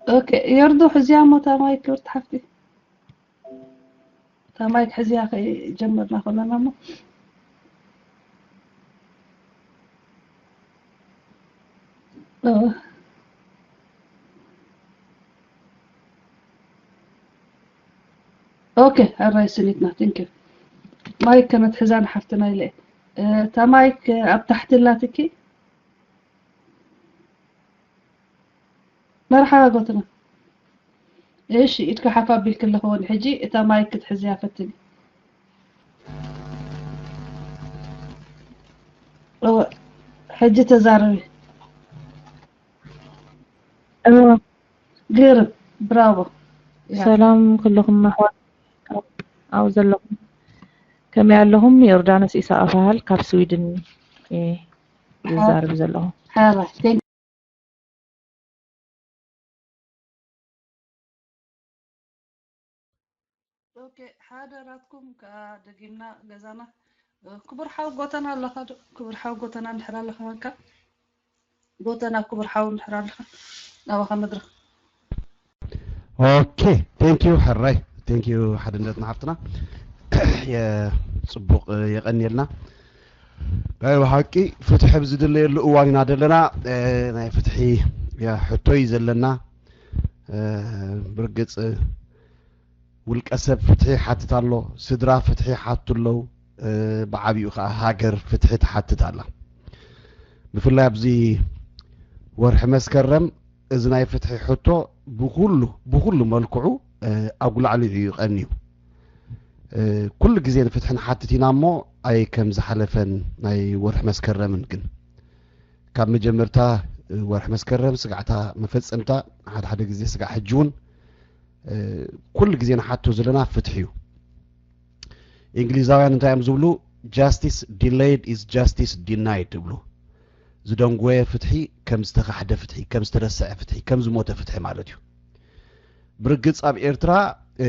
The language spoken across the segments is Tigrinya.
ኦኬ፣ የርዱ ሕዝያ እሞ እታ ማይክ ክብርቲ ሓፍቲ። እታ ማይክ ሕዝያ ከይጀመርና ከለና እሞ። ኦ። ኦኬ፣ ሕራይ ስኒትና፣ ቴንክ ዩ። ማይክ ከነትሕዛ ንሓፍትና ኢለ። እ፣ እታ ማይክ ኣብ ታሕቲ ኣላትኪ። መርሓባ ጎተና። እሺ፣ ኢድካ ሓፍ ኣቢልኪ ኣለኺ እውን ሕጂ እታ ማይክ ክትሕዝያ ፈትኒ። እወ፣ ሕጂ ተዛረቢ። እወ። ግርም፣ ብራቮ። ያ። ሰላም ኩልኹም ኣሕዋት ኣብኡ ዘለኹም። ከመይ ኣለኹም? ዮርዳኖስ ኢሳቕ እበሃል፣ ካብ ስዊድን እየ ዝዛረብ ዘለኹ። ሕራይ፣ ቴንክ ኦኬ፣ ሓደራትኩም ከኣ ደጊምና ገዛና። ክቡር ሓው ጎተና ኣለኻ ዶ? ክቡር ሓው ጎተና እንድሕር ኣለኻ፣ መንካ ጎተና፣ ክቡር ሓው እንድሕር ኣለኻ፣ ናባኻ መድረኽ። ኦኬ፣ ቴንክ ዩ ሕራይ፣ ቴንክ ዩ ሓድነትና ሓፍትና። የ-፣ ጽቡቕ፣ የቐንየልና። ናይ ብሓቂ ፍትሒ ኣብ ዝድለየሉ እዋን ኢና ዘለና። እ፣ ናይ ፍትሒ፣ ያ፣ ሕቶ እዩ ዘለና። እ፣ ብርግጽ ውልቀ ሰብ ፍትሒ ይሓትት ኣሎ፣ ስድራ ፍትሒ ይሓቱ ኣለዉ፣ እ፣ ብዓቢኡ ከኣ ሃገር ፍትሒ ትሓትት ኣላ። ብፍላይ ኣብዚ ወርሒ መስከረም እዚ ናይ ፍትሒ ሕቶ ብኹሉ፣ ብኹሉ መልክዑ፣ እ፣ ኣጉላዕሊዑ እዩ ቀንዩ። እ፣ ኩሉ ግዜ ንፍትሒ ንሓትት ኢና እሞ ኣይ ከም ዝሓለፈን ናይ ወርሒ መስከረምን ግን ካብ መጀመርታ፣ እ፣ ወርሒ መስከረም ስጋዕታ መፈጸምታ ሓደ ሓደ ግዜ ስጋዕ ሕጂ እውን፣ እ፣ ኩሉ ግዜ ንሓቶ ዘለና ፍትሒ እዩ። እንግሊዛውያን እንታይ እዮም ዝብሉ? Justice delayed is justice denied ይብሉ። ዝደንጎየ ፍትሒ ከም ዝተኻሕደ ፍትሒ፣ ከም ዝተረስዐ ፍትሒ፣ ከም ዝሞተ ፍትሒ ማለት እዩ። ብርግጽ ኣብ ኤርትራ፣ እ፣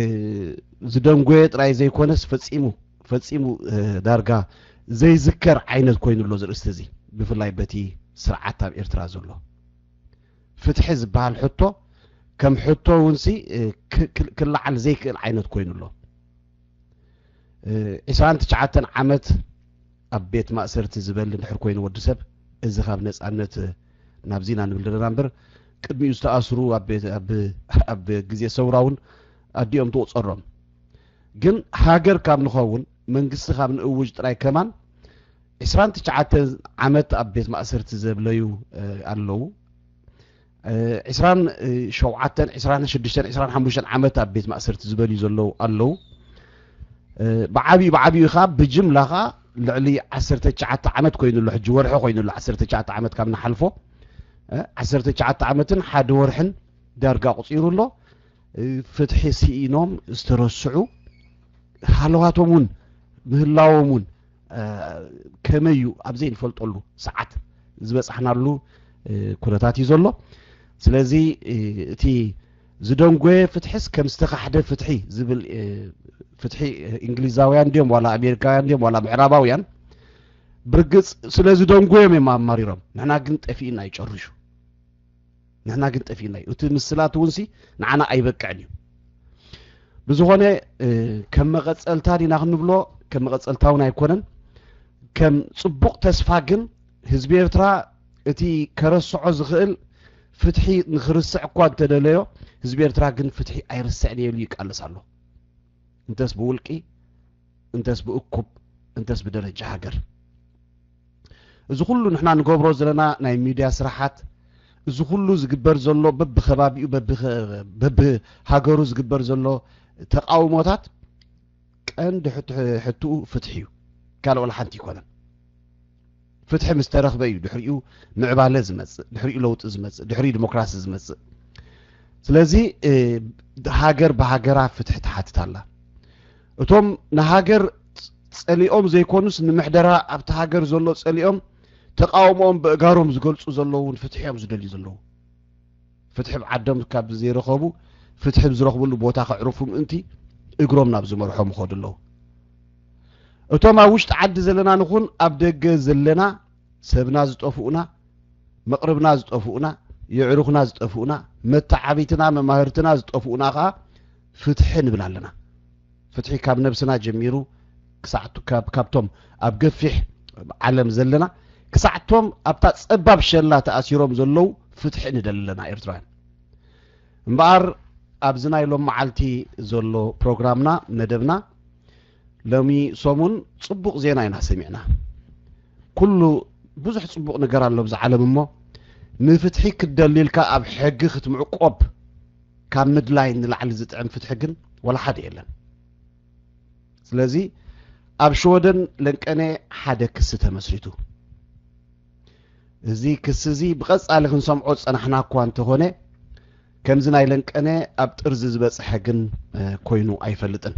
ዝደንጎየ ጥራይ ዘይኮነስ ፈጺሙ፣ ፈጺሙ፣ እ፣ ዳርጋ ዘይዝከር ዓይነት ኮይኑ ኣሎ እዚ ርእስቲ እዚ፣ ብፍላይ በቲ ስርዓት ኣብ ኤርትራ ዘሎ። ፍትሒ ዝበሃል ሕቶ ከም ሕቶ እውንሲ፣ እ፣ ክ-፣ ክ-፣ ክለዓል ዘይክእል ዓይነት ኮይኑ ኣሎ። እ፣ ዕስራን ትሽዓተን ዓመት ኣብ ቤት ማእሰርቲ ዝበሊ እንድሕር ኮይኑ ወዲ ሰብ፣ እዚ ካብ ነጻነት፣ እ፣ ናብዚ ኢና ንብል ዘለና እምበር፣ ቅድሚኡ ዝተኣስሩ ኣብ ቤት፣ ኣብ፣ ኣብ ግዜ ሰውራ እውን ኣዲኦም ትቑጸሮም። ግን ሃገር ካብ ንኸውን፣ መንግስቲ ካብ ንእውጅ ጥራይ ከማን ዕስራን ትሽዓተን ዓመት ኣብ ቤት ማእሰርቲ ዘብለዩ፣ እ፣ ኣለዉ። እ፣ ዕስራን ሸውዓተን፣ ዕስራን ሽዱሽተን፣ ዕስራን ሓሙሽተን ዓመት ኣብ ቤት ማእሰርቲ ዝበልዩ ዘለዉ ኣለዉ። እ፣ ብዓቢኡ፣ ብዓቢኡ ኸኣ፣ ብጅምላ ኸኣ ልዕሊ ዓሰርተ ትሽዓተ ዓመት ኮይኑ ኣሎ፣ ሕጂ ወርሒ ኮይኑ ኣሎ፣ ዓሰርተ ትሽዓተ ዓመት ካብ ንሓልፎ፣ እ፣ ዓሰርተ ትሽዓተ ዓመትን ሓደ ወርሕን ዳርጋ ኣቑጺሩ ኣሎ። እ፣ ፍትሒ ስኢኖም ዝተረስዑ፣ ሃለዋቶም እውን ምህላዎም እውን፣ እ፣ ከመይ እዩ ኣብ ዘይንፈልጠሉ ሰዓት ዝበጻሕናሉ፣ እ፣ ኩነታት እዩ ዘሎ። ስለዚ፣ እ፣ እቲ ዝደንጎየ ፍትሕስ ከም ዝተኻሕደ ፍትሒ ዝብል፣ እ፣ ፍትሒ፣ እ፣ እንግሊዛውያን ድዮም ዋላ ኣሜሪካውያን ድዮም ዋላ ምዕራባውያን፣ ብርግጽ ስለ ዝደንጎዮም እዮም ኣማሪሮም። ንሕና ግን ጠፊእና እዩ ጨሪሹ። ንሕና ግን ጠፊእና እዩ። እቲ ምስላት እውንሲ ንዓና ኣይበቅዕን እዩ። ብዝኾነ፣ እ፣ ከም መቐጸልታ ዲና ክንብሎ፣ ከም መቐጸልታ እውን ኣይኮነን። ከም ጽቡቕ ተስፋ ግን ህዝቢ ኤርትራ እቲ ከረስዖ ዝኽእል ፍትሒ ንኽርስዕ እኳ እንተደለዮ፣ ህዝቢ ኤርትራ ግን ፍትሒ ኣይርስዕን እየ ኢሉ ይቃለስ ኣሎ። እንተስ ብውልቂ፣ እንተስ ብእኩብ፣ እንተስ ብደረጃ ሃገር። እዚ ኩሉ ንሕና ንገብሮ ዘለና ናይ ሚድያ ስራሓት፣ እዚ ኩሉ ዝግበር ዘሎ በብኸባቢኡ፣ በብኸ-፣ በብሃገሩ ዝግበር ዘሎ ተቃውሞታት፣ ቀንዲ ሕት-፣ ሕትኡ ፍትሒ እዩ። ካልእ ዋላ ሓንቲ ኣይኮነን። ፍትሒ ምስ ተረኽበ እዩ ድሕሪኡ ምዕባለ ዝመጽእ፣ ድሕሪኡ ለውጢ ዝመጽእ፣ ድሕሪኡ ዲሞክራሲ ዝመጽእ። ስለዚ፣ እ፣ ሃገር ብሃገራ ፍትሒ ትሓትት ኣላ። እቶም ንሃገር ጸሊኦም ዘይኮኑስ፣ ንምሕደራ ኣብቲ ሃገር ዘሎ ጸሊኦም ተቃውሞኦም ብእጋሮም ዝገልጹ ዘለዉ እውን ፍትሒ እዮም ዝደልዩ ዘለዉ። ፍትሒ ኣብ ዓዶም ካብ ዘይረኸቡ፣ ፍትሒ ኣብ ዝረኽብሉ ቦታ ከዕርፉ ምእንቲ እግሮም ናብ ዝመርሖም ይኸዱ ኣለዉ። እቶም ኣብ ውሽጢ ዓዲ ዘለና ንኹን ኣብ ደገ ዘለና፣ ሰብና ዝጠፍኡና፣ መቕርብና ዝጠፍኡና፣ የዕሩኽና ዝጠፍኡና፣ መተዓቢትና መማህርትና ዝጠፍኡና ኸዓ ፍትሒ ንብል ኣለና። ፍትሒ ካብ ነብስና ጀሚሩ ክሳዕ ቱ- ካብ- ካብቶም ኣብ ገፊሕ ዓለም ዘለና ክሳዕቶም ኣብታ ጸባብ ሸላ ተኣሲሮም ዘለዉ ፍትሒ ንደሊ ኣለና ኤርትራውያን። እምበኣር ኣብዚ ናይ ሎም መዓልቲ ዘሎ ፕሮግራምና መደብና ሎሚ ሰሙን ጽቡቕ ዜና ኢና ሰሚዕና። ኩሉ ብዙሕ ጽቡቕ ነገር ኣሎ ኣብዚ ዓለም እሞ ንፍትሒ ክትደሊ ኢልካ ኣብ ሕጊ ክትምዕቆብ ካብ ምድላይ ንላዕሊ ዝጥዕም ፍትሒ ግን ወላ ሓደ የለን። ስለዚ ኣብ ሽወደን ለንቀነ ሓደ ክሲ ተመስሪቱ። እዚ ክሲ እዚ ብቐጻሊ ክንሰምዖ ዝጸናሕና እኳ እንተኾነ ከምዚ ናይ ለንቀነ ኣብ ጥርዚ ዝበጽሐ ግን ኮይኑ ኣይፈልጥን።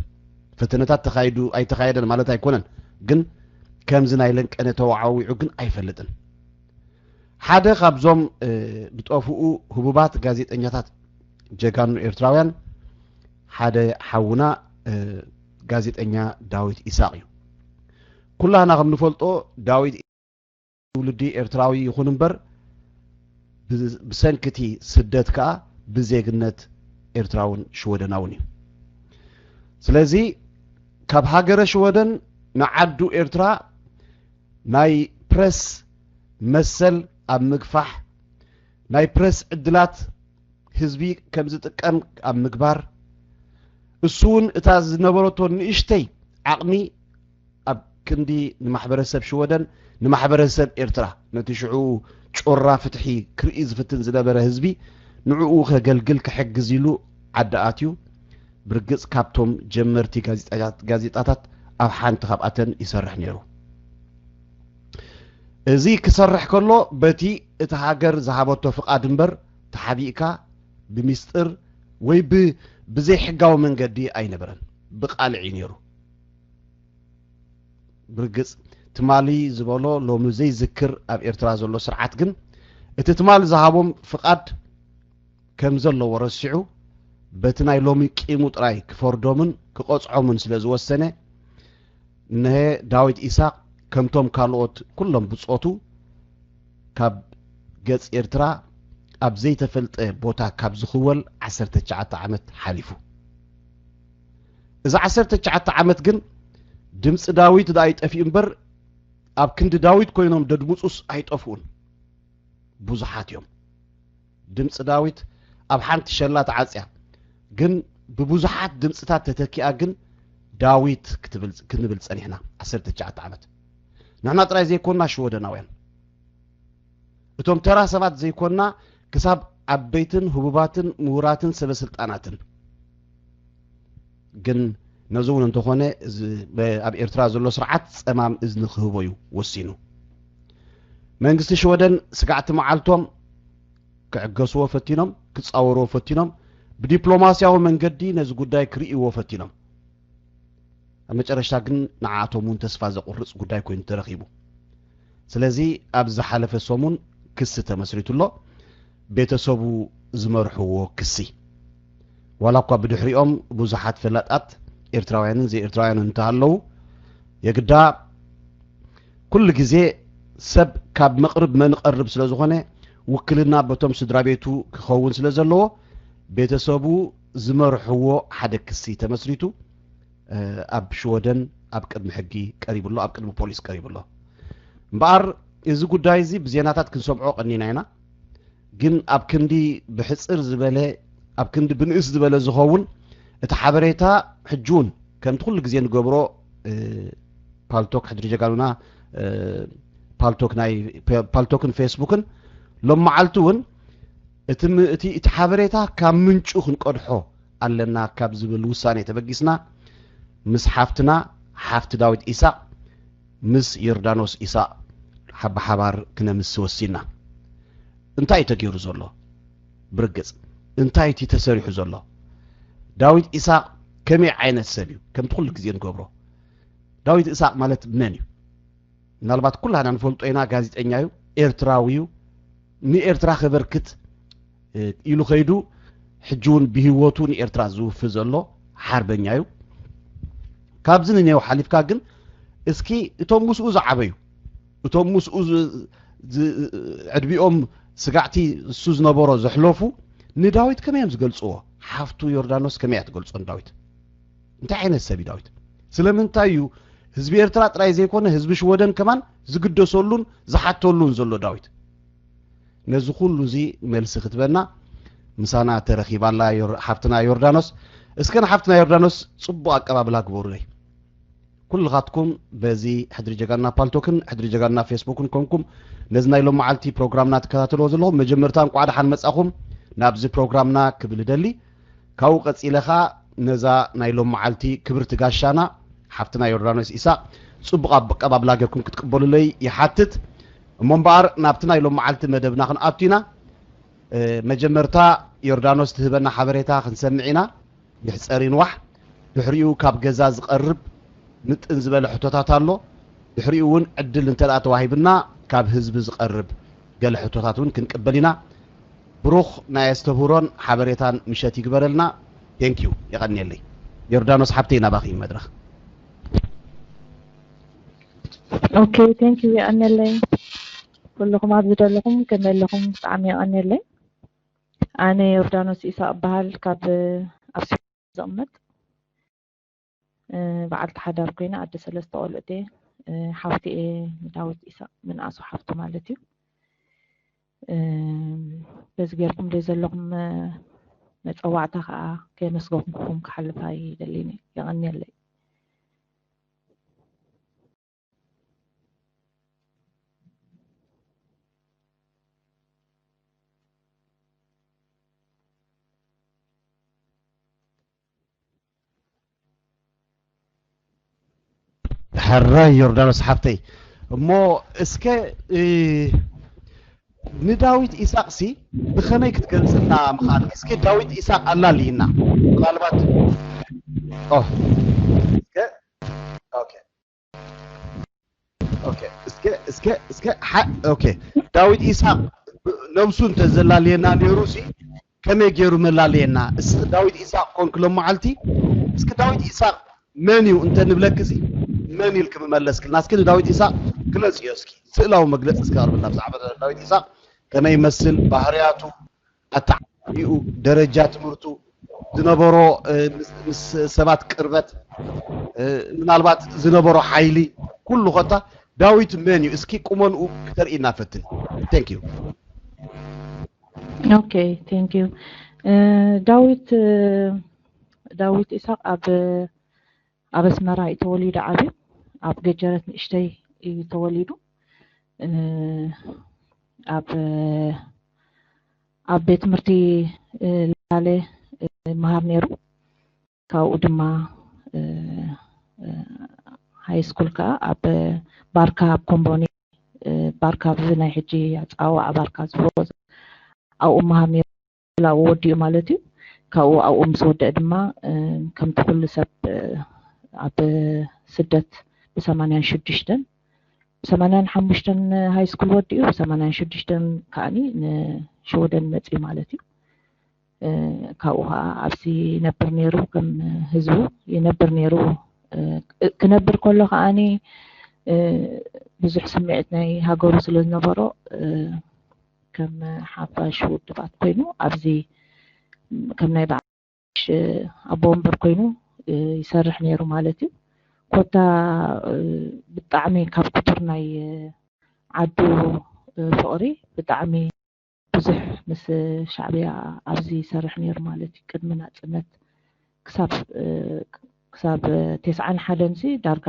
ፈተነታት ተኻይዱ ኣይተኻየደን ማለት ኣይኮነን፣ ግን ከምዚ ናይ ለንቀነ ተዋዓዊዑ ግን ኣይፈልጥን። ሓደ ካብዞም ዝጠፍኡ ህቡባት ጋዜጠኛታት ጀጋኑ ኤርትራውያን ሓደ ሓውና ጋዜጠኛ ዳዊት ኢሳቕ እዩ። ኩላህና ከም ንፈልጦ ዳዊት ትውልዲ ኤርትራዊ ይኹን እምበር ብሰንኪ እቲ ስደት ከኣ ብዜግነት ኤርትራውን ሽወደናውን እዩ። ስለዚ ካብ ሃገረ ሽወደን ንዓዱ ኤርትራ ናይ ፕረስ መሰል ኣብ ምግፋሕ፣ ናይ ፕረስ ዕድላት ህዝቢ ከም ዝጥቀም ኣብ ምግባር፣ እሱ እውን እታ ዝነበረቶ ንእሽተይ ዓቕሚ ኣብ ክንዲ ንማሕበረሰብ ሽወደን ንማሕበረሰብ ኤርትራ ነቲ ሽዑ ጩራ ፍትሒ ክርኢ ዝፍትን ዝነበረ ህዝቢ ንዕኡ ከገልግል ክሕግዝ ኢሉ ዓዲ ኣትዩ። ብርግጽ ካብቶም ጀመርቲ ጋዜጣታት ኣብ ሓንቲ ካብኣተን ይሰርሕ ነይሩ። እዚ ክሰርሕ ከሎ በቲ እቲ ሃገር ዝሃበቶ ፍቓድ እምበር ተሓቢእካ ብሚስጥር ወይ ብዘይሕጋዊ መንገዲ ኣይነበረን። ብቃልዕ እዩ ነይሩ። ብርግጽ ትማሊ ዝበሎ ሎሚ ዘይዝክር ኣብ ኤርትራ ዘሎ ስርዓት ግን እቲ ትማሊ ዝሃቦም ፍቓድ ከም ዘለዎ ረሲዑ በቲ ናይ ሎሚ ቂሙ ጥራይ ክፈርዶምን ክቐጽዖምን ስለ ዝወሰነ እነሀ ዳዊት ኢሳቕ ከምቶም ካልኦት ኩሎም ብጾቱ ካብ ገጽ ኤርትራ ኣብ ዘይተፈልጠ ቦታ ካብ ዝኽወል ዓሰርተ ትሽዓተ ዓመት ሓሊፉ። እዚ ዓሰርተ ትሽዓተ ዓመት ግን ድምፂ ዳዊት ደኣ ይጠፍእ እምበር ኣብ ክንዲ ዳዊት ኮይኖም ደድምፁስ ኣይጠፍኡን። ብዙሓት እዮም። ድምፂ ዳዊት ኣብ ሓንቲ ሸላ ተዓፅያ ግን ብብዙሓት ድምፅታት ተተኪኣ ግን ዳዊት ክትብል ክንብል ፀኒሕና ዓሰርተ ትሽዓተ ዓመት። ንሕና ጥራይ ዘይኮንና ሽወደናውያን እቶም ተራ ሰባት ዘይኮንና ክሳብ ዓበይትን ህቡባትን ምሁራትን ሰበ ስልጣናትን ግን ነዚ እውን እንተኾነ ኣብ ኤርትራ ዘሎ ስርዓት ፀማም እዝኒ ክህቦ እዩ ወሲኑ። መንግስቲ ሽወደን ስጋዕቲ መዓልቶም ክዕገስዎ ፈቲኖም ክፃወርዎ ፈቲኖም ብዲፕሎማስያዊ መንገዲ ነዚ ጉዳይ ክርእይዎ ፈቲኖም። ኣብ መጨረሽታ ግን ንዓኣቶም እውን ተስፋ ዘቑርፅ ጉዳይ ኮይኑ ተረኺቡ። ስለዚ ኣብ ዝሓለፈ ሰሙን ክሲ ተመስሪቱ ኣሎ። ቤተሰቡ ዝመርሕዎ ክሲ ዋላ እኳ ብድሕሪኦም ብዙሓት ፈላጣት ኤርትራውያንን ዘይኤርትራውያንን እንተሃለዉ የግዳ ኩሉ ግዜ ሰብ ካብ መቕርብ መንቐርብ ስለ ዝኾነ ውክልና በቶም ስድራ ቤቱ ክኸውን ስለ ዘለዎ ቤተሰቡ ዝመርሕዎ ሓደ ክሲ ተመስሪቱ ኣብ ሽወደን ኣብ ቅድሚ ሕጊ ቀሪቡ ኣሎ፣ ኣብ ቅድሚ ፖሊስ ቀሪቡ ኣሎ። እምበኣር እዚ ጉዳይ እዚ ብዜናታት ክንሰምዖ ቀኒና ኢና። ግን ኣብ ክንዲ ብሕፅር ዝበለ ኣብ ክንዲ ብንእስ ዝበለ ዝኸውን እቲ ሓበሬታ ሕጂ እውን ከምቲ ኩሉ ግዜ ንገብሮ ፓልቶክ ሕድሪ ጀጋኑና ፓልቶክ ናይ ፓልቶክን ፌስቡክን ሎም መዓልቲ እውን እቲ እቲ ሓበሬታ ካብ ምንጩ ክንቀድሖ ኣለና ካብ ዝብል ውሳኔ ተበጊስና ምስ ሓፍትና ሓፍቲ ዳዊት ኢሳቕ ምስ ዮርዳኖስ ኢሳቕ ሓባሓባር ክነምሲ ወሲና። እንታይ እዩ ተገይሩ ዘሎ? ብርግጽ እንታይ እቲ ተሰሪሑ ዘሎ? ዳዊት ኢሳቕ ከመይ ዓይነት ሰብ እዩ? ከምቲ ኩሉ ግዜ ንገብሮ ዳዊት ኢሳቕ ማለት መን እዩ? ምናልባት ኩላና ንፈልጦ ኢና። ጋዜጠኛ እዩ፣ ኤርትራዊ እዩ። ንኤርትራ ከበርክት ኢሉ ከይዱ ሕጂ እውን ብህይወቱ ንኤርትራ ዝውፊ ዘሎ ሓርበኛ እዩ። ካብዚ ንኔው ሓሊፍካ ግን እስኪ እቶም ምስኡ ዝዓበዩ እቶም ምስኡ ዕድሚኦም ስጋዕቲ እሱ ዝነበሮ ዘሕለፉ ንዳዊት ከመይ እዮም ዝገልፅዎ? ሓፍቱ ዮርዳኖስ ከመይ እያ ትገልፆ ንዳዊት? እንታይ ዓይነት ሰብ እዩ ዳዊት? ስለምንታይ እዩ ህዝቢ ኤርትራ ጥራይ ዘይኮነ ህዝቢ ሽወደን ከማን ዝግደሰሉን ዝሓተሉን ዘሎ ዳዊት? ነዚ ኩሉ እዚ መልሲ ክትበና ምሳና ተረኺባላ ሓፍትና ዮርዳኖስ። እስከ ንሓፍትና ዮርዳኖስ ፅቡቕ ኣቀባብላ ግበሩለይ። ኩልኻትኩም በዚ ሕድሪ ጀጋና ፓልቶክን ሕድሪ ጀጋና ፌስቡክን ኮንኩም ነዚ ናይ ሎም መዓልቲ ፕሮግራምና ትከታተልዎ ዘለኹም መጀመርታ እንቋዕ ደሓን መጻኹም ናብዚ ፕሮግራምና ክብል እደሊ። ካብኡ ቀጺለ ኸኣ ነዛ ናይ ሎም መዓልቲ ክብርቲ ጋሻና ሓፍትና ዮርዳኖስ ኢሳቕ ጽቡቕ ኣቀባብላ ጌርኩም ክትቅበሉለይ ይሓትት። እሞ እምበኣር ናብቲ ናይ ሎም መዓልቲ መደብና ክንኣቱ ኢና። መጀመርታ ዮርዳኖስ ትህበና ሓበሬታ ክንሰምዕ ኢና። ይሕጸር ይንዋሕ። ድሕሪኡ ካብ ገዛ ዝቐርብ ምጥን ዝበለ ሕቶታት ኣሎ። ድሕሪኡ እውን ዕድል እንተ ደኣ ተዋሂብና ካብ ህዝቢ ዝቐርብ ገለ ሕቶታት እውን ክንቅበል ኢና። ብሩኽ ናይ ኣስተብህሮን ሓበሬታን ምሸት ይግበረልና። ቴንኪዩ። የቐንየለይ። ዮርዳኖስ ሓብተይ ናባኺ እዩ መድረኽ። ኦኬ፣ ቴንኪዩ። የቐንየለይ። ኩልኹም ኣብዚ ዘለኹም ከመይ ኣለኹም? ብጣዕሚ የቐንየለይ። ኣነ ዮርዳኖስ ኢሳቕ እበሃል፣ ካብ ኣብ ስዊድን ዝቕመጥ። በዓልቲ ሓዳር ኮይነ ኣደ ሰለስተ ቆልዑት እየ። ሓፍቲ እየ ንዳዊት ኢሳቕ፣ ምንኣሱ ሓፍቱ ማለት እዩ። በዚ ጌርኩም ደይ ዘለኹም መጸዋዕታ ከዓ ከየመስገንኩኹም ክሓልፍ ኣይደልን እየ። የቐንየለይ። ሕራይ ዮርዳኖስ ሓፍተይ፣ እሞ እስከ ንዳዊት ኢሳቕሲ ብኸመይ ክትገልጽልና ምኽኣልኪ? እስከ ዳዊት ኢሳቕ ኣላልይና። ምናልባት እስከ ኦኬ ኦኬ እስከ እስከ እስከ ኦኬ ዳዊት ኢሳቕ ነብሱ እንተዘላልየና ነይሩ ሲ ከመይ ገይሩ መላለየና? እስኪ ዳዊት ኢሳቕ ኮንክ ሎም መዓልቲ እስኪ ዳዊት ኢሳቕ መን እዩ እንተ ንብለኪ ሲ መን ኢልኪ ምመለስክልና? እስኪ ንዳዊት ኢሳቕ ግለጽዮ እስኪ ስእላዊ መግለጺ እስኪ ኣቕርብልና ብዛዕባ ዳዊት ኢሳቕ ከመይ ይመስል ባህርያቱ ኣተዓባብይኡ ደረጃ ትምህርቱ ዝነበሮ ምስ ሰባት ቅርበት ምናልባት ዝነበሮ ሓይሊ ኩሉ ኮታ ዳዊት መን እዩ እስኪ ቁመንኡ ክተርእይና ፈትን thank you okay thank you ዳዊት ዳዊት ኢሳቅ ኣብ ኣብ ኣስመራ እዩ ተወሊዱ ዓብዩ ኣብ ገጀረት ንእሽተይ እዩ ተወሊዱ ኣብ ኣብ ቤት ትምህርቲ ላለ ይመሃር ነይሩ ካብኡ ድማ ሃይ ስኩል ከዓ ኣብ ባርካ ኣብ ኮምቦኒ ባርካ ብዚ ናይ ሕጂ ኣፀዋውዓ ባርካ ዝብሎ ኣብኡ መሃር ነይሩ ኣብኡ ወዲኡ ማለት እዩ ካብኡ ኣብኡ ምስ ወደአ ድማ ከምቲ ኩሉ ሰብ ኣብ ስደት ብሰማንያን ሽዱሽተን ብሰማንያን ሓሙሽተን ሃይ ስኩል ወዲኡ ብሰማንያን ሽዱሽተን ከዓኒ ንሽወደን መፅኡ ማለት እዩ ካብኡ ከዓ ኣብዚ ይነብር ነይሩ ከም ህዝቡ ይነብር ነይሩ ክነብር ከሎ ከዓኒ ብዙሕ ስምዒት ናይ ሃገሩ ስለ ዝነበሮ ከም ሓፋሽ ውድባት ኮይኑ ኣብዚ ከም ናይ በዓል ኣቦ ወንበር ኮይኑ ይሰርሕ ነይሩ ማለት እዩ ኮታ ብጣዕሚ ካብ ክቱር ናይ ዓዱ ፍቕሪ ብጣዕሚ ብዙሕ ምስ ሻዕብያ ኣብዚ ይሰርሕ ነይሩ ማለት እዩ ቅድሚ ናፅነት ክሳብ ክሳብ ቴስዓን ሓደን ሲ ዳርጋ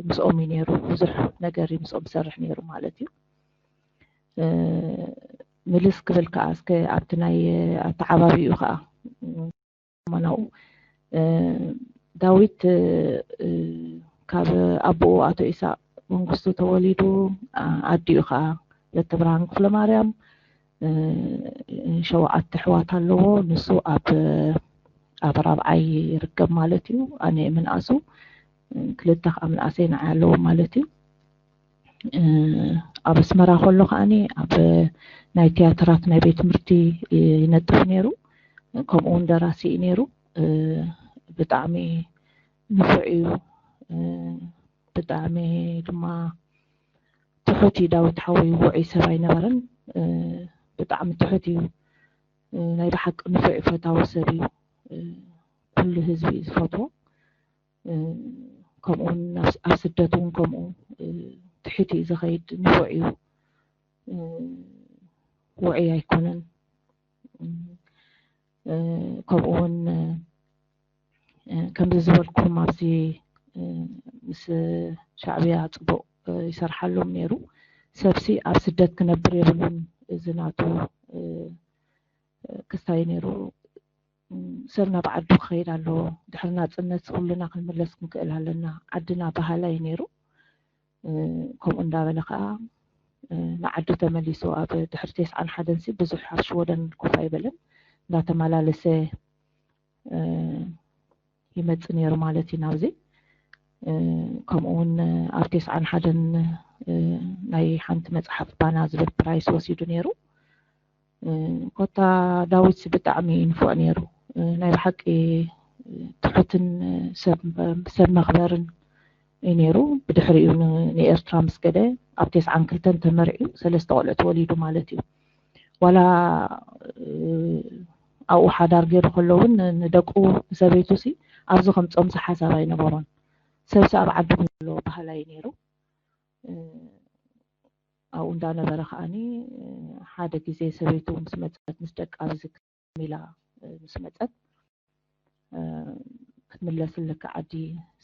ምስኦም እዩ ነይሩ ብዙሕ ነገር እዩ ምስኦም ይሰርሕ ነይሩ ማለት እዩ ምልስ ክብል ከዓ እስከ ኣብቲ ናይ ኣተዓባቢኡ ከዓ ሞናኡ ዳዊት ካብ ኣቦኡ ኣቶ ኢሳቅ መንግስቱ ተወሊዱ ኣዲኡ ከዓ ለተብርሃን ክፍለ ማርያም ሸውዓተ ኣሕዋት ኣለዎ ንሱ ኣብ ኣብ ራብዓይ ይርከብ ማለት እዩ ኣነ ምንኣሱ ክልተ ከዓ ምንኣሰይ ንዓይ ኣለዎ ማለት እዩ ኣብ ኣስመራ ከሎ ከዓኒ ኣብ ናይ ትያትራት ናይ ቤት ትምህርቲ ይነጥፍ ነይሩ ከምኡ እውን ደራሲ እዩ ነይሩ ብጣዕሚ ንፉዕ እዩ ብጣዕሚ ድማ ትሑት እዩ ዳዊት ሓወይ ውዑይ ሰብ ኣይነበረን ብጣዕሚ ትሑት እዩ። ናይ ብሓቂ ንፉዕ ፈታዊ ሰብ እዩ። ኩሉ ህዝቢ እዩ ዝፈትዎ። ከምኡውን ኣብ ስደት እውን ከምኡ ትሒት እዩ ዝኸይድ፣ ንፉዕ እዩ፣ ውዑይ ኣይኮነን። ከምኡውን ከምዚ ዝበልኩም ኣብዚ ምስ ሻዕብያ ፅቡቕ ይሰርሓሎም ነይሩ። ሰብሲ ኣብ ስደት ክነብር የብሉን። እዚ ናቱ ክስታይ ነይሩ። ሰብ ናብ ዓዱ ክኸይድ ኣለዎ። ድሕሪ ናፅነት ኩልና ክንምለስ ክንክእል ኣለና። ዓድና በሃላይ ነይሩ። ከምኡ እንዳበለ ከዓ ንዓዱ ተመሊሱ። ኣብ ድሕሪ ተስዓን ሓደን ሲ ብዙሕ ኣብ ሽወደን ኮፍ ኣይበለን፣ እንዳተመላለሰ ይመፅእ ነይሩ ማለት እዩ ናብዚ። ከምኡ እውን ኣብ ተስዓን ሓደን ናይ ሓንቲ መፅሓፍ ባና ዝብል ፕራይስ ወሲዱ ነይሩ። ኮታ ዳዊት ብጣዕሚ ንፉዕ ነይሩ። ናይ ብሓቂ ትሑትን ሰብ መኽበርን እዩ ነይሩ። ብድሕሪኡ ንኤርትራ ምስ ከደ ኣብ ተስዓን ክልተን ተመርዕዩ ሰለስተ ቆልዑ ተወሊዱ ማለት እዩ። ዋላ ኣብኡ ሓዳር ገይሩ ከሎ እውን ንደቁ ንሰበይቱ ሲ ኣብዚ ከምፆም ሓሳብ ኣይነበሮን። ሰብሲ ኣብ ዓዱ ክህሉ ኣለዎ ባህላ እዩ ነይሩ። ኣብኡ እንዳነበረ ከዓኒ ሓደ ግዜ ሰበይቱ ምስ መፀት ምስ ደቃ ኣብዚ ኢላ ምስ መፀት ክትምለስ ኣለካ ዓዲ፣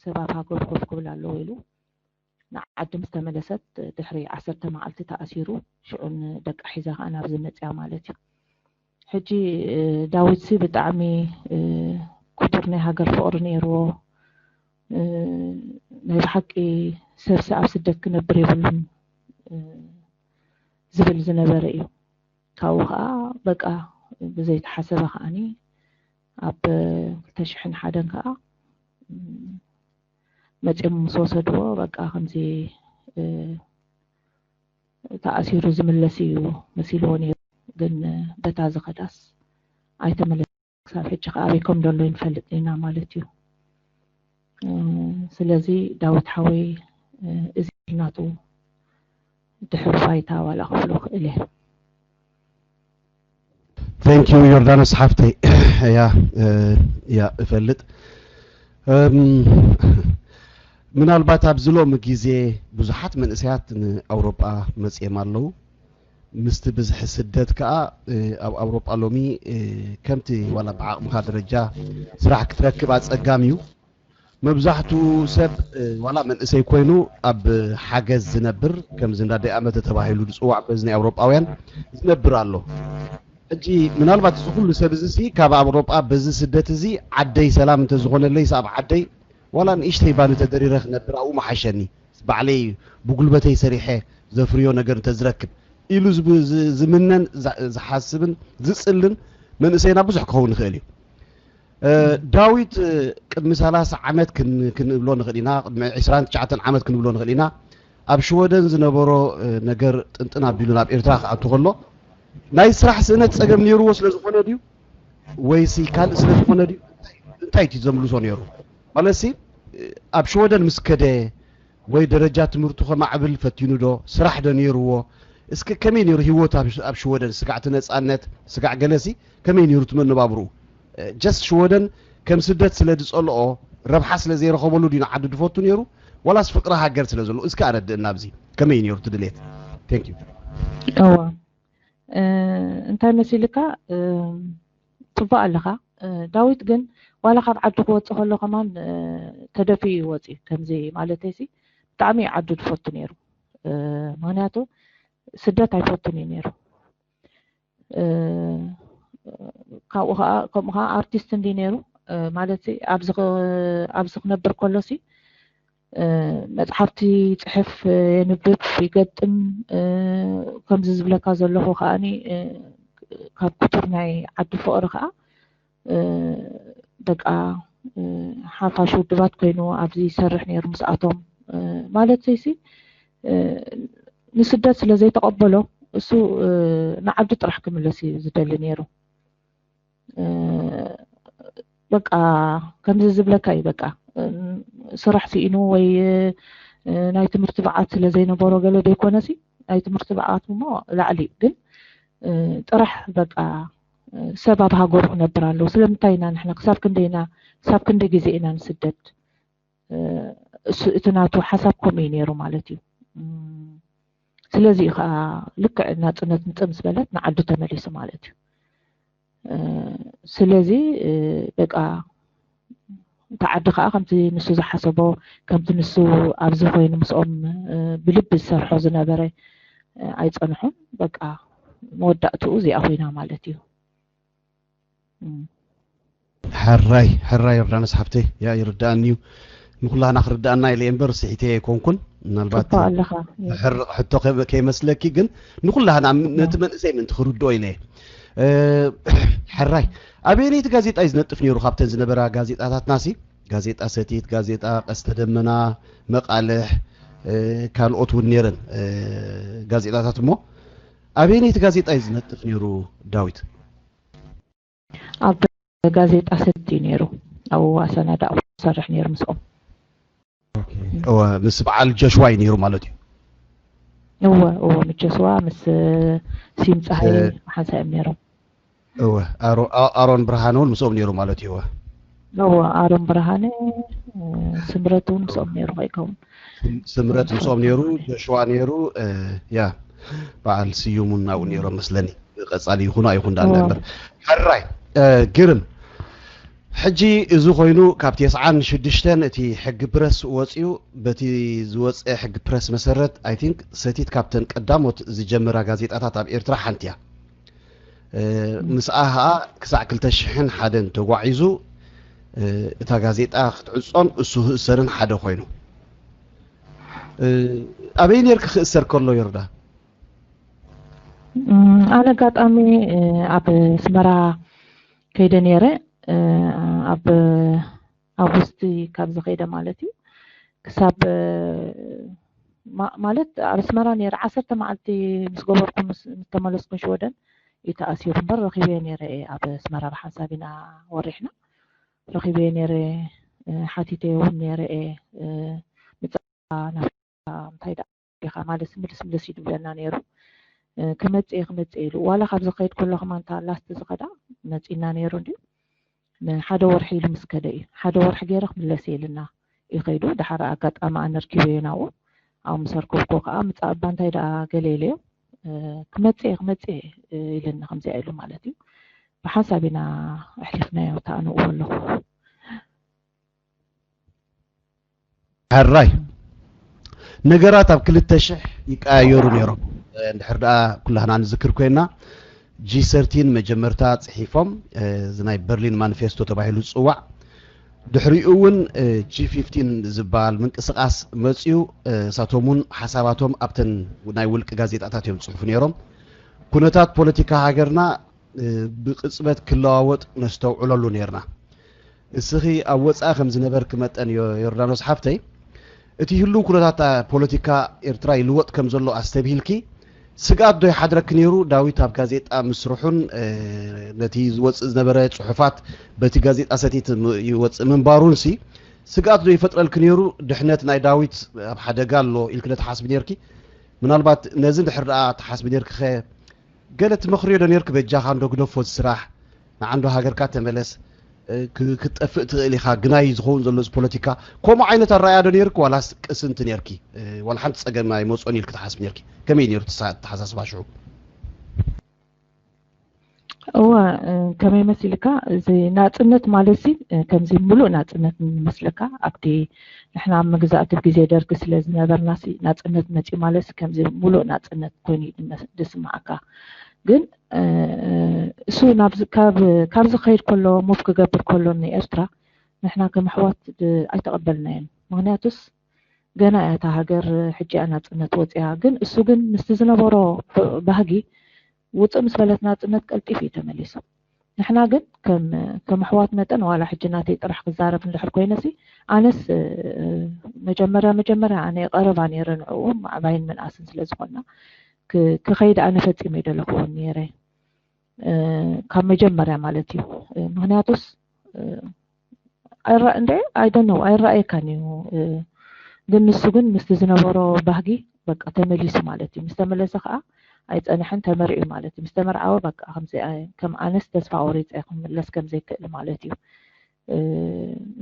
ሰብ ኣብ ሃገሩ ኮፍ ክብል ኣለዎ ኢሉ ንዓዲ ምስ ተመለሰት ድሕሪ ዓሰርተ መዓልቲ ተኣሲሩ ሽዑ ንደቃ ሒዛ ከዓ ናብዚ መፅያ ማለት እዩ። ሕጂ ዳዊትሲ ብጣዕሚ ክቡር ናይ ሃገር ፍቕሪ ነይርዎ። ናይ ብሓቂ ሰብሲ ኣብ ስደት ክነብር የብሉን ዝብል ዝነበረ እዩ። ካብኡ ከዓ በቃ ብዘይተሓሰበ ከዓኒ ኣብ ክልተ ሽሕን ሓደን ከዓ መፂኦም ምስ ወሰድዎ በቃ ከምዚ ተኣሲሩ ዝምለስ እዩ መሲልዎ ነይሩ። ግን በታ ዝኸዳስ ኣይተመለሰ። ክሳብ ሕጂ ከዓ ኣበይ ከም ዘሎ ይንፈልጥ ኢና ማለት እዩ። ስለዚ ዳዊት ሓወይ እዚ ናቱ ድሕሪ ባይታ ዋላ ክብሎ ክእል እየ። Thank you ዮርዳኖስ ሓፍተይ። ያ ያ እፈልጥ። ምናልባት ኣብዚ ሎሚ ግዜ ብዙሓት መንእሰያት ንኣውሮጳ መፅኦም ኣለዉ። ምስቲ ብዝሒ ስደት ከኣ ኣብ ኣውሮጳ ሎሚ ከምቲ ዋላ ብዓቕምኻ ደረጃ ስራሕ ክትረክብ ኣጸጋሚ እዩ። መብዛሕትኡ ሰብ ዋላ መንእሰይ ኮይኑ ኣብ ሓገዝ ዝነብር፣ ከምዚ እንዳ ደኣመተ ተባሂሉ ዝጽዋዕ በዚ ናይ ኣውሮጳውያን ዝነብር ኣሎ። ሕጂ ምናልባት እዚ ኩሉ ሰብ እዚ ሲ ካብ ኣውሮጳ በዚ ስደት እዚ ዓደይ ሰላም እንተዝኾነለይስ ኣብ ዓደይ ዋላ ንእሽተይ ባኒ ተደሪረ ክነብር ኣብኡ ምሓሸኒ፣ ባዕለይ ብጉልበተይ ሰሪሐ ዘፍርዮ ነገር እንተዝረክብ ኢሉ ዝምነን ዝሓስብን ዝጽልን መንእሰይና ብዙሕ ክኸውን ይኽእል እዩ። ዳዊት ቅድሚ ሰላሳ ዓመት ክንብሎ ንኽእል ኢና፣ ቅድሚ ዕስራን ትሽዓተን ዓመት ክንብሎ ንኽእል ኢና። ኣብ ሽወደን ዝነበሮ ነገር ጥንጥን ኣቢሉ ናብ ኤርትራ ክኣቱ ከሎ ናይ ስራሕ ስእነት ጸገም ነይርዎ ስለ ዝኾነ ድዩ ወይሲ ካልእ ስለ ዝኾነ ድዩ? እንታይ እቲ ዘምልሶ ነይሩ? ማለትሲ ኣብ ሽወደን ምስ ከደ ወይ ደረጃ ትምህርቱ ከማዕብል ፈቲኑ ዶ? ስራሕ ዶ ነይርዎ? እስከ ከመይ ነይሩ ህይወቱ ኣብ ሽወደን? ስጋዕ እቲ ነጻነት፣ ስጋዕ ገለሲ ከመይ ነይሩ እቲ መነባብርኡ? ጀስት ሽወደን ከም ስደት ስለ ዝጸልኦ ረብሓ ስለ ዘይረኸበሉ ድዩ ንዓዱ ዝፈቱ ነይሩ? ዋላስ ፍቕሪ ሃገር ስለ ዘለዎ? እስከ ኣረድእና ኣብዚ ከመይ ነይሩ እቲ ድሌት? Thank you። እዋ እንታይ መሲልካ? ጽቡቕ ኣለኻ። ዳዊት ግን ዋላ ካብ ዓዱ ክወጽእ ከሎ ከማን ተደፊኡ ይወጽእ እዩ። ከምዚ ማለተይ ሲ ብጣዕሚ እዩ ዓዱ ዝፈቱ ነይሩ። ምክንያቱ ስደት ኣይፈቱን እዩ ነይሩ። ካብኡ ከዓ ከምኡ ከዓ ኣርቲስት እንዲ ነይሩ ማለት ኣብዚ ኣብዚ ክነብር ከሎ ሲ መፅሓፍቲ ይፅሕፍ፣ የንብብ፣ ይገጥም። ከምዚ ዝብለካ ዘለኹ ከዓኒ ካብ ክቱር ናይ ዓዲ ፍቕሪ ከዓ በቃ ሓፋሽ ውድባት ኮይኑ ኣብዚ ይሰርሕ ነይሩ ምስኣቶም ማለት ዘይሲ ንስደት ስለ ዘይተቐበሎ እሱ ንዓዱ ጥራሕ ክምለስ እዩ ዝደሊ ነይሩ። በቃ ከምዚ ዝብለካ እዩ በቃ ስራሕ ስኢኑ ወይ ናይ ትምህርቲ ብዓት ስለ ዘይነበሮ ገለ ዘይኮነሲ ናይ ትምህርቲ ብዓቱ እሞ ላዕሊ እዩ። ግን ጥራሕ በቃ ሰብ ኣብ ሃገሩ ክነብር ኣለዎ። ስለምንታይ ኢና ንሕና ክሳብ ክንደይ ኢና ክሳብ ክንደይ ግዜ ኢና ንስደድ? እቲ ናቱ ሓሳብ ከምኡ እዩ ነይሩ ማለት እዩ። ስለዚ እዩ ከዓ ልክዕ ናፅነት ምፅእ ምስ በለት ንዓዱ ተመሊሱ ማለት እዩ። ስለዚ በቃ እቲ ዓዲ ከዓ ከምቲ ንሱ ዝሓሰቦ ከምቲ ንሱ ኣብዚ ኮይኑ ምስኦም ብልቢ ዝሰርሖ ዝነበረ ኣይፀንሑን። በቃ መወዳእትኡ እዚኣ ኮይና ማለት እዩ። ሕራይ ሕራይ ዮርዳኖስ ሓፍተይ፣ ያ ይርዳኣኒ እዩ። ንኩላህና ክርዳኣና ኢለ እምበር ስሒተ ኣይኮንኩን። ምናልባት ጽቡቅ ኣለኻ። ሕርቕ ሕቶ ከ- ከይመስለኪ፣ ግን ንኩላህና ም- ነቲ መንእሰይ ምእንቲ ክርድኦ ኢለ እየ። እ፣ ሕራይ ኣበየነይቲ ጋዜጣ እዩ ዝነጥፍ ነይሩ? ካብተን ዝነበራ ጋዜጣታትና ሲ፣ ጋዜጣ ሰቲት፣ ጋዜጣ ቀስተ ደመና፣ መቃልሕ፣ እ፣ ካልኦት እውን ነይረን፣ እ፣ ጋዜጣታት። እሞ ኣበየነይቲ ጋዜጣ እዩ ዝነጥፍ ነይሩ ዳዊት? ኣብ ጋዜጣ ሰቲ ነይሩ። ኣብኡ ኣሰናዳእኹ ዝሰርሕ ነይሩ ምስኦም። እወ፣ ምስ በዓል ጆሽዋ እዩ ነይሩ ማለት እዩ። እወ እወ፣ ምስ ጆሽዋ፣ ምስ ሲም ፀሃይ ሓንሳእ እዮም ነይሮም። እወ፣ ኣሮ- ኣ- ኣሮን ብርሃነ እውን ምስኦም ነይሩ ማለት እዩ። እወ፣ እወ፣ ኣሮን ብርሃነ፣ ስምረት እውን ምስኦም ነይሩ ከይከውን። ስምረት ምስኦም ነይሩ፣ ጆሽዋ ነይሩ። እ፣ ያ በዓል ስዩም እውን ኣብኡ ነይሮም መስለኒ። ቀጻሊ ይኹኑ ኣይኹን ዳኣ እምበር። ሕራይ፣ እ፣ ግርም። ሕጂ እዚ ኮይኑ ካብ ተስዓን ሽዱሽተን እቲ ሕጊ ፕረስ ወጺኡ፣ በቲ ዝወጸ ሕጊ ፕረስ መሰረት፣ I think፣ ሰቲት ካብተን ቀዳሞት ዝጀመራ ጋዜጣታት ኣብ ኤርትራ ሓንቲ እያ። እ፣ ምስኣ ኸኣ ክሳዕ ክልተ ሽሕን ሓደን ተጓዒዙ፣ እ፣ እታ ጋዜጣ ክትዕጾን እሱ ክእሰርን ሓደ ኮይኑ። እ፣ ኣበይ ኔርኪ ክእሰር ከሎ ዮርዳ? እም፣ ኣነ ኣጋጣሚ፣ እ፣ ኣብ ኣስመራ ከይደ ነይረ፣ እ፣ ኣብ፣ ኣብ ውስጢ ካብ ዝኸይደ ማለት እዩ። ክሳብ፣ እ፣ ማ- ማለት ኣብ ኣስመራ ነይረ ዓሰርተ መዓልቲ ምስ ገበርኩ ምስ ምስ ተመለስኩ ሽወደን እዩ ተኣሲሩ እምበር ረኺበዮ ነይረ እየ። ኣብ ኣስመራ ብሓንሳብ ኢና ወሪሕና። ረኺበዮ ነይረ፣ እ፣ ሓቲተዮ እውን ነይረ እየ። እ፣ ምጻእ ናብታ እንታይ ደኣ ኢኻ ማለት ምልስ ምልስ እዩ ዝብለና ነይሩ። እ፣ ክመጽእ እየ ክመጽእ እየ ኢሉ ዋላ ካብ ዝኸይድ ከሎ ከማን እታ ላስት ዝኸዳ መጺና ነይሩ እንድዩ። ንሓደ ወርሒ ኢሉ ምስ ከደ እዩ። ሓደ ወርሒ ገይረ ክምለስ እየ ኢልና እዩ ከይዱ። ድሓር ኣጋጣሚ ኣነ ርኪበዮ ናብኡ። ኣብኡ ምስ ኣርከብኩዎ ከዓ ምጻእ እባ እንታይ ደኣ ገለ ኢለዮ። እ፣ ክመጽእ እየ ክመጽእ እየ፣ እ፣ ኢለኒ ከምዚኣ ኢሉ ማለት እዩ። ብሓንሳብ ኢና ኣሕሊፍናዮ እታ ኣነ ኣብኡ ከለኹ። ሕራይ ነገራት ኣብ ክልተ ሽሕ ይቀያየሩ ነይሮም። እንድሕር ደኣ ኩላህና ንዝክር ኮይና፣ ጂ ሰርቲን መጀመርታ ጽሒፎም፣ እዚ ናይ በርሊን ማኒፌስቶ ተባሂሉ ዝጽዋዕ፣ ድሕሪኡ እውን ጂ ፊፍቲን ዝበሃል ምንቅስቃስ መጽዩ፣ እሳቶም እውን ሓሳባቶም ኣብተን ናይ ውልቂ ጋዜጣታት እዮም ዝጽሕፉ ነይሮም። ኩነታት ፖለቲካ ሃገርና ብቅጽበት ክለዋወጥ ነስተውዕለሉ ነይርና። እስኺ ኣብ ወጻኢ ከም ዝነበርኪ መጠን ዮ- ዮርዳኖስ ሓፍተይ፣ እቲ ህሉው ኩነታት ፖለቲካ ኤርትራ ይልወጥ ከም ዘሎ ኣስተብሂልኪ ስግኣት ዶ ይሓድረኪ ነይሩ? ዳዊት ኣብ ጋዜጣ ምስርሑን እ፣ ነቲ ዝወጽእ ዝነበረ ጽሑፋት በቲ ጋዜጣ ሰቲት ም- ይወጽእ ምንባሩን ሲ ስግኣት ዶ ይፈጥረልኪ ነይሩ? ድሕነት ናይ ዳዊት ኣብ ሓደጋ ኣሎ ኢልኪ ዶ ትሓስቢ ነይርኪ? ምናልባት ነዚ እንድሕር ደኣ ትሓስቢ ነይርኪ ኸ ገለ ትመኽርዮ ዶ ነይርኪ? በጃኻ እንዶ ግደፎ እዚ ስራሕ፣ ንዓንዶ ሃገርካ ተመለስ፣ እ፣ ክ- ክትጠፍእ ትኽእል ኢኻ፣ ግናይ ዝኸውን ዘሎ እዚ ፖለቲካ፣ ከምኡ ዓይነት ኣረኣእያ ዶ ነይርኪ ዋላስ ቅስንቲ ነይርኪ? እ፣ ዋላ ሓንቲ ጸገም ኣይመጾን ኢልኪ ትሓስቢ ነይርኪ? ከመይ ነይሩ እቲ ሳ- ኣተሓሳስባ ሽዑ? እወ፣ እ፣ ከመይ መሲልካ፣ እዚ ናጽነት ማለት ሲ፣ እ፣ ከምዚ ምሉእ ናጽነት ንመስለካ፣ ኣብቲ ንሕና ኣብ መግዛእቲ ግዜ ደርጊ ስለ ዝነበርና ሲ፣ ናጽነት መጺኡ ማለት ሲ፣ ከምዚ ምሉእ ናጽነት ኮይኑ እዩ ዝመስ- ዝስምዓካ። ግን፣ እ፣ እሱ ናብዚ- ካብ ካብ ዝኸይድ ከሎ፣ ሙቭ ክገብር ከሎ ንኤርትራ ንሕና ከም ኣሕዋት ድ- ኣይተቐበልናዮን። ምኽንያቱስ ገና እያ እታ ሃገር፣ ሕጂ እያ ናጽነት ወጺኣ። ግን እሱ ግን ምስቲ ዝነበሮ ብ- ባህጊ ውጽእ ምስ በለት ናጽነት ቀልጢፉ እዩ ተመሊሱ። ንሕና ግን ከም ከም ኣሕዋት መጠን ዋላ ሕጂ ናተይ ጥራሕ ክዛረብ እንድሕር ኮይነሲ ኣነስ እ፣ መጀመርያ መጀመርያ ኣነ ቀረባ ነይረ ንዕኡ ምዕባይን ምንኣስን ስለ ዝኾንና ክ- ክኸይድ ኣነ ፈጺመ ኣይደለኽዎን ነይረ። እ፣ ካብ መጀመርያ ማለት እዩ። እ፣ ምኽንያቱስ እ፣ ኣይራ እንደ I don't know ኣይረኣየካን እዩ። እ፣ ግን ንሱ ግን ምስቲ ዝነበሮ ባህጊ በቃ ተመሊሱ ማለት እዩ። ምስ ተመለሰ ከዓ ኣይፀንሐን፣ ተመርዕዩ ማለት እዩ። ምስ ተመርዓወ በቃ ከምዚ ኣይ- ከም ኣነስ ተስፋ ቆሪፀ ክምለስ ከም ዘይክእል ማለት እዩ። እ፣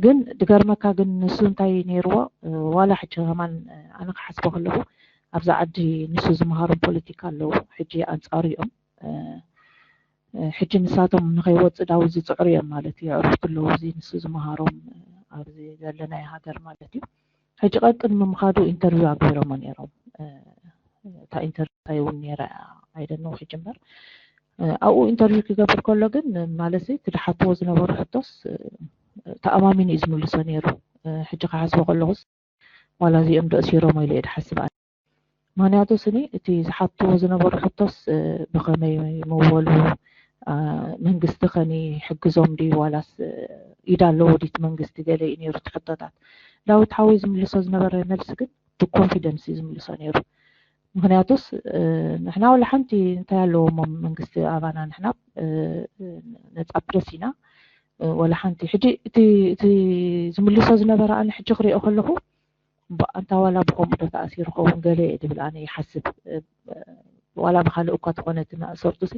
ግን ድገርመካ ግን ንሱ እንታይ ነይርዎ? እ፣ ዋላ ሕጂ ከማን፣ እ፣ ኣነ ክሓስቦ ከለኹ ኣብዚ ዓዲ ንሱ ዝመሃሮም ፖለቲካ ኣለዉ። ሕጂ ኣንፃሩ እዮም። እ፣ እ፣ ሕጂ ንሳቶም ንኸይወፅእ ዳዊት ዝፅዕሩ እዮም ማለት እዩ። የዕሩኽቲ ኣለዉ፣ እዚ ንሱ ዝመሃሮም፣ እ፣ ኣብዚ ዘለናዮ ሃገር ማለት እዩ። ሕጂ ቀቅድሚ ምኻዱ ኢንተርቪው ኣግቢሮሞ ነይሮም። እ፣ እታ ኢንተርቪው እንታይ እውን ነይራ ኣይደነው ሕጂ እምበር፣ እ፣ ኣብኡ ኢንተርቪው ክገብር ከሎ ግን ማለት እቲ ድሓትዎ ዝነበሩ ሕቶስ፣ እ፣ ተኣማሚኑ እዩ ዝምልሶ ነይሩ። እ፣ ሕጂ ክሓስቦ ከለኹስ ዋላ እዚኦም ዶ እሲሮሞ ኢለ እየ ድሓስብ ኣነ። ምኽንያቱ ስኒ እቲ ዝሓትዎ ዝነበሩ ሕቶስ፣ እ፣ ብኸመይ ምበሉ፣ አ፣ መንግስቲ ኸኒ ሕግዞም ድዩ ዋላስ፣ እ፣ ኢድ ኣለዎ ዲት መንግስቲ ገለ እዩ ነይሩ እቲ ሕቶታት። ዳዊት ሓወይ ዝምልሶ ዝነበረ መልሲ ግን ብኮንፊደንስ እዩ ዝምልሶ ነይሩ። ምኽንያቱስ፣ እ፣ ንሕና ዋላ ሓንቲ እንታይ ኣለዎም መንግስቲ ኣባና፣ ንሕና፣ እ፣ ነፃ ፕረስ ኢና፣ እ፣ ዋላ ሓንቲ። ሕጂ እቲ እቲ ዝምልሶ ዝነበረ ኣነ ሕጂ ክሪኦ ከለኹ፣ ብ-፣ ኣንታ ዋላ ብኸምኡ ዶ ተኣሲሩ ኸውን ገለ እየ ድብል ኣነ ይሓስብ። እ፣ ዋላ ብኻልእ እኳ ተኾነ እቲ ማእሰርቱ ሲ፣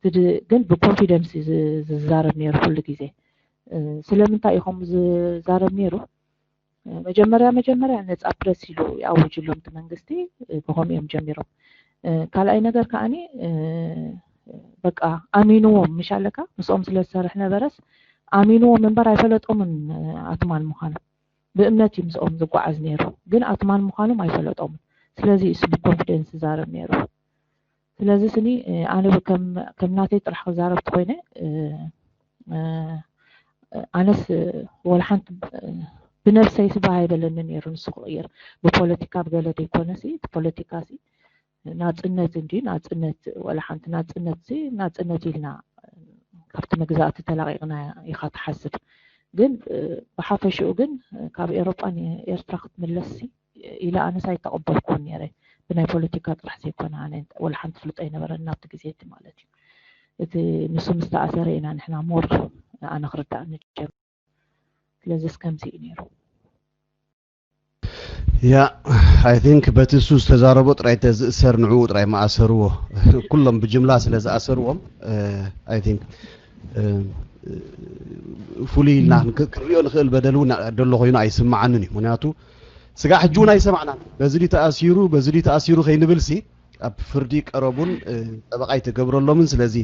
እቲ ድ-፣ ግን ብኮንፊደንስ እዩ ዝ-፣ ዝዛረብ ነይሩ ኩሉ ግዜ። እ፣ ስለምንታይ እዩ ከምኡ ዝዛረብ ነይሩ? እ፣ መጀመርያ መጀመርያ ነፃ ፕረስ ኢሉ ይኣውጅሎም እቲ መንግስቲ፣ እ፣ ብኸምኡ እዮም ጀሚሮም። እ፣ ካልኣይ ነገር ከዓኒ፣ እ፣ በቃ ኣሚንዎም ምሽ ኣለካ፣ ምስኦም ስለ ዝሰርሕ ነበረስ ኣሚንዎም እምበር ኣይፈለጦምን፣ እ፣ ኣትማን ምዃኖም። ብእምነት እዩ ምስኦም ዝጓዓዝ ነይሩ፣ ግን ኣትማን ምዃኖም ኣይፈለጦምን። ስለዚ እሱ ብኮንፊደንስ ዝዛረብ ነይሩ። ስለዚ ስኒ፣ እ፣ ኣነ ብ-፣ ከም ከም ናተይ ጥራሕ ክዛረብ ተኮይነ፣ እ፣ እ፣ ኣነስ፣ እ፣ ወላ ሓንቲ፣ እ፣ ብነብሰይ ስባህ ኣይበለኒ ነይሩ ንሱ ክቕይር። ብፖለቲካ ብገለ ዘይኮነሲ፣ እቲ ፖለቲካ ሲ ናጽነት እንዲ ናጽነት፣ ወላ ሓንቲ ናጽነት ሲ ናጽነት ኢልና ካብቲ መግዛእቲ ተላቒቕና ኢኻ ትሓስብ። ግን፣ እ፣ ብሓፈሽኡ ግን፣ እ፣ ካብ ኤሮጳ ንኤርትራ ክትምለስ ሲ ኢለ ኣነስ ኣይተቐበልኩን ነይረ። ብናይ ፖለቲካ ጥራሕ ዘይኮነ ኣነ ወላ ሓንቲ ፍልጦ ኣይነበረን ናብቲ ግዜ እቲ ማለት እዩ። እቲ ንሱ ምስ ተኣሰረ ኢና ንሕና ሞር ኣነ ክርዳእኒ ጀመረ። ስለዚ እስከምዚ እዩ ነይሩ። ያ፣ I think በቲ እሱ ዝተዛረቦ ጥራይ ተዝእሰር ንዕኡ ጥራይ መኣሰርዎ። ኩሎም ብጅምላ ስለ ዝኣሰርዎም፣ እ፣ I think፣ እ፣ ፍሉይ ኢልና ክንክ-፣ ክንሪኦ ንኽእል በደል እውን ደሎ ኮይኑ ኣይስምዓንን እዩ። ምክንያቱ ስጋዕ ሕጂ እውን ኣይሰማዕናን። በዚ ድዩ ተኣሲሩ፣ በዚ ድዩ ተኣሲሩ ከይንብል ሲ ኣብ ፍርዲ ቀረቡን፣ እ፣ ጠበቓ ኣይተገብረሎምን። ስለዚ፣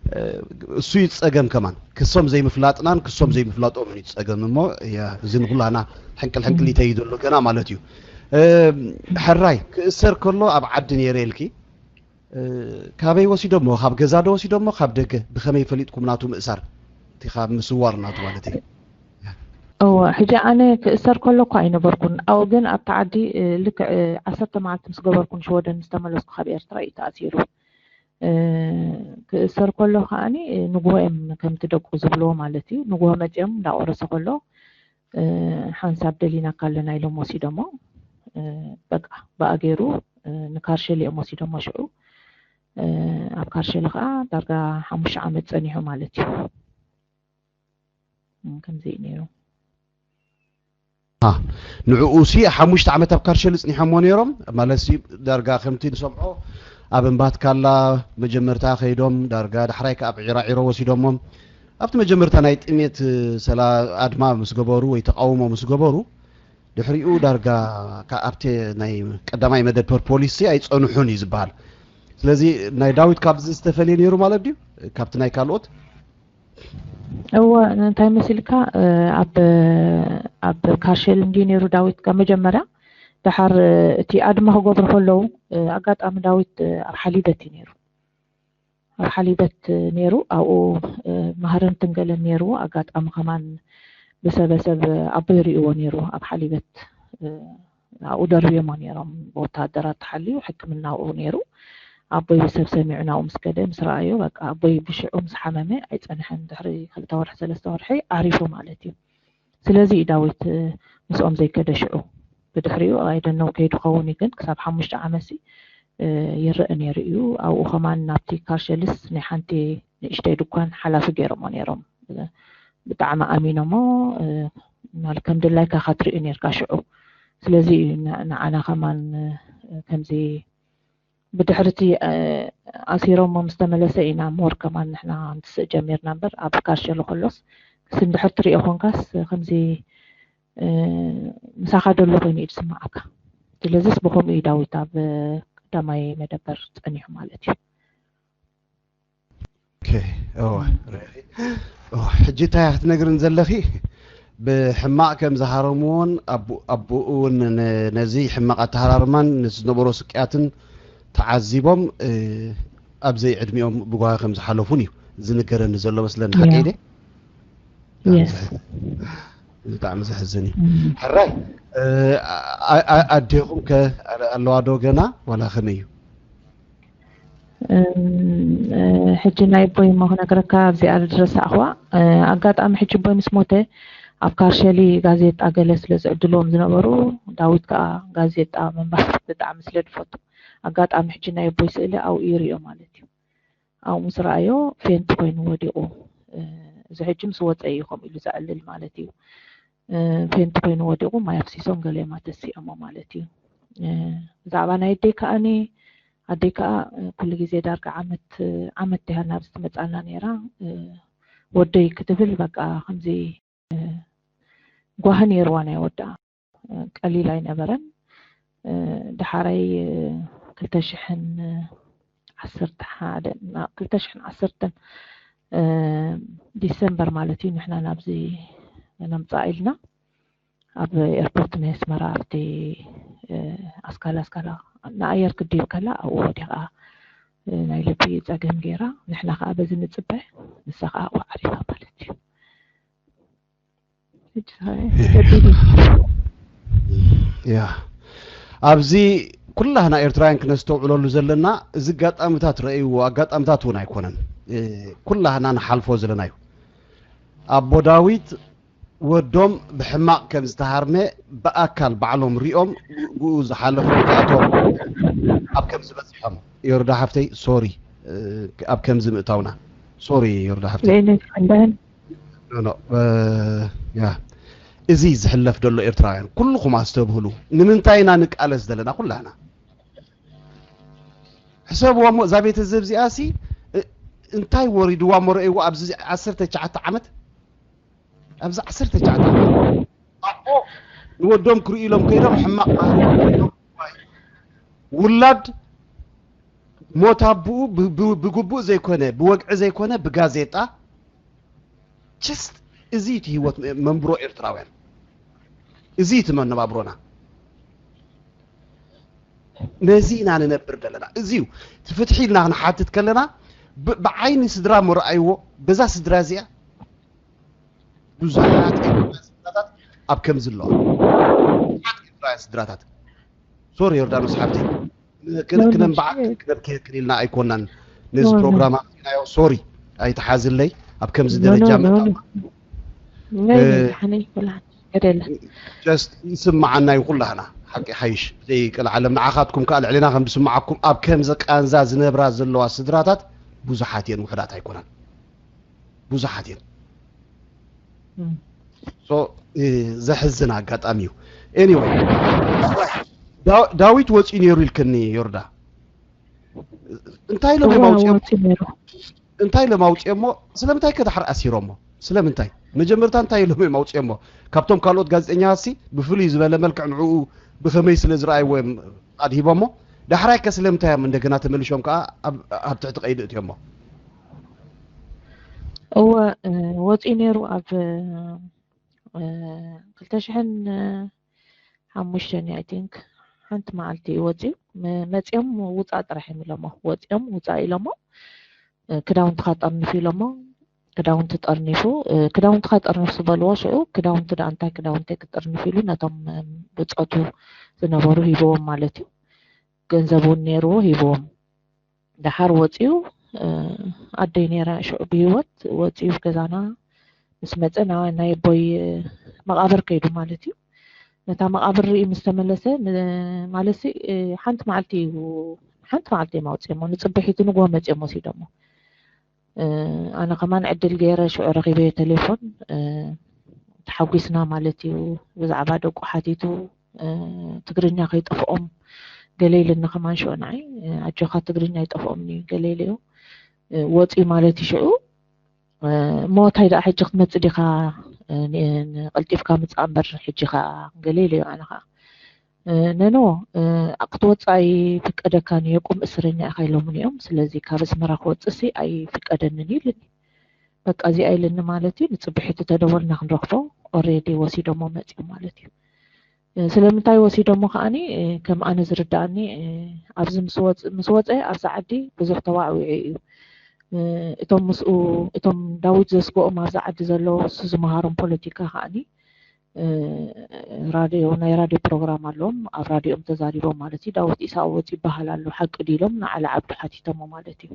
እ፣ እሱ እዩ ጸገም ከማን። ክሶም ዘይምፍላጥናን ክሶም ዘይምፍላጦምን እዩ ጸገም እሞ፣ ያ፣ እዚ ንኩላና ሕንቅል ሕንቅል ይተይ ዘሎ ገና ማለት እዩ። እ፣ ሕራይ ክእሰር ከሎ ኣብ ዓዲ ነይረ ኢልኪ፣ እ፣ ካበይ ወሲዶሞ? ካብ ገዛ ዶ ወሲዶሞ? ካብ ደገ? ብኸመይ ፈሊጥኩም ናቱ ምእሳር? እቲ ካብ ምስዋር ናቱ ማለት እዩ። እወ፣ ሕጂ ኣነ ክእሰር ከሎ እኳ ኣይነበርኩን። ኣብኡ ግን ኣብቲ ዓዲ፣ እ፣ ልክዕ፣ እ፣ ዓሰርተ መዓልቲ ምስ ገበርኩ ንሽወደን ምስ ተመለስኩ ካብ ኤርትራ እዩ ተኣሲሩ። እ፣ ክእሰር ከሎ ከዓኒ፣ እ፣ ንግሆ እዮም ከምቲ ደቁ ዝብልዎ ማለት እዩ። ንግሆ መጺኦም እንዳቆረሰ ከሎ፣ እ፣ ሓንሳብ ደሊናካ ኣለና ኢሎም ወሲዶሞ። እ፣ በቃ ብኣ ገይሩ፣ እ፣ ንካርሸሊ እዮም ወሲዶሞ ሽዑ። እ፣ ኣብ ካርሸሊ ከዓ ዳርጋ ሓሙሽተ ዓመት ጸኒሑ ማለት እዩ። እ፣ ከምዚ እዩ ነይሩ። ንዕኡ ሲ ሓሙሽተ ዓመት ኣብ ካርሸሊ ጽኒሖሞ ነይሮም። ማለት ሲ ዳርጋ ከምቲ ንሰምዖ ኣብ እምባትካላ መጀመርታ ከይዶም፣ ዳርጋ ዳሕራይ ከኣ ኣብ ዒራዒሮ ወሲዶሞም። ኣብቲ መጀመርታ ናይ ጥሜት ሰላ ኣድማ ምስ ገበሩ ወይ ተቃውሞ ምስ ገበሩ፣ ድሕሪኡ ዳርጋ ከ-፣ ኣብቲ ናይ ቀዳማይ መደብ ፖሊስ ሲ ኣይጸንሑን እዩ ዝበሃል። ስለዚ ናይ ዳዊት ካብዚ ዝተፈልየ ነይሩ ማለት ድዩ? ካብቲ ናይ ካልኦት? እወ፣ እንታይ መሲልካ፣ እ፣ ኣብ፣ ኣብ ካርሸል እንድዩ ነይሩ ዳዊት ካብ መጀመርያ። ደሓር፣ እ፣ እቲ ኣድማ ክገብሩ ከለዉ፣ እ፣ ኣጋጣሚ ዳዊት፣ እ፣ ኣብ ሓሊበት እዩ ነይሩ። ኣብ ሓሊበት ነይሩ። ኣብኡ፣ እ፣ ማህረምትን ገለን ነይርዎ። ኣጋጣሚ ከማን ብሰበሰብ ኣቦይ ርእይዎ ነይሩ ኣብ ሓሊበት። እ፣ ኣብኡ ደርብዮሞ ነይሮም ብወታደራት ተሓልዩ። ሕክምና ኣብኡ ነይሩ። ኣቦይ ብሰብ ሰሚዑ ናብኡ ምስ ከደ ምስ ረኣዮ፣ በቃ ኣቦይ ብሽዑ ምስ ሓመመ ኣይጸንሐን። ድሕሪ ክልተ ወርሒ ሰለስተ ወርሒ ዓሪፉ ማለት እዩ። ስለዚ እዩ ዳዊት፣ እ፣ ምስኦም ዘይከደ ሽዑ። ብድሕሪኡ ኣይደነው ከይዱ ኸውን እዩ፣ ግን ክሳብ ሓሙሽተ ዓመትሲ፣ እ፣ ይረአ ነይሩ እዩ። ኣብኡ ከማን ናብቲ ካርሸልስ ናይ ሓንቲ ንእሽተይ ድኳን ሓላፊ ገይሮሞ ነይሮም። ብጣዕሚ ኣሚኖሞ፣ እ፣ ማለት ከም ድላይካ ኢኻ ትርኢ ነይርካ ሽዑ። ስለዚ እዩ ን-፣ ንዓና ከማን፣ እ፣ ከምዚ ብድሕርቲ ኣሲሮሞ ምስ ተመለሰ ኢና ሞር ከማን ንሕና ንትስእ ጀሚርና እምበር ኣብ ካርሸሎ ከሎስ ስንድሕር ትሪኦ ኮንካስ ከምዚ ምሳኻ ደሎ ኮይኑ እዩ ዝስምዓካ። ስለዚስ ብኸምኡ እዩ ዳዊት ኣብ ቀዳማይ መደበር ጸኒሑ ማለት እዩ። ሕጂ እንታይ ክትነግርን ዘለኺ? ብሕማቕ ከም ዝሃረምዎን ኣቦኡ እውን ነዚ ሕማቕ ኣተሃራርማን ነቲ ዝነበሮ ስቅያትን ተዓዚቦም ኣብ ዘይዕድሚኦም ብጓሂ ከም ዝሓለፉን እዩ ዝንገረኒ ዘሎ መስለኒ። ሓቂ ኢለ ብጣዕሚ ዘሕዝን እዩ። ሕራይ ኣዴኹም ከ ኣለዋ ዶ ገና ዋላ ከመይ እዩ? ሕጂ ናይ ኣቦይ እሞ ክነግረካ ኣብዚኣ ዝረሳዕኽዋ ኣጋጣሚ ሕጂ ኣቦይ ምስ ሞተ ኣብ ካርሸሊ ጋዜጣ ገለ ስለ ዝዕድልዎም ዝነበሩ ዳዊት ከዓ ጋዜጣ ምንባብ ብጣዕሚ ስለ ዝፈቱ ኣጋጣሚ ሕጂ ናይ ኣቦይ ስእሊ ኣብኡ ይሪኦ ማለት እዩ። ኣብኡ ምስ ረኣዮ ፌንት ኮይኑ ወዲቑ እዚ ሕጂ ምስ ወፀ እዩ ከምኡ ኢሉ ዘዕልል ማለት እዩ። ፌንት ኮይኑ ወዲቑ ማይ ኣፍሲሶም ገሊኦም ኣተሲኦሞ ማለት እዩ። ብዛዕባ ናይ ኣደይ ከዓኒ ኣደይ ከዓ ኩሉ ግዜ ዳርጋ ዓመት ዓመት ዲሃ ናብዚ ትመፃና ነይራ። ወደይ ክትብል በቃ ከምዚ ጓሂ ነይርዋ ናይ ወድኣ ቀሊል ኣይነበረን። ዳሓራይ ክልተ ሽሕን ዓሰርተ ሓደ ክልተ ሽሕን ዓሰርተን ዲሰምበር ማለት እዩ ንሕና ናብዚ ነምፅኣ ኢልና ኣብ ኤርፖርት ናይ ኣስመራ ኣብቲ ኣስካላ ኣስካላ ንኣየር ክድይብ ከላ ኣብኡ ወዲቓ ናይ ልቢ ፀገም ገይራ ንሕና ከዓ በዚ ንፅበ ንሳ ከዓ ኣብኡ ዓሪፋ ማለት እዩ። ያ ኣብዚ ኩላህና ኤርትራውያን ክነስተውዕለሉ ዘለና እዚ ኣጋጣምታት ረእይዎ ኣጋጣምታት እውን ኣይኮነን። ኩላህና ንሓልፎ ዘለና እዩ። ኣቦ ዳዊት ወዶም ብሕማቕ ከም ዝተሃርመ ብኣካል ባዕሎም ሪኦም ብኡ ዝሓለፉ ክኣቶም ኣብ ከም ዝበፅሖም ዮርዳ ሓፍተይ ሶሪ ኣብ ከም ዝምእታውና ሶሪ ዮርዳ ሓፍተይ ኖ ኖ ያ እዚ ዝሕለፍ ዘሎ ኤርትራውያን ኩልኹም ኣስተብህሉ። ንምንታይ ኢና ንቃለስ ዘለና ኩላህና? ሕሰብዎ እሞ እዛ ቤተ ዘብ እዚኣ ሲ እንታይ ወሪድዋ እሞ ረእይዎ ኣብዚ ዓሰርተ ትሽዓተ ዓመት ኣብዚ ዓሰርተ ትሽዓተ ዓመት ኣቦ ንወዶም ክርእዩ ኢሎም ከይዶም ሕማቕ ባህሪ ውላድ ሞት ኣቦኡ ብግቡእ ዘይኮነ ብወግዒ ዘይኮነ ብጋዜጣ ችስት እዚ እቲ ህይወት መንብሮ ኤርትራውያን እዚ እቲ መነባብሮና ነዚ ኢና ንነብር ዘለና እዚ እዩ እቲ ፍትሒ ኢልና ክንሓትት ከለና ብዓይኒ ስድራ ምርኣይዎ በዛ ስድራ እዚኣ ብዙሓት ኤርትራታት ኣብ ከምዚ ኣለዋ ብዙሓት ኤርትራውያን ስድራታት ሶሪ ዮርዳኖስ ሓፍተይ ክነንባዓት ክነብክየክን ኢልና ኣይኮናን ነዚ ፕሮግራም ኣናዮ ሶሪ ኣይተሓዝለይ ኣብ ከምዚ ደረጃ ምእታው ይስምዓና እዩ ኩላህና ሓቂ ሓይሽ ዘይቀልዓለም ንዓኻትኩም ከዓ ልዕሌና ከም ዝስምዓኩም ኣብ ከምዚ ቃንዛ ዝነብራ ዘለዋ ስድራታት ብዙሓት እየን ውሕዳት ኣይኮናን ብዙሓት እየን ዘሕዝን ኣጋጣሚ እዩ anyway ዳዊት ወፂኡ ነይሩ ኢልክኒ ዮርዳ እንታይ ኢሎም የማውፅኦም እንታይ ኢሎም ኣውፅኦሞ ስለምንታይ ከዳሕር ኣሲሮሞ ስለምንታይ መጀመርታ እንታይ ኢሎም እዮም ኣውፅኦሞ ካብቶም ካልኦት ጋዜጠኛታት ሲ ብፍሉይ ዝበለ መልክዕ ንዕኡ ብኸመይ ስለ ዝረኣይዎ እዮም ኣድሂቦሞ ዳሕራይ ከ ስለምንታይ እዮም እንደገና ተመሊሾም ከዓ ኣብ ትሕቲ ቀይዲ እትዮሞ እወ ወፂኡ ነይሩ ኣብ ክልተ ሽሕን ሓሙሽተን I think ሓንቲ መዓልቲ እዩ ወፂኡ መፂኦም ውፃእ ጥራሕ እዮም ኢሎሞ ወፂኦም ውፃእ ኢሎሞ ክዳውንትኻ ጠርንፍ ኢሎሞ ክዳውንቲ ጠርኒፉ ክዳውንትኻ ጠርንፍ ዝበልዎ ሽዑ ክዳውንቲ ደኣ እንታይ ክዳውንቲ ክጥርንፍ ኢሉ ነቶም ብፆቱ ዝነበሩ ሂብዎም ማለት እዩ ገንዘብ እውን ነይርዎ ሂብዎም ደሓር ወፂኡ ኣደይ ነይራ ሽዑ ብሂወት ወፂኡ ገዛና ምስ መፀ ናይ ኣቦይ መቃብር ከይዱ ማለት እዩ ነታ መቃብር ርኢ ምስ ተመለሰ ማለት ሓንቲ መዓልቲ እዩ ሓንቲ መዓልቲ እዮም ኣውፅኦሞ ንፅብሒቱ ንግሆ መፅኦም ወሲዶሞ ኣነ ከማን ዕድል ገይረ ሽዑ ረኺበዮ ቴሌፎን ተሓጒስና ማለት እዩ ብዛዕባ ደቁ ሓቲቱ ትግርኛ ከይጠፍኦም ገለ ኢልኒ ከማን ሽዑ ንዓይ፣ ኣጆኻ ትግርኛ ኣይጠፍኦምን እዩ ገለ ኢለዮ። ወፂ ማለት እዩ ሽዑ። እሞ እንታይ ደኣ ሕጂ ክትመፅእ ዲኻ? ቀልጢፍካ ምፃእ እምበር ሕጂ ኸዓ ገለ ኢለዮ ኣነ ኸዓ። ነኖ ክትወፅእ ኣይፍቀደካን እዩ፣ የቁም እስረኛ ኢኻ ኢሎምኒ እዮም። ስለዚ ካብ ኣስመራ ክወፅእሲ ኣይፍቀደንን እዩ ኢልኒ። በቃ እዚኣ ኢልኒ ማለት እዩ። ንፅብሒቲ ተደወልና ክንረኽቦ ኦሬዲ ወሲዶሞ መፂኦም ማለት እዩ። ስለምንታይ ወሲዶሞ ከዓኒ ከም ኣነ ዝርዳእኒ ኣብዚ ምስ ወፀ ኣብዛ ዓዲ ብዙሕ ተዋዕዊዑ እዩ። እቶም ምስኡ እቶም ዳዊት ዘስግኦም ኣብዛ ዓዲ ዘለዉ እሱ ዝመሃሮም ፖለቲካ ከዓኒ ራድዮ ናይ ራድዮ ፕሮግራም ኣለዎም። ኣብ ራድዮም ተዛሪቦም ማለት እዩ። ዳዊት ኢሳቅ ወፂ ይበሃል ኣሎ ሓቂ ድዩ ኢሎም ንዓሊ ዓብዱ ሓቲቶሞ ማለት እዩ።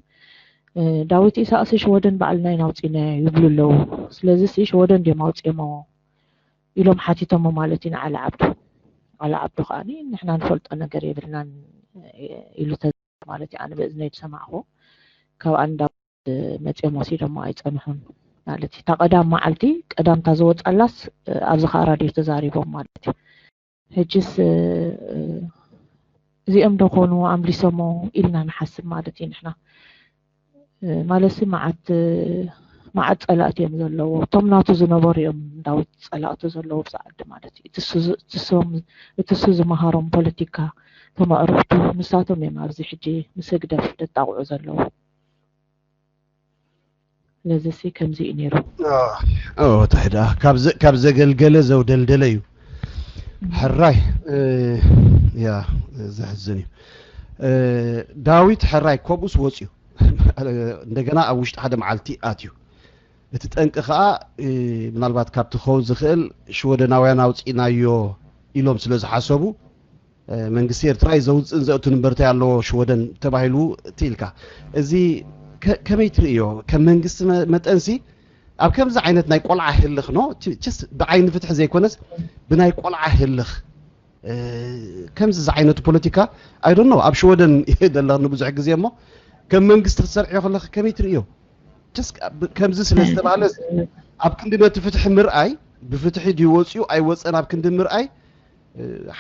ዳዊት ኢሳቅ ሲ ሽወደን ባዕልና ኢና ኣውፂናዮ ይብሉ ኣለዉ። ስለዚ ሲ ሽወደን ድዮም ኣውፂኦሞ ኢሎም ሓቲቶሞ ማለት እዩ ንዓሊ ዓብዱ። ዓሊ ዓብዱ ከዓኒ ንሕና ንፈልጦ ነገር የብልናን ኢሉ ተ ማለት እዩ። ኣነ ብእዝነይ ዝሰማዕኹ ካብ ኣንዳ መፂኦም ወሲዶሞ ኣይፀንሑን ማለት እዩ። እታ ቀዳም መዓልቲ ቀዳምታ ዝወፃላስ ኣብዚ ከዓ ራድዮ ተዛሪቦም ማለት እዩ። ሕጅስ እዚኦም ዶ ኮኑ ኣምሊሶሞ ኢልና ንሓስብ ማለት እዩ ንሕና። ማለትሲ መዓት መዓት ፀላእቲ እዮም ዘለዎ። እቶም ናቱ ዝነበሩ እዮም ዳዊት ፀላእቱ ዘለዎ ብዛ ዓዲ ማለት እዩ። እቲ እሱ ዝመሃሮም ፖለቲካ ተማእርኽቱ ንሳቶም እዮም ኣብዚ ሕጂ ምስ ህግደፍ ደጣቕዑ ዘለዉ። ስለዚ ሲ ከምዚ እዩ ነይሩ። ታይ ደኣ ካብ ዘገልገለ ዘውደልደለ እዩ። ሕራይ ያ ዘሕዝን እዩ። ዳዊት ሕራይ ከምኡስ ወፅዩ እንደገና ኣብ ውሽጢ ሓደ መዓልቲ ኣትዩ። እቲ ጠንቂ ከዓ ምናልባት ካብቲ ክኸውን ዝኽእል ሽወደናውያን ኣውፂእናዮ ኢሎም ስለ ዝሓሰቡ መንግስቲ ኤርትራ እዩ ዘውፅእን ዘእቱን እምበር እንታይ ኣለዎ ሽወደን ተባሂሉ እቲ ኢልካ። እዚ ከመይ ትርእዮ? ከም መንግስቲ መጠንሲ ኣብ ከምዚ ዓይነት ናይ ቆልዓ ህልኽ ኖ ብዓይኒ ፍትሒ ዘይኮነስ ብናይ ቆልዓ ህልኽ ከምዚ ዝዓይነቱ ፖለቲካ ኣይዶኖ ኣብ ሽወደን ደለኽኒ ብዙሕ ግዜ እሞ ከም መንግስቲ ክትሰርዕዮ ከለኺ ከመይ ትርእዮ? ከምዚ ስለ ዝተባህለ ኣብ ክንዲ ነቲ ፍትሒ ምርኣይ ብፍትሒ ድዩ ወፅኡ ኣይወፀን ኣብ ክንዲ ምርኣይ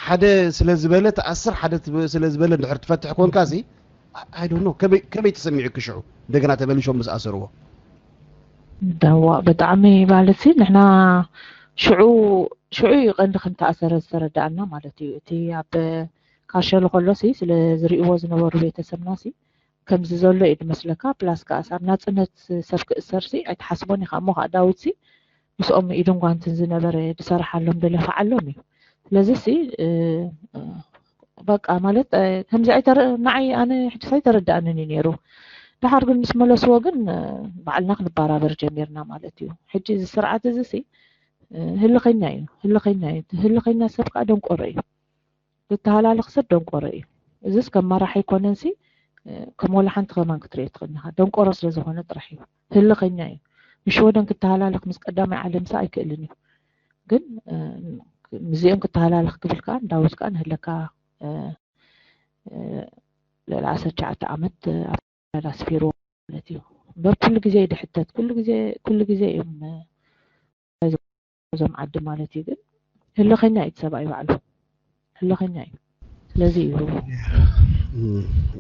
ሓደ ስለ ዝበለ ትኣስር ሓደ ስለ ዝበለ እንድሕር ትፈትሕ ኮንካ ሲ I don't know ከመይ ተሰሚዑ ክሽዑ እንደገና ተመሊሾም ምስ ኣሰርዎ ደዋ ብጣዕሚ ማለት ሲ ንሕና ሽዑ ሽዑ እዩ ቀንዲ ከም ተኣሰረ ዝተረዳኣና ማለት እዩ። እቲ ኣብ ካርሸሎ ከሎ ሲ ስለ ዝርእዎ ዝነበሩ ቤተሰብና ሲ ከምዚ ዘሎ እዩ ዝመስለካ። ፕላስ ከኣስ ኣብ ናፅነት ሰብ ክእሰር ሲ ኣይትሓስቦን ኢኻ። እሞ ከዓ ዳዊት ሲ ምስኦም ኢድን ጓንትን ዝነበረ ዝሰርሓሎም ዝለፍዓሎም እዩ። ስለዚ ሲ በቃ ማለት ከምዚ ኣይተረ ንዓይ ኣነ ሕጅስ ኣይተረዳእንን እዩ ነይሩ። ደሓር ግን ምስ መለስዎ ግን ባዕልና ክንበራበር ጀሚርና ማለት እዩ። ሕጂ እዚ ስርዓት እዚ ሲ ህልኸኛ እዩ፣ ህልኸኛ እዩ። ህልኸኛ ሰብ ከዓ ደንቆሮ እዩ። ዝተሃላልኽ ሰብ ደንቆሮ እዩ። እዚስ ከም መራሕ ኣይኮነን ሲ ከም ወላ ሓንቲ ከማን ክትርኢ ትኽእል ኢኻ። ደንቆሮ ስለ ዝኾነ ጥራሕ እዩ። ህልኸኛ እዩ። ንሽወደን ክተሃላልኽ ምስ ቀዳማይ ዓለም ሲ ኣይክእልን እዩ። ግን ምስዚኦም ክተሃላልኽ ክብል ከዓ ንዳዊት ከዓ ንህለካ ልዕሊ ዓሰርተ ትሽዓተ ዓመት ኣብ ካናዳ ኣስፊርዎ ማለት እዩ። እምበር ኩሉ ግዜ እዩ ድሕተት። ኩሉ ግዜ ኩሉ ግዜ እዮም እዞም ዓዲ ማለት እዩ። ግን ህልኸኛ እዩ እቲ ሰብኣይ ባዕሉ ህልኸኛ እዩ። ስለዚ እዩ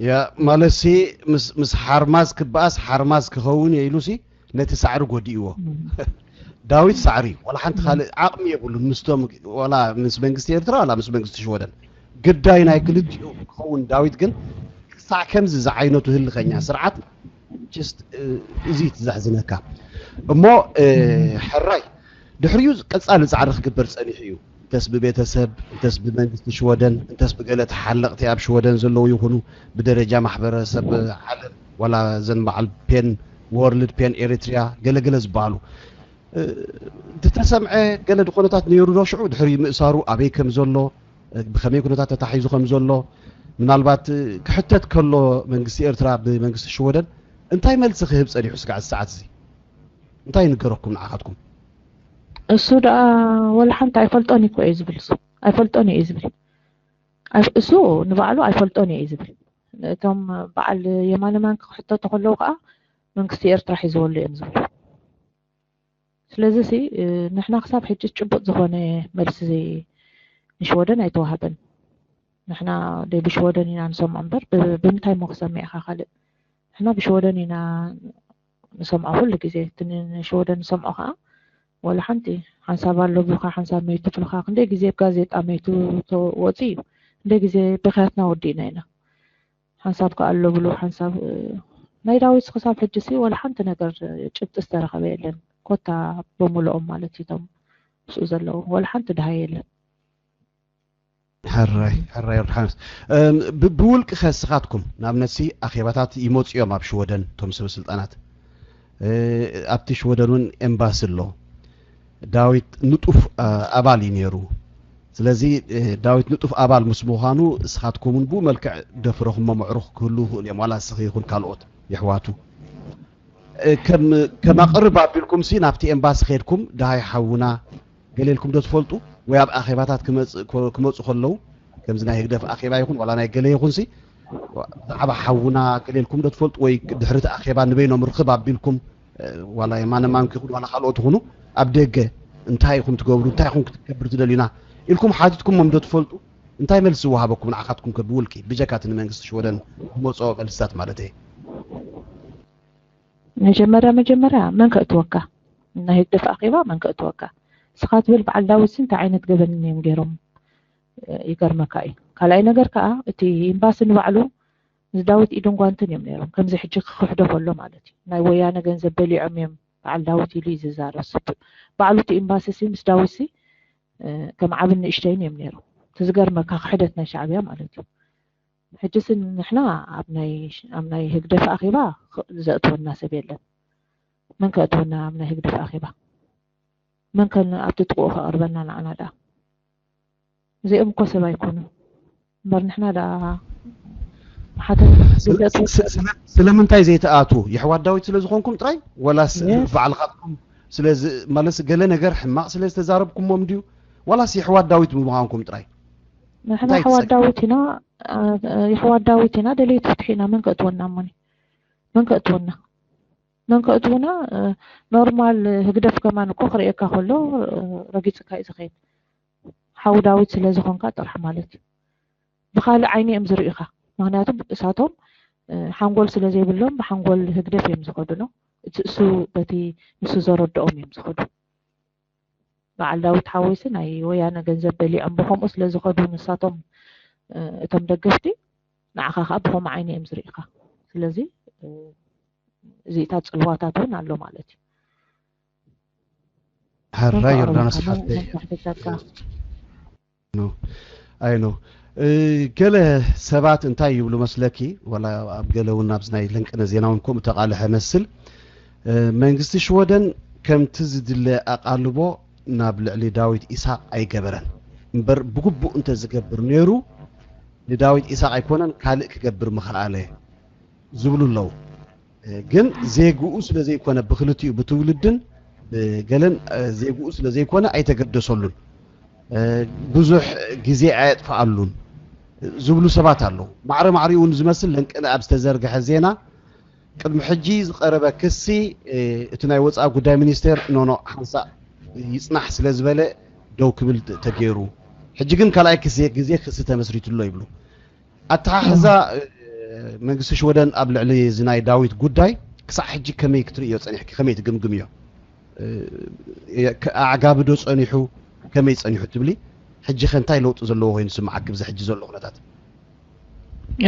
ያ ማለት ሲ ምስ ሓርማዝ ክበኣስ ሓርማዝ ክኸውን እየ ኢሉ ሲ ነቲ ሳዕሪ ጎዲእዎ። ዳዊት ሳዕሪ ዋላ ሓንቲ ካልእ ዓቕሚ የብሉን ምስቶም ዋላ ምስ መንግስቲ ኤርትራ ዋላ ምስ መንግስቲ ሽወደን ግዳይ ናይ ክልቲኡ ክኸውን ዳዊት ግን ክሳዕ ከምዚ ዝዓይነቱ ህልኸኛ ስርዓት just እዚ ትዘሕዝነካ እሞ ሕራይ ድሕሪኡ ቀፃሊ ፃዕሪ ክግበር ፀኒሑ እዩ እንተስ ብቤተሰብ እንተስ ብመንግስቲ ሽወደን እንተስ ብገለ ተሓለቕቲ ኣብ ሽወደን ዘለዉ ይኹኑ ብደረጃ ማሕበረሰብ ዓለም ዋላ ዘን በዓል ፔን ወርልድ ፔን ኤሪትሪያ ገለገለ ዝበሃሉ ዝተሰምዐ ገለ ድኾነታት ነይሩ ዶ ሽዑ ድሕሪ ምእሳሩ ኣበይ ከም ዘሎ ብኸመይ ኩነታት ተታሒዙ ከም ዘሎ ምናልባት ክሕተት ከሎ መንግስቲ ኤርትራ ብመንግስቲ ሽወደን እንታይ መልሲ ክህብ ጸኒሑ ስጋዕ ሰዓት እዚ እንታይ ይንገረኩም ንዓኻትኩም እሱ ደኣ ወላ ሓንቲ ኣይፈልጦን እኮ እዩ ዝብል እሱ ኣይፈልጦን እዩ ዝብል እሱ ንባዕሉ ኣይፈልጦን እዩ ዝብል እቶም በዓል የማነ ማን ክሕተቱ ከለዉ ከዓ መንግስቲ ኤርትራ ሒዝወሉ እዮም ዝብሉ ስለዚ ሲ ንሕና ክሳብ ሕጂ ጭቡጥ ዝኾነ መልሲ ንሽወደን ኣይተዋህበን ንሕና ደይ ብሽወደን ኢና ንሰምዖ እምበር ብ- ብምንታይ ሞ ክሰምዕ ኢኻ ካልእ? ንሕና ብሽወደን ኢና ንሰምዖ ኩሉ ግዜ። እቲ ን- ንሽወደን ንሰምዖ ከዓ ዋላ ሓንቲ ሓንሳብ ኣሎ ብልካ ሓንሳብ መይቱ ብልካ ክንደይ ግዜ ብ ጋዜጣ መይቱ ተወፂ እዩ። ክንደይ ግዜ ብክያትና ወዲእና ኢና። ሓንሳብ ከዓ ኣሎ ብሉ ሓንሳብ ናይ ዳዊት ክሳብ ሕጂ ሲ ዋላ ሓንቲ ነገር ጭብጢ ዝተረኸበ የለን። ኮታ ብምልኦም ማለት እዩ እቶም ምስኡ ዘለዉ ዋላ ሓንቲ ድሃይ የለን። ሕራይ ሕራይ ወርሓንስ ብውልቂ ከስኻትኩም ንኣብነት ሲ ኣኼባታት ይመፁ እዮም ኣብ ሽወደን እቶም ሰበ ስልጣናት ኣብቲ ሽወደን እውን ኤምባሲ ኣሎ። ዳዊት ንጡፍ ኣባል እዩ ነይሩ። ስለዚ ዳዊት ንጡፍ ኣባል ምስ ምዃኑ እስኻትኩም እውን ብኡ መልክዕ ደፍረኹሞ ምዕሩኽ ክህሉ ይኽእሉ እዮም ዋላ እስኺ ይኹን ካልኦት የሕዋቱ። ከም ኣቕርብ ኣቢልኩም ሲ ናብቲ ኤምባሲ ከድኩም ደሃይ ሓውና ገሌልኩም ዶ ትፈልጡ ወይ ኣብ ኣኼባታት ክመፁ ከለዉ ከምዚ ናይ ህግደፍ ኣኼባ ይኹን ዋላ ናይ ገለ ይኹን ሲ ብዛዕባ ሓውና ገሌልኩም ዶ ትፈልጡ ወይ ድሕርቲ ኣኼባ ንበይኖም ርኽብ ኣቢልኩም ዋላ የማነ ማንክ ይኹን ዋላ ካልኦት ይኹኑ ኣብ ደገ እንታይ ኢኹም ትገብሩ እንታይ ኢኹም ክትገብር ትደልዩና ኢልኩም ሓቲትኩሞም ዶ ትፈልጡ እንታይ መልሲ ዝወሃበኩም ንዓኻትኩም ከ ብውልቂ ብጀካቲ ንመንግስቲ ሽወደን ዝመፅኦ መልስታት ማለት እየ መጀመርያ መጀመርያ መን ከእትወካ ናይ ህግደፍ ኣኼባ መን ከእትወካ እስኻ ትብል በዓል ዳዊት ሲ እንታይ ዓይነት ገበን እዮም ገይሮም ይገርመካ እዩ ካልኣይ ነገር ከዓ እቲ ኤምባሲ ንባዕሉ ምስ ዳዊት ኢድን ጓንትን እዮም ነይሮም ከምዚ ሕጂ ክክሕዶ ከሎ ማለት እዩ ናይ ወያነ ገንዘብ በሊዖም እዮም በዓል ዳዊት ኢሉ እዩ ዝዛረብ ስቡእ ባዕሉ እቲ ኤምባሲ ሲ ምስ ዳዊት ሲ ከም ዓብን ንእሽተይን እዮም ነይሮም እቲ ዝገርመካ ክሕደት ናይ ሻዕብያ ማለት እዩ ሕጂ ሲ ንሕና ኣብ ናይ ኣብ ናይ ህግደፍ ኣኼባ ዘእትወና ሰብ የለን መን ከእትወና ኣብ ናይ ህግደፍ ኣኼባ መን ከ ኣብቲ ጥቕኡ ከቕርበና ንዓና ደኣ እዚኦም እኮ ሰብ ኣይኮኑ እምበር ንሕና ደኣ ሓተት ስለምንታይ ዘይተኣቱ የሕዋት ዳዊት ስለ ዝኾንኩም ጥራይ ወላስ ባዕልኻትኩም ስለዚ ማለት ገለ ነገር ሕማቕ ስለ ዝተዛረብኩሞም ድዩ ዋላስ የሕዋት ዳዊት ብምዃንኩም ጥራይ ንሕና የሕዋት ዳዊት ኢና የሕዋት ዳዊት ኢና ደለይቲ ፍትሒ ኢና መን ከእትወና እሞኒ መን ከእትወና መን ከእትውና ኖርማል ህግደፍ ከማን እኮ ክርእየካ ከሎ ረጊፅካ እዩ ዝኸይድ ሓው ዳዊት ስለ ዝኾንካ ጥራሕ ማለት እዩ ብካልእ ዓይኒ እዮም ዝርእዩኻ ምክንያቱ እሳቶም ሓንጎል ስለ ዘይብሎም ብሓንጎል ህግደፍ እዮም ዝኸዱ ነው እቲ እሱ በቲ ንሱ ዘረድኦም እዮም ዝኸዱ በዓል ዳዊት ሓወይሲ ናይ ወያነ ገንዘብ በሊዖም ብከምኡ ስለ ዝኸዱ ንሳቶም እቶም ደገፍቲ ንዓኻ ከዓ ብከምኡ ዓይኒ እዮም ዝርእኻ ስለዚ እዚታት ፅልዋታት እውን ኣሎ ማለት እዩ ሕራይ ዮርዳኖስ ሓፍተይ መሳሕተቻካ ኣይ ኖ ገለ ሰባት እንታይ ይብሉ መስለኪ ወላ ኣብ ገለ እውን ኣብዚ ናይ ለንቅነ ዜና እውን ከምኡ ተቃልሐ መስል መንግስቲ ሽወደን ከምቲ ዝድለ ኣቃልቦ ናብ ልዕሊ ዳዊት ኢሳቅ ኣይገበረን እምበር ብግቡእ እንተ ዝገብር ነይሩ ንዳዊት ኢሳቅ ኣይኮነን ካልእ ክገብር ምኸኣለ ዝብሉ ኣለዉ ግን ዜግኡ ስለ ዘይኮነ ብክልቲኡ ብትውልድን ብገለን ዜግኡ ስለ ዘይኮነ ኣይተገደሰሉን ብዙሕ ግዜ ኣየጥፍኣሉን ዝብሉ ሰባት ኣለዉ ማዕረ ማዕሪኡ ዝመስል ለንቅነ ኣብ ዝተዘርግሐ ዜና ቅድሚ ሕጂ ዝቀረበ ክሲ እቲ ናይ ወፃኢ ጉዳይ ሚኒስቴር ኖኖ ሓንሳእ ይፅናሕ ስለ ዝበለ ደው ክብል ተገይሩ ሕጂ ግን ካልኣይ ክሲ ግዜ ክሲ ተመስሪትሎ ይብሉ ኣተሓሕዛ መንግስቲ ሽወደን ኣብ ልዕሊ እዚ ናይ ዳዊት ጉዳይ ክሳዕ ሕጂ ከመይ ክትርእዮ ፀኒሕኪ ከመይ ትግምግምዮ ኣዕጋቢ ዶ ፀኒሑ ከመይ ፀኒሑ ትብሊ ሕጂ ከ እንታይ ለውጢ ዘለዎ ኮይኑ ስምዓኪ ብዚ ሕጂ ዘሎ ኩነታት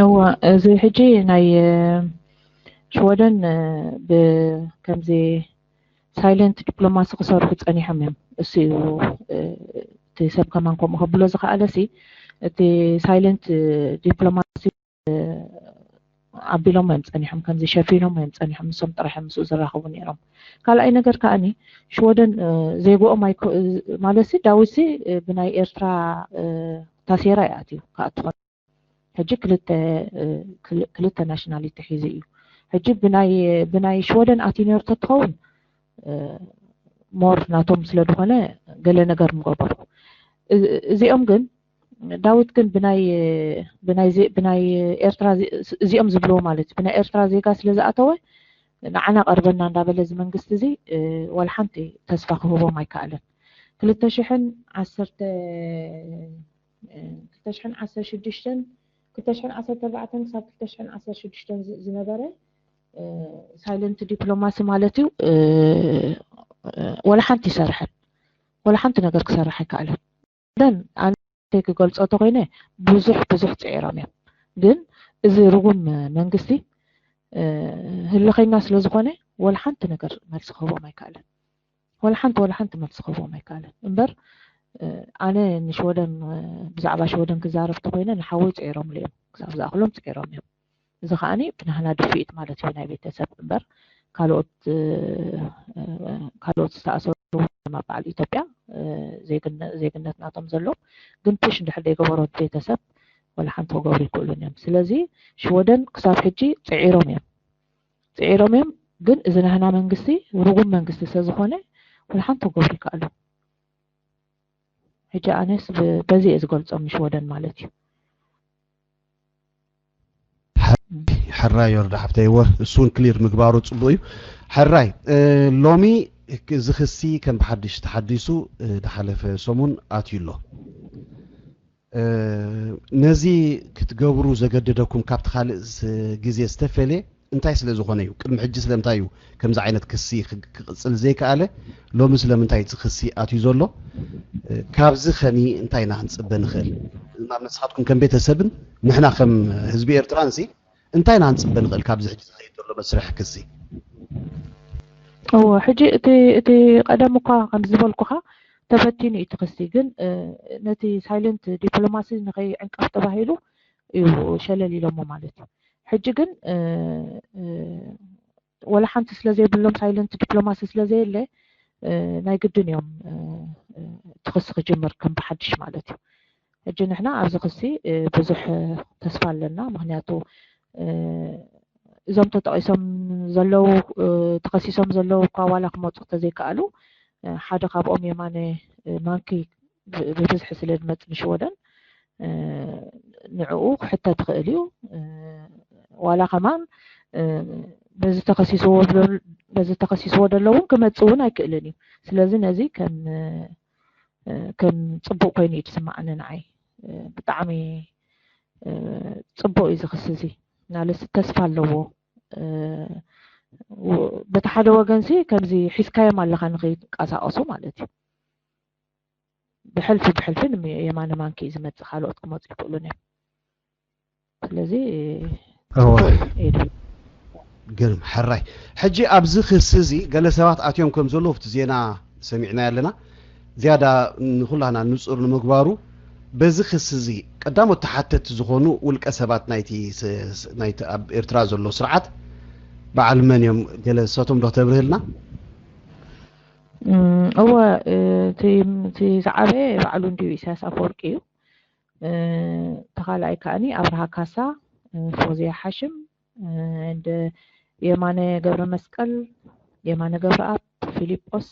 እወ እዚ ሕጂ ናይ ሽወደን ብከምዚ ሳይለንት ዲፕሎማሲ ክሰርሑ ፀኒሖም እዮም እሱ እዩ እቲ ሰብ ከማን ከምኡ ከብሎ ዝኸኣለ ሲ እቲ ሳይለንት ዲፕሎማሲ ኣቢሎም እዮም ፀኒሖም ከምዚ ሸፊኖም እዮም ፀኒሖም ንሶም ጥራሕ እዮም ምስኡ ዝራኸቡ ነይሮም ካልኣይ ነገር ከዓኒ ሽወደን ዜግኦም ማለት ሲ ዳዊት ሲ ብናይ ኤርትራ ታሴራ ይኣትዩ ክኣትኾን ሕጂ ክልተ ክልተ ናሽናሊቲ ሒዙ እዩ ሕጂ ብናይ ብናይ ሽወደን ኣትዩ ነይሩ ተትኸውን ሞር ናቶም ስለ ዝኾነ ገለ ነገር ምገበሩ እዚኦም ግን ዳዊት ግን ብናይ ብናይ ብናይ ኤርትራ እዚኦም ዝብልዎ ማለት እዩ ብናይ ኤርትራ ዜጋ ስለ ዝኣተወ ንዓና ቀርበና እንዳበለ እዚ መንግስቲ እዚ ዋላ ሓንቲ ተስፋ ክህቦም ኣይከኣለን ክልተ ሽሕን ዓሰርተ ክልተ ሽሕን ዓሰርተ ሽዱሽተን ክልተ ሽሕን ዓሰርተ ኣርባዕተን ክሳብ ክልተ ሽሕን ዓሰርተ ሽዱሽተን ዝነበረ ሳይለንት ዲፕሎማሲ ማለት እዩ። ወላ ሓንቲ ይሰርሐን ወላ ሓንቲ ነገር ክሰርሕ ኣይከኣለን። ደን ኣነ ክገልፆ ተኮይነ ብዙሕ ብዙሕ ፅዒሮም እዮም። ግን እዚ ርጉም መንግስቲ ህልኸኛ ስለዝኾነ ወላ ሓንቲ ነገር መልሲ ክህቦም ኣይከኣለን። ወላ ሓንቲ ወላ ሓንቲ መልሲ ክህቦም ኣይከኣለን። እምበር ኣነ ንሽወደን ብዛዕባ ሽወደን ክዛረብ ተኮይነ ንሓወይ ፅዒሮምሉ እዮም። ክሳብ ዝኣኽሎም ፅዒሮም እዮም። እዚ ከዓኒ ብናህና ድፍኢት ማለት እዩ ናይ ቤተሰብ እምበር ካልኦት ካልኦት ዝተኣሰሩ በዓል ኢትዮጵያ ዜግነት ናቶም ዘለዎም ግን ፕሽ እንድሕር ዘይገበሮ ቤተሰብ ወላ ሓንቲ ክገብሩ ይክእሉን እዮም። ስለዚ ሽወደን ክሳብ ሕጂ ፅዒሮም እዮም ፅዒሮም እዮም። ግን እዚ ናህና መንግስቲ ርጉም መንግስቲ ስለዝኾነ ወላ ሓንቲ ክገብሩ ይከኣሉ። ሕጂ ኣነስ በዚ እየ ዝገልፆም ንሽወደን ማለት እዩ። ሕራይ ወርዳ ሓፍተይወ እሱ እውን ክሊር ምግባሩ ፅቡቅ እዩ። ሕራይ ሎሚ እዚ ክሲ ከም ብሓድሽ ተሓዲሱ ዝሓለፈ ሰሙን ኣትዩ ኣሎ። ነዚ ክትገብሩ ዘገደደኩም ካብቲ ካልእ ግዜ ዝተፈለየ እንታይ ስለ ዝኾነ እዩ? ቅድሚ ሕጂ ስለምንታይ እዩ ከምዚ ዓይነት ክሲ ክቕጽል ዘይከኣለ? ሎሚ ስለምንታይ እቲ ክሲ ኣትዩ ዘሎ? ካብዚ ኸኒ እንታይ ኢና ክንጽበ ንኽእል? ንኣብነት ንስኻትኩም ከም ቤተሰብን ንሕና ከም ህዝቢ ኤርትራን ሲ እንታይ ኢና ክንጽበ ንኽእል ካብዚ ሕጂ ዝኸይድ ዘሎ መስርሕ ክሲ? እወ ሕጂ እቲ እቲ ቀደም እኳ ከም ዝበልኩኻ ተፈቲኑ እዩ እቲ ክሲ ግን ነቲ ሳይለንት ዲፕሎማሲ ንኸይዕንቀፍ ተባሂሉ እዩ ሸለል ኢሎሞ ማለት እዩ። ሕጂ ግን ወላ ሓንቲ ስለ ዘይብሎም ሳይለንት ዲፕሎማሲ ስለ ዘየለ ናይ ግድን እዮም እቲ ክሲ ክጅምር ከም ብሓድሽ ማለት እዩ። ሕጂ ንሕና ኣብዚ ክሲ ብዙሕ ተስፋ ኣለና። ምክንያቱ እዞም ተጠቂሶም ዘለዉ ተኸሲሶም ዘለዉ እኳ ዋላ ክመፁ ተዘይከኣሉ ሓደ ካብኦም የማነ ማንኪ ብብዝሒ ስለ ዝመፅ ንሽወደን ንዕኡ ክሕተት ይኽእል እዩ። ዋላ ከማን በዚ ተኸሲስዎ ዘሎ እውን ክመፅእ እውን ኣይክእልን እዩ። ስለዚ ነዚ ከም ከም ፅቡቅ ኮይኑ እዩ ዝስማዓኒ ንዓይ። ብጣዕሚ ፅቡቅ እዩ እዚ ክሲ እዚ። ናለሲ ተስፋ ኣለዎ። በቲ ሓደ ወገንሲ ከምዚ ሒዝካዮም ኣለኻ ንኸይንቀሳቀሱ ማለት እዩ። ብሕልፊ ብሕልፊ የማነ ማንኪ እዩ ዝመፅእ፣ ካልኦት ክመፁ ይክእሉን እዮም። ስለዚ ግርም ሕራይ። ሕጂ ኣብዚ ክሲ እዚ ገለ ሰባት ኣትዮም ከም ዘለዉ ኣብቲ ዜና ሰሚዕናዮ ኣለና። ዝያዳ ንኩላና ንጹር ንምግባሩ በዚ ክሲ እዚ ቀዳሞት ተሓተቲ ዝኾኑ ውልቀ ሰባት ናይቲ ናይቲ ኣብ ኤርትራ ዘሎ ስርዓት በዓል መን እዮም? ገለ ንሳቶም ዶ ተብርህልና? እወ እቲ ዝዓበየ ባዕሉ እንድዩ ኢሳያስ ኣፈወርቂ እዩ። ተኻልኣይ ከኣኒ ኣብርሃ ካሳ፣ ፎዝያ ሓሽም፣ እንደ የማነ ገብረ መስቀል፣ የማነ ገብረኣብ፣ ፊሊጶስ፣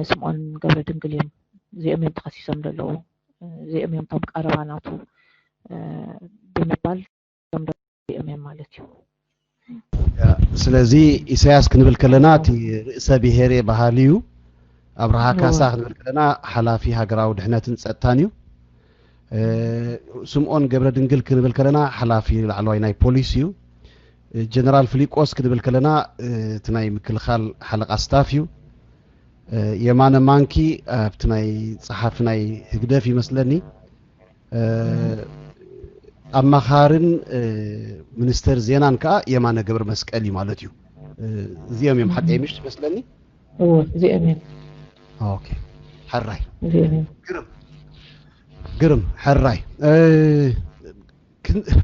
ስምኦን ገብረ ድንግል እዮም። እዚኦም እዮም ተኸሲሶም ዘለዉ። እዚኦም እዮም እቶም ቀረባ ናቱ ብምባል እዚኦም እዮም ማለት እዩ። ስለዚ ኢሳያስ ክንብል ከለና እቲ ርእሰ ብሔሬ በሃሊ እዩ። ኣብርሃ ካሳ ክንብል ከለና ሓላፊ ሃገራዊ ድሕነትን ጸጥታን እዩ። ስምኦን ገብረ ድንግል ክንብል ከለና ሓላፊ ላዕለዋይ ናይ ፖሊስ እዩ። ጀነራል ፍሊቆስ ክንብል ከለና እቲ ናይ ምክልኻል ሓለቓ ስታፍ እዩ። የማነ ማንኪ ኣብቲ ናይ ጸሓፊ ናይ ህግደፍ ይመስለኒ። ኣማኻርን ሚኒስተር ዜናን ከዓ የማነ ገብረ መስቀል እዩ ማለት እዩ። እዚኦም እዮም ሓቀይ ምሽ ትመስለኒ። እዎ እዚኦም እዮም። ኦኬ ሕራይ ግርም ግርም ሕራይ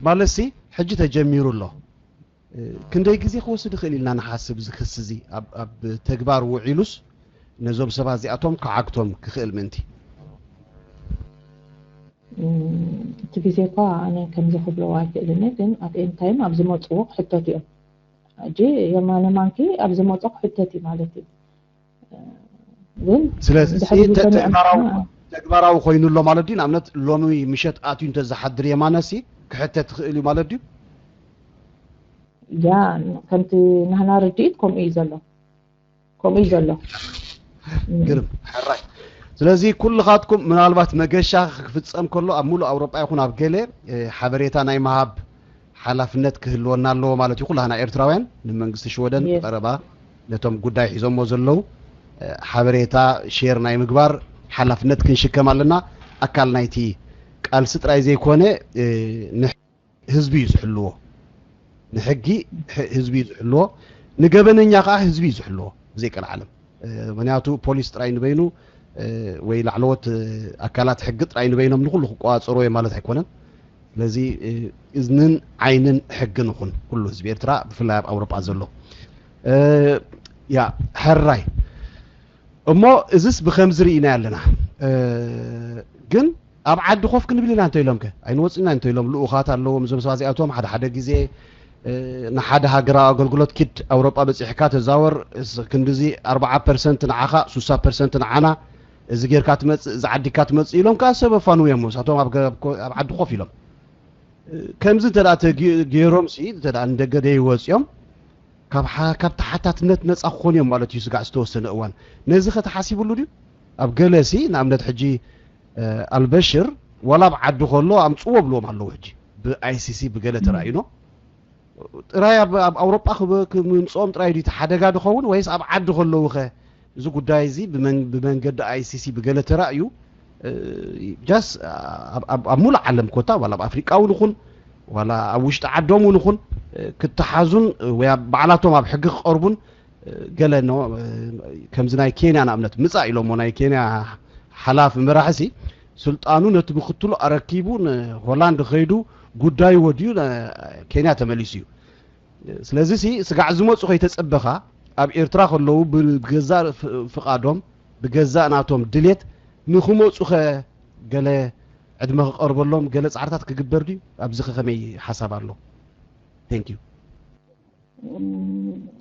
ማለት ሲ ሕጂ ተጀሚሩ ኣሎ። ክንደይ ግዜ ክወስድ ይኽእል ኢልና ንሓስብ እዚ ክሲ እዚ ኣብ ተግባር ውዒሉስ ነዞም ሰባት እዚኣቶም ክዓግቶም ክኽእል ምእንቲ? እቲ ግዜ እኳ ኣነ ከምዚ ክብሎ ኣይክእልን እየ፣ ግን ኣብ ኤንታይም ኣብ ዝመፅዎ ክሕተት እዮም። ሕጂ የማነ ማንኪ ኣብ ዝመፆ ክሕተት እዩ ማለት እዩ። ግን ስለዚ ተግባራዊ ኮይኑ ኣሎ ማለት ድዩ? ንኣብነት ሎሚ ምሸት ኣትዩ እንተዝሓድር የማነ ሲ ክሕተት ትኽእል እዩ ማለት ድዩ? ያ ከምቲ ናህና ርድኢት ከምኡ እዩ ዘሎ። ከምኡ እዩ ዘሎ። ግርም ሕራይ ስለዚ ኩልኻትኩም ምናልባት መገሻ ክፍጸም ከሎ ኣብ ሙሉእ ኣውሮጳ ይኹን ኣብ ገለ ሓበሬታ ናይ ምሃብ ሓላፍነት ክህልወና ኣለዎ ማለት እዩ። ኩላህና ኤርትራውያን ንመንግስቲ ሽወደን ብቐረባ ነቶም ጉዳይ ሒዞሞ ዘለዉ ሓበሬታ ሼር ናይ ምግባር ሓላፍነት ክንሽከም ኣለና። ኣካል ናይቲ ቃልሲ ጥራይ ዘይኮነ ህዝቢ እዩ ዝሕልዎ። ንሕጊ ህዝቢ እዩ ዝሕልዎ፣ ንገበነኛ ከዓ ህዝቢ እዩ ዝሕልዎ ብዘይ ቀልዓለም። ምክንያቱ ፖሊስ ጥራይ ንበይኑ ወይ ላዕለዎት ኣካላት ሕጊ ጥራይ ንበይኖም ንኩሉ ክቆፃፀርዎ እዮም ማለት ኣይኮነን። ስለዚ እዝንን ዓይንን ሕጊ ንኹን ኩሉ ህዝቢ ኤርትራ፣ ብፍላይ ኣብ ኣውሮጳ ዘሎ። ያ ሕራይ እሞ እዝስ ብከምዚ ርኢና ኣለና። ግን ኣብ ዓዲ ኮፍ ክንብል ኢና እንተ ኢሎምከ? ኣይንወፅእና እንተ ኢሎም ልኡኻት ኣለዎም እዞም ሰባት እዚኣቶም ሓደ ሓደ ግዜ ንሓደ ሃገራዊ ኣገልግሎት ኪድ ኣውሮጳ በፂሕካ ተዛወር፣ ክንድዚ ኣርባዓ ፐርሰንት ንዓኻ፣ ሱሳ ፐርሰንት ንዓና፣ እዚ ጌርካ ትመፅእ፣ እዚ ዓዲካ ትመፅእ ኢሎም ከዓ ሰብ ኣፋንውዮም። ንሳቶም ኣብ ዓዲ ኮፍ ኢሎም ከምዚ እንተ ገይሮም ሲ እንተ ንደገ ደይወፅኦም ካብ ተሓታትነት ነፃ ክኾኑ እዮም ማለት እዩ። ስጋዕ ዝተወሰነ እዋን ነዚ ከተሓሲብሉ ድዩ? ኣብ ገለ ሲ ንኣብነት ሕጂ ኣልበሽር ዋላ ኣብ ዓዲ ከሎ ኣምፅዎ ብልዎም ኣለዉ። ሕጂ ብኣይሲሲ ብገለ ተራእዩኖ ጥራይ ኣብ ኣውሮጳ ክምምፅኦም ጥራይ ድዩ ሓደጋ ድኸውን ወይስ ኣብ ዓዲ ከለዉ ኸ? እዚ ጉዳይ እዚ ብመንገዲ ኣይሲሲ ብገለ ተራእዩ ጃስ ኣብ ሙሉእ ዓለም ኮታ ዋላ ኣብ ኣፍሪቃ እውን ይኹን ዋላ ኣብ ውሽጢ ዓዶም እውን ይኹን ክተሓዙን ወይ ባዕላቶም ኣብ ሕጊ ክቀርቡን ገለ ከምዚ ናይ ኬንያ ንኣብነት ምፃእ ኢሎሞ ናይ ኬንያ ሓላፊ መራሒ ሲ ስልጣኑ ነቲ ምክትሉ ኣረኪቡ ንሆላንድ ከይዱ ጉዳዩ ወድዩ ኬንያ ተመሊሱ እዩ። ስለዚ ሲ ስጋዕ ዝመፁ ከይተፀበኻ ኣብ ኤርትራ ከለዉ ብገዛእ ፍቓዶም ብገዛእ ናቶም ድሌት ንክመፁ ኸ ገለ ዕድመ ክቐርበሎም ገለ ፃዕርታት ክግበር ድዩ? ኣብዚ ኸ ከመይ ሓሳብ ኣሎ? Thank you።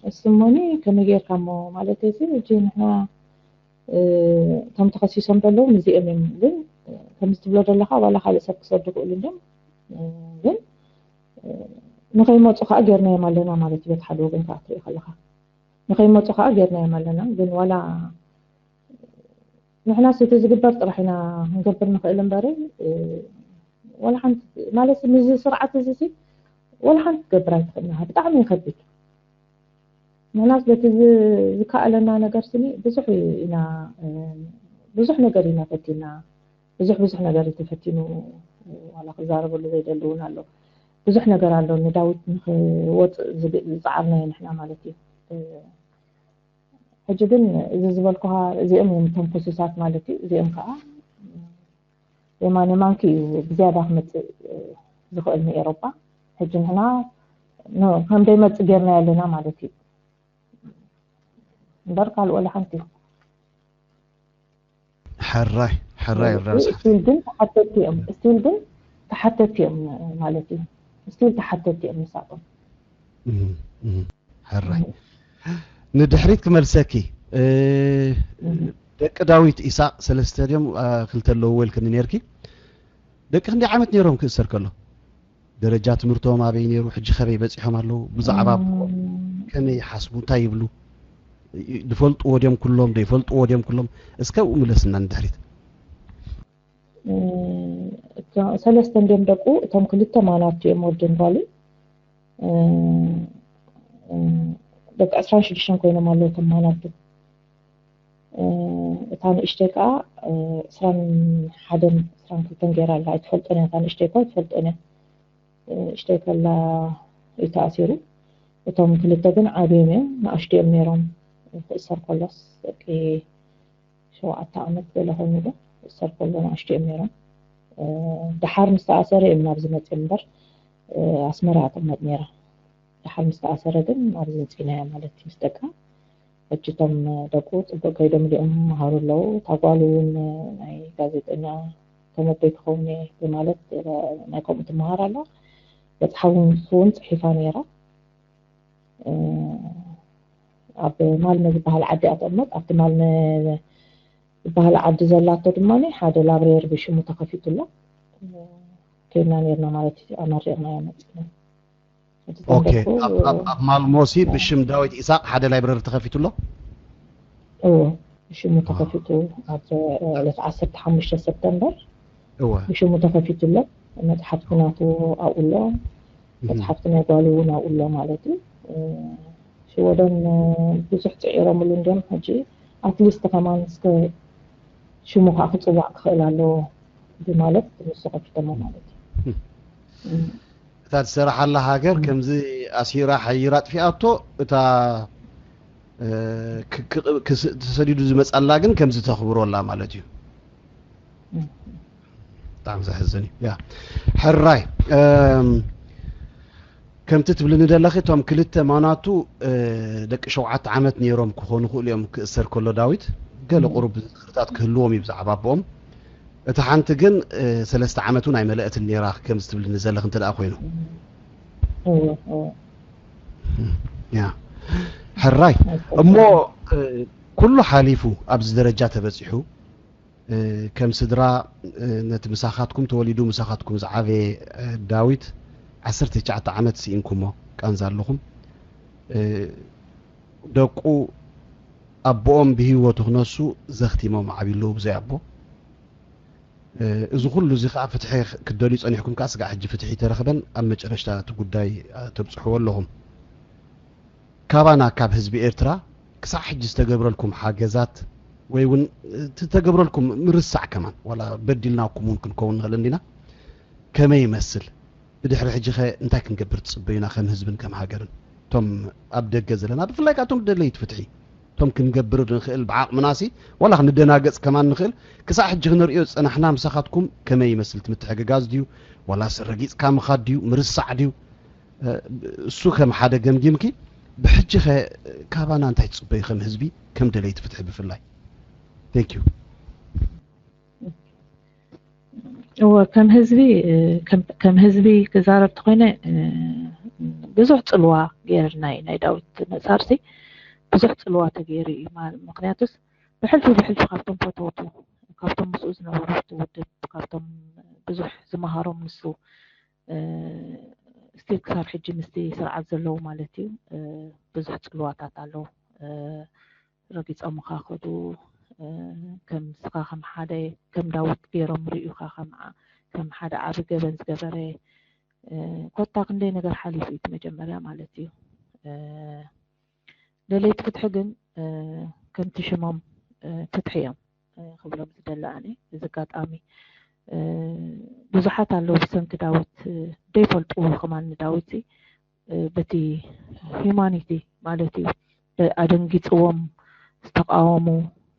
እሱሞኒ ከመይ ጌርካ እሞ ማለት እዚ ሕጂ ንሕና እቶም ተኸሲሶም ዘለዉ ምስዚኦም እዮም ግን ከምዚ ትብሎ ዘለኻ ዋላ ካልእ ሰብ ክሰዱ ክእሉ እንድዮም ግን ንኸይመፁ ከዓ ጌርናዮም ኣለና ማለት እዩ በቲ ሓደ ወገን ከዓ ትሪኢ ከለኻ ንኸይመፁ ከዓ ጌርናዮም ኣለና ግን ዋላ ንሕናስ እቲ ዝግበር ጥራሕ ኢና ክንገብር ንኽእል እምበሪ ዋላ ሓንቲ ማለት ምዚ ስርዓት እዚ ሲ ዋላ ሓንቲ ክትገብር ኣይትኽእልና ብጣዕሚ ይኸብድ ንሕናስ በቲ ዝከኣለና ነገር ስኒ ብዙሕ ኢና ብዙሕ ነገር ኢና ፈቲና ብዙሕ ብዙሕ ነገር እዩ ተፈቲኑ ዋላ ክዛረበሉ ዘይደሊ እውን ኣሎ ብዙሕ ነገር ኣሎ ንዳዊት ንክወፅእ ዝፀዓርናዮ ንሕና ማለት እዩ ሕጂ ግን እዚ ዝበልኩኻ እዚኦም እዮም እቶም ክሱሳት ማለት እዩ እዚኦም ከዓ የማነ ማንኪ እዩ ብዝያዳ ክመፅእ ዝኽእል ንኤሮፓ ሕጂ ንሕና ከም ደይመፅእ ጌርና ኣለና ማለት እዩ እምበር ካልእ ወላ ሓንቲ ሕራይ ሕራይ ስቲል ግን ተሓተቲ እዮም ስቲል ግን ተሓተቲ እዮም ማለት እዩ ስቲል ተሓተቲ እዮም ንሳቶም ሕራይ ንድሕሪት ክመልሰኪ ደቂ ዳዊት ኢሳቅ ሰለስተ ድዮም ክልተ ኣለዎ ኢልክኒ ነርኪ ደቂ ክንደይ ዓመት ነይሮም ክእሰር ከሎ ደረጃ ትምህርቶም ኣበይ ነይሩ ሕጂ ከበይ በፂሖም ኣለዉ ብዛዕባ ከመይ ይሓስቡ እንታይ ይብሉ ዝፈልጥዎ ድዮም ኩሎም ዘይፈልጥዎ ድዮም ኩሎም እስከ ኣብኡ ምለስና ንድሕሪት ሰለስተ እንድዮም ደቁ እቶም ክልተ ማናቱ እዮም ወድን ጓልን ደቂ ዕስራን ሽዱሽተን ኮይኖም ኣለዉ እቶም ማናቱ እታ ንእሽተይ ከዓ ዕስራን ሓደን ዕስራን ክልተን ገይራ ኣላ ኣይትፈልጦን እያ እታ ንእሽተይ እኳ ኣይትፈልጦን እያ ንእሽተይ ከላ እዩ ተኣሲሩ እቶም ክልተ ግን ዓብዮም እዮም ንኣሽቱ እዮም ነይሮም ክእሰር ከሎስ ደቂ ሸውዓተ ዓመት ገለ ኮይኑ ዶ ክእሰር ከሎ ንኣሽቱ እዮም ነይሮም ደሓር ምስ ተኣሰረ እዮም ናብዚ መፅኦም እምበር ኣስመራ እያ ትቕመጥ ነይራ ደሓር ምስ ተኣሰረ ግን ናብዚ መፂእና እያ ማለት እዩ ምስ ደቃ ሕጂ እቶም ደቁ ፅቡቅ ከይዶም እዚኦም ይመሃሩ ኣለዉ እታ ጓሉ እውን ናይ ጋዜጠኛ ተመቦይ ክኸውን እየ ብማለት ናይ ከምኡ ትመሃር ኣላ መፅሓፍ እውን ጽሒፋ ነይራ ኣብ ማልመ ዝበሃል ዓዲ እያ ትቕመጥ ኣብቲ ማልመ ዝበሃል ዓዲ ዘላቶ ድማ ሓደ ላብሬር ብሽሙ ተኸፊቱ ኣሎ ከይድና ነርና ማለት እዩ ኣመሪቕና እያ መፅና ኦኬ ኣብ ማልሞሲ ብሽም ዳዊት ኢሳቅ ሓደ ላይብረሪ ተኸፊቱ ኣሎ እዎ ሽሙ ተኸፊቱ ኣብ ዕለት ዓሰርተ ሓሙሽተ ሰፕተምበር እወ ብሽሙ ተኸፊቱ ኣሎ። መፅሓፍቲ ናቱ ኣብኡ ኣሎ። መፅሓፍቲ ናይ ጓሉ እውን ኣብኡ ኣሎ ማለት እዩ። ሽወደን ብዙሕ ፅዒሮምሉ እንዲም ሕጂ ኣትሊስት ከማን እስከ ሽሙ ከዓ ክፅዋዕ ክኽእል ኣለዎ ብማለት ንሱ ከፊቶሞ ማለት እዩ። እታ ትሰርሓላ ሃገር ከምዚ ኣሲራ ሓይራ ኣጥፊኣቶ እታ ተሰዲዱ ዝመፃላ ግን ከምዚ ተኽብሮላ ማለት እዩ። ብጣዕሚ ዘሕዝን እዩ። ያ ሕራይ ከምቲ ትብልኒ ዘለኺ እቶም ክልተ ማናቱ ደቂ ሸውዓተ ዓመት ነይሮም ክኾኑ ክእሉ እዮም ክእሰር ከሎ ዳዊት ገለ ቁሩብ ዝርዝርታት ክህልዎም እዩ ብዛዕባ ኣቦኦም። እታ ሓንቲ ግን ሰለስተ ዓመት እውን ኣይመለአትን ነይራ ከምዚ ትብልኒ ዘለኺ እንተ ደኣ ኮይኑ። ያ ሕራይ እሞ ኩሉ ሓሊፉ ኣብዚ ደረጃ ተበፂሑ ከም ስድራ ነቲ ምሳኻትኩም ተወሊዱ ምሳኻትኩም ዝዓበየ ዳዊት ዓሰርተ ትሽዓተ ዓመት ስኢንኩሞ ቃንዛ ኣለኹም። ደቁ ኣቦኦም ብህይወቱ ክነሱ ዘኽቲሞም ዓብዩ ኣለዉ ብዘይ ኣቦ። እዚ ኩሉ እዚ ከዓ ፍትሒ ክትደልዩ ፀኒሕኩም ከዓ ስጋዕ ሕጂ ፍትሒ ተረኽበን ኣብ መጨረሽታ እቲ ጉዳይ ተብፅሕዎ ኣለኹም። ካባና ካብ ህዝቢ ኤርትራ ክሳዕ ሕጂ ዝተገብረልኩም ሓገዛት ወይ እውን ዝተገብረልኩም ምርሳዕ ከማን ዋላ በዲልናኩም እውን ክንከውን ንኽእል እንዲና ከመይ ይመስል? ብድሕሪ ሕጂ ኸ እንታይ ክንገብር ትፅበዩና ከም ህዝብን ከም ሃገርን? እቶም ኣብ ደገ ዘለና ብፍላይ ከዓ እቶም ደለይቲ ፍትሒ እቶም ክንገብር ንኽእል ብዓቕምናሲ ዋላ ክንደናገፅ ከማን ንኽእል ክሳዕ ሕጂ ክነርእዮ ዝፀናሕና ምሳኻትኩም ከመይ ይመስል? እቲ ምትሕግጋዝ ድዩ ዋላስ ረጊፅካ ምኻድ ድዩ ምርሳዕ ድዩ? እሱ ከም ሓደ ገምጊምኪ ብሕጂ ኸ ካባና እንታይ ትፅበዩ ከም ህዝቢ ከም ደለይቲ ፍትሒ ብፍላይ? Thank you። እወ ከም ህዝቢ ከም ህዝቢ ክዛረብ ተኮይነ ብዙሕ ፅልዋ ገይርና እዩ ናይ ዳዊት መፃርሲ ብዙሕ ፅልዋ ተገይሩ እዩ። ምክንያቱስ ብሕልፊ ብሕልፊ ካብቶም ፈተውቱ ካብቶም ምስኡ ዝነበሩ ውድብ ካብቶም ብዙሕ ዝመሃሮም ንሱ ስቲል ክሳብ ሕጂ ምስቲ ስርዓት ዘለዉ ማለት እዩ ብዙሕ ፅልዋታት ኣለዉ። ረጊፆም ኻኸዱ ከም ስኻ ከም ሓደ ከም ዳዊት ገይሮም ርእዩኻ ከም ሓደ ዓቢ ገበን ዝገበረ ኮታ ክንደይ ነገር ሓሊፉ እዩ መጀመርያ ማለት እዩ። ደለይቲ ፍትሒ ግን ከምቲ ሽሞም ፍትሒ እዮም ክብሎም ዝደሊ ኣነ እዚ ኣጋጣሚ ብዙሓት ኣለዉ ብሰንኪ ዳዊት ዘይፈልጥዎ ከማን ንዳዊት በቲ ሂማኒቲ ማለት እዩ ኣደንጊፅዎም ዝተቃወሙ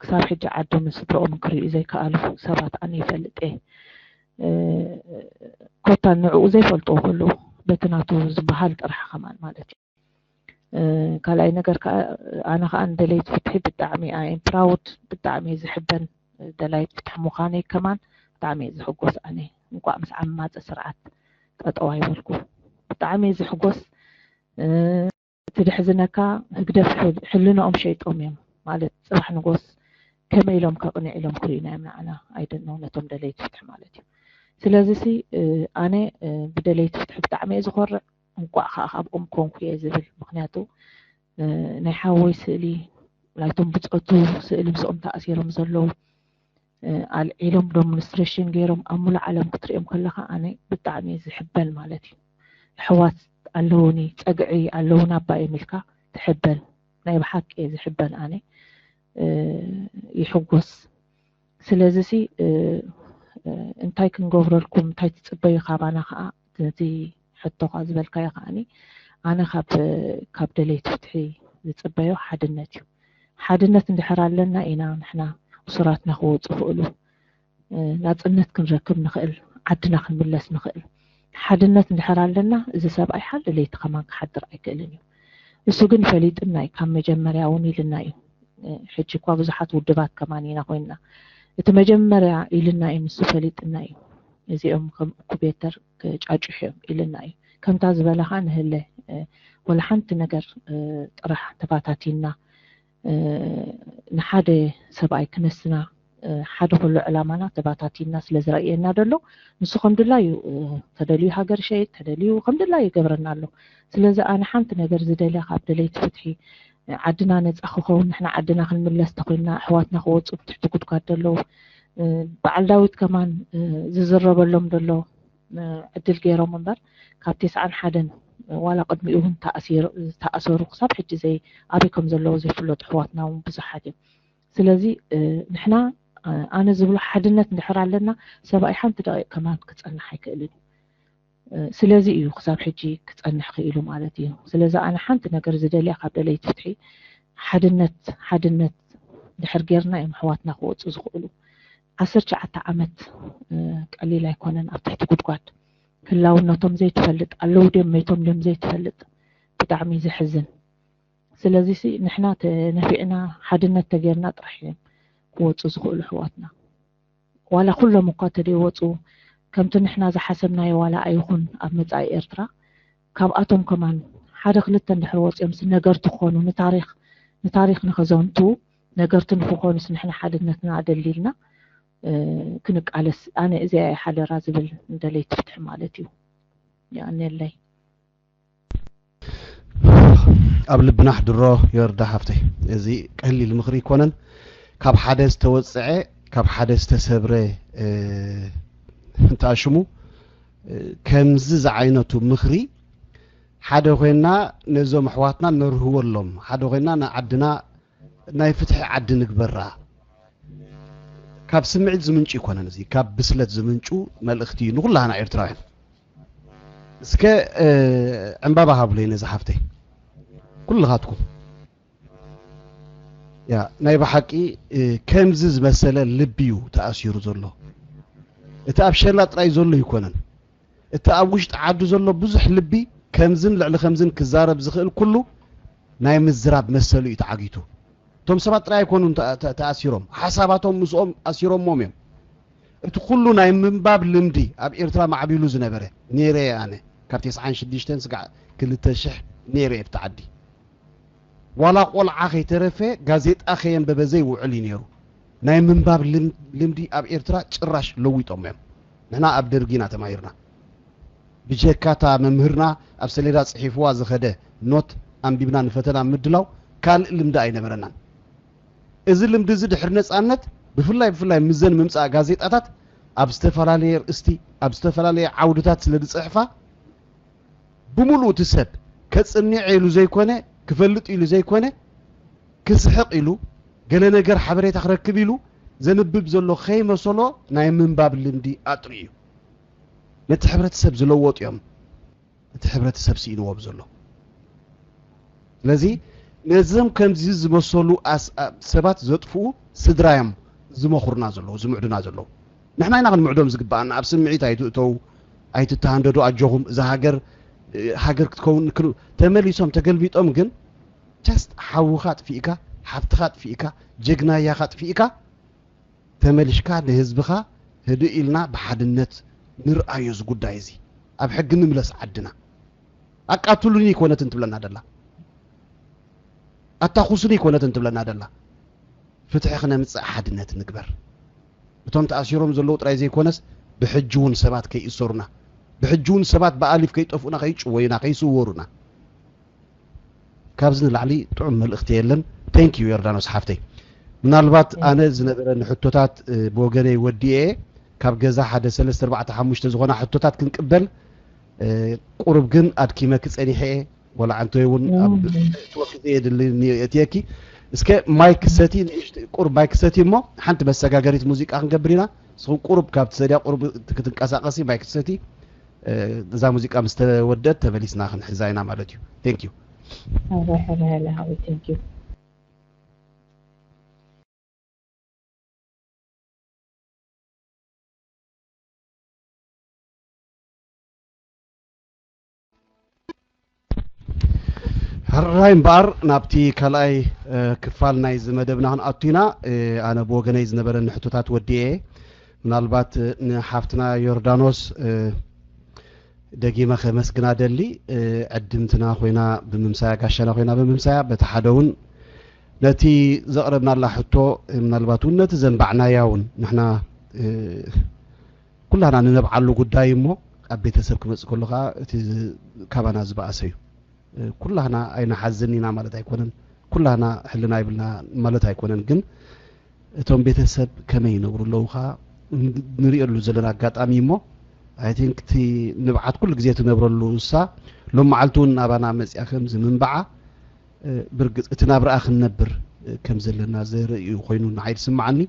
ክሳብ ሕጂ ዓዶምን ስድረኦምን ክርእዩ ዘይከኣሉ ሰባት ኣነ ይፈልጥ እየ። ኮታ ንዕኡ ዘይፈልጥዎ ከለዉ በቲ ናቱ ዝበሃል ጥራሕ ከማን ማለት እዩ። ካልኣይ ነገር ከዓ ኣነ ከዓ ንደለይቲ ፍትሒ ብጣዕሚ ኣየም ፕራውድ ብጣዕሚ እየ ዝሕበን ደላይት ፍትሒ ምዃነይ ከማን ብጣዕሚ እየ ዝሕጎስ ኣነ እንኳዕ ምስ ዓማፀ ስርዓት ጠጠው ኣይበልኩ ብጣዕሚ እየ ዝሕጎስ። እቲ ደሕዝነካ ህግደፍ ሕልንኦም ሸይጦም እዮም ማለት ፅባሕ ንጎስ ከመይ ኢሎም ከቕንዕ ኢሎም ክርእዩና እዮም ንዓና ኣይደነው ነቶም ደለይቲ ፍትሒ ማለት እዩ። ስለዚ ሲ ኣነ ብደለይቲ ፍትሒ ብጣዕሚ እየ ዝኮርዕ እንቋዕ ከዓ ካብኦም ኮንኩ እየ ዝብል ምክንያቱ ናይ ሓወይ ስእሊ ናይቶም ብፆቱ ስእሊ ምስኦም ተኣሲሮም ዘለዉ ኣልዒሎም ዶሚኒስትሬሽን ገይሮም ኣብ ሙሉእ ዓለም ክትሪኦም ከለካ ኣነ ብጣዕሚ እየ ዝሕበን ማለት እዩ። ኣሕዋት ኣለውኒ ፀግዒ ኣለውኒ ኣባይ ኢልካ ትሕበን ናይ ብሓቂ እየ ዝሕበን ኣነ ይሕጎስ። ስለዚ ሲ እንታይ ክንገብረልኩም እንታይ ትፅበዩ ካባና ከዓ ነቲ ሕቶኻ ዝበልካዮ ከዓኒ ኣነ ካብ ካብ ደለይቲ ፍትሒ ዝፅበዮ ሓድነት እዩ። ሓድነት እንድሕር ኣለና ኢና ንሕና እሱራትና ክወፁ ክእሉ ናፅነት ክንረክብ ንኽእል ዓድና ክንምለስ ንኽእል። ሓድነት እንድሕር ኣለና እዚ ሰብኣይ ሓንቲ ለይቲ ከማን ክሓድር ኣይክእልን እዩ። እሱ ግን ፈሊጥና እዩ ካብ መጀመርያ እውን ኢልና እዩ። ሕጂ እኳ ብዙሓት ውድባት ከማን ኢና ኮይንና እቲ መጀመርያ ኢልና እዩ ንሱ ፈሊጥና እዩ። እዚኦም ከም ኢንኩቤተር ክጫጭሑ እዮም ኢልና እዩ። ከምታ ዝበላ ከዓ ንህለ ወላ ሓንቲ ነገር ጥራሕ ተባታቲና ንሓደ ሰብኣይ ክነስና ሓደ ኩሉ ዕላማና ተባታቲና ስለ ዝረእየና ደሎ ንሱ ከም ድላዩ ተደልዩ ሃገር ሸይጥ ተደልዩ ከም ድላዩ ይገብረና ኣሎ። ስለዚ ኣነ ሓንቲ ነገር ዝደልያ ካብ ደለይቲ ፍትሒ ዓድና ነፃ ክኸውን፣ ንሕና ዓድና ክንምለስ ተኮይንና፣ ኣሕዋትና ክወፁ ብትሕቲ ጉድጓድ ዘለዉ፣ በዓል ዳዊት ከማን ዝዝረበሎም ዘሎ ዕድል ገይሮም እምበር፣ ካብ ተስዓን ሓደን ዋላ ቅድሚኡ እውን ተኣሲሩ- ዝተኣሰሩ ክሳብ ሕጂ ዘይ ኣበይ ከም ዘለዉ ዘይፍለጡ ኣሕዋትና እውን ብዙሓት እዮም። ስለዚ ንሕና ኣነ ዝብሎ ሓድነት እንድሕር ኣለና፣ ሰብኣይ ሓንቲ ደቂቕ ከማን ክፀንሕ ኣይክእልን እዩ። ስለዚ እዩ ክሳብ ሕጂ ክፀንሕ ክኢሉ ማለት እዩ። ስለዚ ኣነ ሓንቲ ነገር ዝደልያ ካብ ደለይቲ ፍትሒ ሓድነት ሓድነት ድሕር ጌርና እዮም ኣሕዋትና ክወፁ ዝኽእሉ። ዓሰርተ ትሽዓተ ዓመት ቀሊል ኣይኮነን ኣብ ትሕቲ ጉድጓድ ህላውነቶም ዘይትፈልጥ ኣለዉ ድዮም መይቶም ድዮም ዘይትፈልጥ ብጣዕሚ እዩ ዘሕዝን። ስለዚ ሲ ንሕና ተነፊዕና ሓድነት ተጌርና ጥራሕ እዮም ክወፁ ዝኽእሉ ኣሕዋትና። ዋላ ኩሎም እኳ ተደይወፁ ከምቲ ንሕና ዝሓሰብናዮ ዋላ ኣይኹን ኣብ መፃኢ ኤርትራ ካብኣቶም ከማን ሓደ ክልተ እንድሕር ወፂኦም ሲ ነገርቲ ክኾኑ ንታሪክ ንታሪክ ንኸዘንቱ ነገርቲ ንክኾኑ ሲ ንሕና ሓድነትና ኣደሊልና ክንቃለስ ኣነ እዚኣ ሓደራ ዝብል ንደለይቲ ፍትሒ ማለት እዩ። የቐንየለይ። ኣብ ልብና ኣሕድሮ ዮርዳ ሓፍተይ። እዚ ቀሊል ምኽሪ ኣይኮነን። ካብ ሓደ ዝተወፅዐ ካብ ሓደ ዝተሰብረ እንታይ ሽሙ ከምዚ ዝዓይነቱ ምኽሪ ሓደ ኮይና ነዞም ኣሕዋትና ነርህወሎም፣ ሓደ ኮይና ንዓድና ናይ ፍትሒ ዓዲ ንግበራ። ካብ ስምዒት ዝምንጩ ኣይኮነን፣ እዚ ካብ ብስለት ዝምንጩ መልእኽቲ እዩ ንኩላህና ኤርትራውያን። እስከ ዕምባባ ሃብለይ ነዚ ሓፍተይ ኩልኻትኩም። ያ ናይ ብሓቂ ከምዚ ዝመሰለ ልቢ እዩ ተኣሲሩ ዘሎ። እቲ ኣብ ሸላ ጥራይ ዘሎ ኣይኮነን። እቲ ኣብ ውሽጢ ዓዱ ዘሎ ብዙሕ ልቢ ከምዝን ልዕሊ ከምዝን ክዛረብ ዝኽእል ኩሉ ናይ ምዝራብ መሰሉ እዩ ተዓጊቱ። እቶም ሰባት ጥራይ ኣይኮኑን ተኣሲሮም፣ ሓሳባቶም ምስኦም ኣሲሮሞም እዮም። እቲ ኩሉ ናይ ምንባብ ልምዲ ኣብ ኤርትራ ማዕቢሉ ዝነበረ ነይረ እየ ኣነ ካብ ተስዓን ሽዱሽተን ስጋዕ ክልተ ሽሕ ነይረ እየ ኣብቲ ዓዲ። ዋላ ቆልዓ ከይተረፈ ጋዜጣ ከየንበበ ዘይውዕል እዩ ነይሩ። ናይ ምንባብ ልምዲ ኣብ ኤርትራ ጭራሽ ለዊጦሞ እዮም። ንሕና ኣብ ደርጊ ኢና ተማሂርና። ብጀካ እታ መምህርና ኣብ ሰሌዳ ጽሒፍዋ ዝኸደ ኖት ኣንቢብና ንፈተና ምድላው ካልእ ልምዲ ኣይነበረናን። እዚ ልምዲ እዚ ድሕሪ ነጻነት ብፍላይ ብፍላይ ምዘን ምምጻእ ጋዜጣታት ኣብ ዝተፈላለየ ርእስቲ ኣብ ዝተፈላለየ ዓውድታት ስለ ዝጽሕፋ ብምሉኡ እቲ ሰብ ከጽንዕ ኢሉ ዘይኮነ ክፈልጥ ኢሉ ዘይኮነ ክስሕቕ ኢሉ ገለ ነገር ሓበሬታ ክረክብ ኢሉ ዘንብብ ዘሎ ከይመሰሎ ናይ ምንባብ ልምዲ ኣጥርዩ እዩ። ነቲ ሕብረተሰብ ዝለወጡ እዮም እቲ ሕብረተሰብ ስኢንዎም ዘሎ። ስለዚ ነዞም ከምዚ ዝመሰሉ ሰባት ዘጥፍኡ ስድራ እዮም ዝመኽሩና ዘለዉ ዝምዕዱና ዘለዉ። ንሕና ኢና ክንምዕዶም ዝግባኣና። ኣብ ስምዒት ኣይትእተዉ፣ ኣይትተሃንደዱ። ኣጆኹም እዛ ሃገር ሃገር ክትከውን ተመሊሶም ተገልቢጦም ግን just ሓውኻ ኣጥፊእካ፣ ሓብትኻ ኣጥፊእካ፣ ጀግናያኻ ኣጥፊእካ ተመሊሽካ ንህዝብኻ ህድእ ኢልና ብሓድነት ንርኣዮ እዚ ጉዳይ እዚ ኣብ ሕጊ ንምለስ ዓድና። ኣቃትሉኒ ኣይኮነትን ትብለና ደላ፣ ኣታኹሱኒ ኣይኮነትን ትብለና ደላ። ፍትሒ ክነምፅእ ሓድነት ንግበር። እቶም ተኣሲሮም ዘለዉ ጥራይ ዘይኮነስ ብሕጂ እውን ሰባት ከይእሰሩና፣ ብሕጂ እውን ሰባት ብኣሊፍ ከይጠፍኡና፣ ከይጭወዩና፣ ከይስወሩና። ካብዚ ንላዕሊ ጥዑም መልእኽቲ የለን። Thank you ዮርዳኖስ ሓፍተይ። ምናልባት ኣነ ዝነበረኒ ሕቶታት ብወገነይ ወዲኤ ካብ ገዛ ሓደ ሰለስተ ኣርባዕተ ሓሙሽተ ዝኾና ሕቶታት ክንቅበል ቁሩብ ግን ኣድኪመኪ ጸኒሐ እየ። ወላ ዓንቶይ እውን ኣብ እትወ ግዜ የድልኒ እየ እትየኪ። እስከ ማይክ ሰቲ ንእሽት ቁሩብ ማይክ ሰቲ እሞ ሓንቲ መሰጋገሪት ሙዚቃ ክንገብር ኢና። ንስኹም ቁሩብ ካብ ትሰድያ ቁሩብ ክትንቀሳቀሲ ማይክ ሰቲ እዛ ሙዚቃ ምስ ተወደት ተመሊስና ክንሕዛ ኢና ማለት እዩ። Thank you። ኣረ ሕረ ያለ ሀዊ thank you። ሕራይ እምበኣር ናብቲ ካልኣይ ክፋል ናይዚ መደብና ክንኣቱ ኢና። ኣነ ብወገነይ ዝነበረኒ ሕቶታት ወዲኤ። ምናልባት ንሓፍትና ዮርዳኖስ ደጊመ ከመስግና ደሊ። ዕድምትና ኮይና ብምምሳያ፣ ጋሻና ኮይና ብምምሳያ፣ በቲ ሓደ እውን ነቲ ዘቕረብናላ ሕቶ ምናልባት እውን ነቲ ዘንባዕናያ እውን ንሕና ኩላና ንነብዓሉ ጉዳይ እሞ ኣብ ቤተሰብ ክመፅእ ከሎ ከዓ እቲ ካባና ዝበኣሰ እዩ። ኩላህና ኣይንሓዝን ኢና ማለት ኣይኮነን። ኩላና ሕልና ይብልና ማለት ኣይኮነን፣ ግን እቶም ቤተሰብ ከመይ ይነብሩ ኣለዉ ከኣ ንርእየሉ ዘለና ኣጋጣሚ እሞ፣ I think እቲ ንብዓት ኩሉ ግዜ ትነብረሉ እሳ ሎም መዓልቲ እውን ናባና መጽያ ከምዚ ምንባዓ፣ እ፣ ብርግጽ እቲ ናብራኣ ክንነብር፣ እ፣ ከም ዘለና ዘርኢ እዩ ኮይኑ ንዓይ ዝስምዓኒ።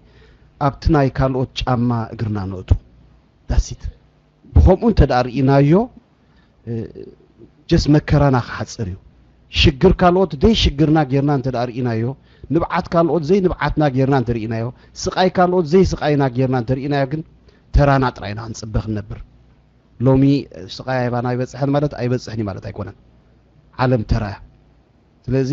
ኣብቲ ናይ ካልኦት ጫማ እግርና ነእቱ። ዳሲት። ብኸምኡ እንተ ደኣ ርኢናዮ፣ እ፣ ጀስ መከራና ክሓጽር እዩ። ሽግር ካልኦት ደይ ሽግርና ጌርና እንተ ደኣ ርኢናዮ፣ ንብዓት ካልኦት ዘይ ንብዓትና ጌርና እንተ ርኢናዮ፣ ስቓይ ካልኦት ዘይ ስቓይና ጌርና እንተ ርኢናዮ ግን ተራና ጥራይ ኢና ክንጽበ ክንነብር። ሎሚ ስቓይ ኣባና ኣይበጽሐን ማለት ኣይበጽሕን እዩ ማለት ኣይኮነን። ዓለም ተራ እያ። ስለዚ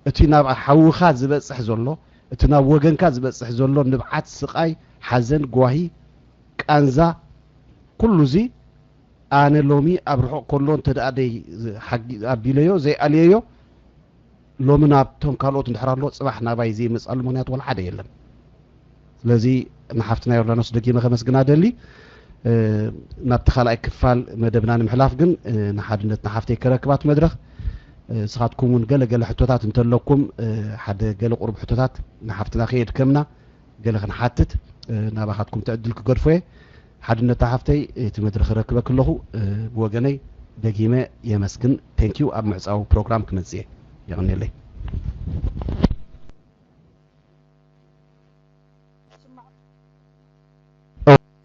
እቲ ናብ ሓውኻ ዝበጽሕ ዘሎ፣ እቲ ናብ ወገንካ ዝበጽሕ ዘሎ ንብዓት፣ ስቓይ፣ ሓዘን፣ ጓሂ፣ ቃንዛ፣ ኩሉ እዚ ኣነ ሎሚ ኣብ ርሑቕ ከሎ እንተ ደኣ ደይ ሓጊ-፣ ኣቢለዮ፣ ዘይኣልየዮ፣ ሎሚ ናብቶም ካልኦት እንድሕር ኣሎ፣ ጽባሕ ናባይ ዘይመጽኣሉ ምኽንያት ዋላ ሓደ የለን። ስለዚ ንሓፍትና ዮርዳኖስ ደጊመ ከመስግና ደሊ። እ፣ ናብቲ ካልኣይ ክፋል መደብና ንምሕላፍ ግን፣ እ፣ ንሓድነት ንሓፍተይ ከረክባት መድረኽ፣ እ፣ ንስኻትኩም እውን ገለ ገለ ሕቶታት እንተለኩም፣ እ፣ ሓደ ገለ ቁሩብ ሕቶታት ንሓፍትና ከየድከምና ገለ ክንሓትት፣ እ፣ ናባኻትኩም ትዕድል ክገድፎ እየ። ሓድነት ሓፍተይ፣ እቲ መድረኽ ረክበክ ኣለኹ። እ፣ ብወገነይ ደጊመ የመስግን። ቴንኪዩ። ኣብ ምዕጻው ፕሮግራም ክመጽእ እየ። የቐንየለይ።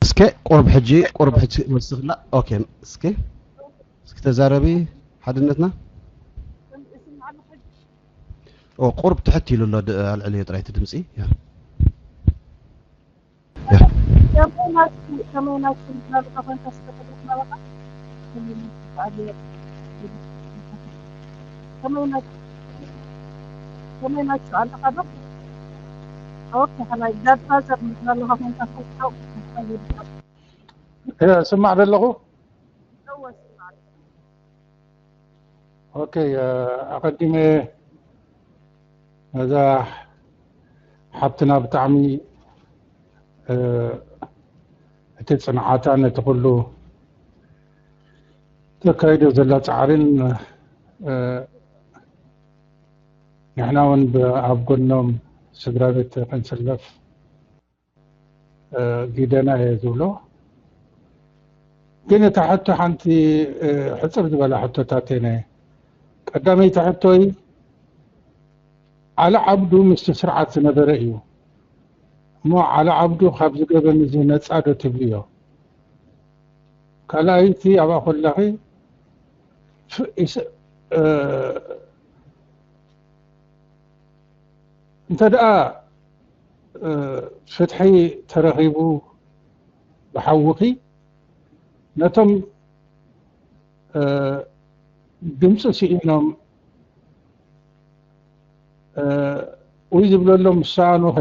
እስከ ቁርብ ሕጂ፣ ቁርብ ሕጂ ወስኽላ። ኦኬ፣ እስከ፣ እስኪ ተዛረቢ ሓድነትና። ኦ፣ ቁርብ ትሕት ኢሉ ኣሎ፣ ድ-፣ ኣልዕልዮ ጥራይ እቲ ድምፂ። ያ። ያ። ከመይ ናችሁ? ከመይ ናችሁ? ከመይ ናችሁ? ከመይ ናችሁ? ከመይ ናችሁ? ከመይ ናችሁ? ኣለኻ ዶ? ኦኬ፣ ከላይ ጋድፋዘር ምስ ዘለኻ ኮንካ ትፈልጦ? እ፣ ስማዕ ደለኹ። እወ፣ ስማዕ። ኦኬ፣ እ፣ ኣቐዲመ ነዛ ሓብትና ብጣዕሚ፣ እ፣ እቲ ጽንዓታ ነቲ ኩሉ ተካይዶ ዘላ ጻዕርን፣ እ፣ ንሕና እውን ብ-፣ ኣብ ጎኖም ስድራ ቤት ክንስለፍ፣ እ፣ ግደና እየ ዝብሎ። ግን እታ ሕቶ ሓንቲ፣ እ፣ ሕጽር ዝበላ ሕቶታት እየ። ቀዳመይቲ ሕቶይ፣ ዓሊ ዓብዱ ምስቲ ስርዓት ዝነበረ እዩ። እሞ ዓሊ ዓብዱ ካብዚ ገበን እዚ ነጻ ዶ ትብልዮ? ካልኣይቲ ኣብኣ ከለኺ ፍ-፣ ኢስ-፣ እ፣ እንተ ደኣ፣ እ፣ ፍትሒ ተረኺቡ ብሓውኺ ነቶም፣ እ፣ ድምፂ ስኢኖም፣ እ፣ ውይ ዝብለሎም ዝሰኣኑኸ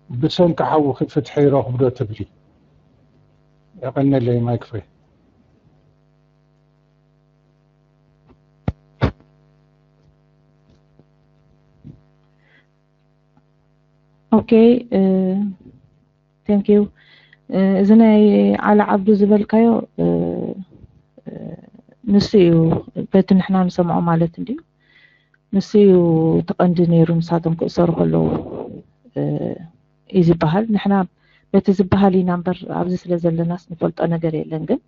ብሰንኪ ሓውኺ ፍትሒ ይረኽቡ ዶ ትብሊ? የቐነለይ ማይክ ፍሬ። ኦኬ፣ እ፣ ቴንክ ዩ። እ፣ እዚ ናይ ዓሊ ዓብዱ ዝበልካዮ፣ እ፣ እ፣ ንሱ እዩ፣ በቲ ንሕና ንሰምዖ ማለት እንድዩ። ንሱ እዩ እቲ ቀንዲ ነይሩ፣ ንሳቶም ክእሰሩ ከለዉ፣ እ፣ እዩ ዝበሃል። ንሕና በቲ ዝበሃል ኢና እምበር፣ ኣብዚ ስለ ዘለናስ ንፈልጦ ነገር የለን። ግን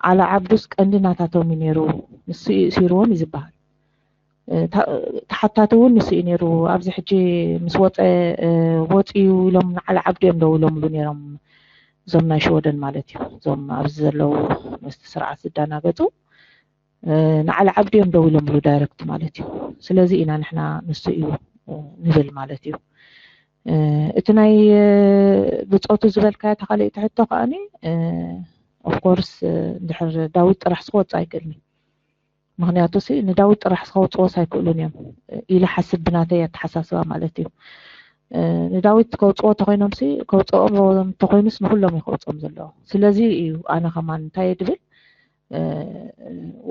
ዓሊ ዓብዱስ ቀንዲ ናታቶም እዩ ነይሩ፣ ንሱ እዩ እሲርዎም እዩ ዝበሃል። እ፣ ታ-፣ ተሓታቲ እውን ንሱ እዩ ነይሩ። ኣብዚ ሕጂ ምስ ወፀ፣ እ፣ ወፂኡ ኢሎም ንዓሊ ዓብዱ እዮም ደው ኢሎምሉ ነይሮም፣ እዞም ናይ ሽወደን ማለት እዩ። እዞም ኣብዚ ዘለዉ ምስቲ ስርዓት ዝደናገፁ፣ እ፣ ንዓሊ ዓብዱ እዮም ደው ኢሎምሉ ዳይረክት ማለት እዩ። ስለዚ ኢና ንሕና ንሱ እዩ፣ እ፣ ንብል ማለት እዩ። እ፣ እቲ ናይ፣ እ፣ ብፆቱ ዝበልካዮ እታ ካልኣይቲ ሕቶ ከኣኒ፣ እ፣ ኦፍኮርስ፣ እ፣ እንድሕር ዳዊት ጥራሕ ክወፅእ ኣይክእልን እዩ። ምኽንያቱ ሲ ንዳዊት ጥራሕ ከውፅዎስ ኣይክእሉን እዮም። ኢለ ሓስብ ብናተይ ኣተሓሳስባ ማለት እዩ። እ፣ ንዳዊት ከውፅዎ ተኾይኖም ሲ ከውፅኦም ተኾይኑስ ንኩሎም እዩ ከውፅኦም ዘለዎ። ስለዚ እዩ ኣነ ከማን እንታይ እየ ድብል፣ እ፣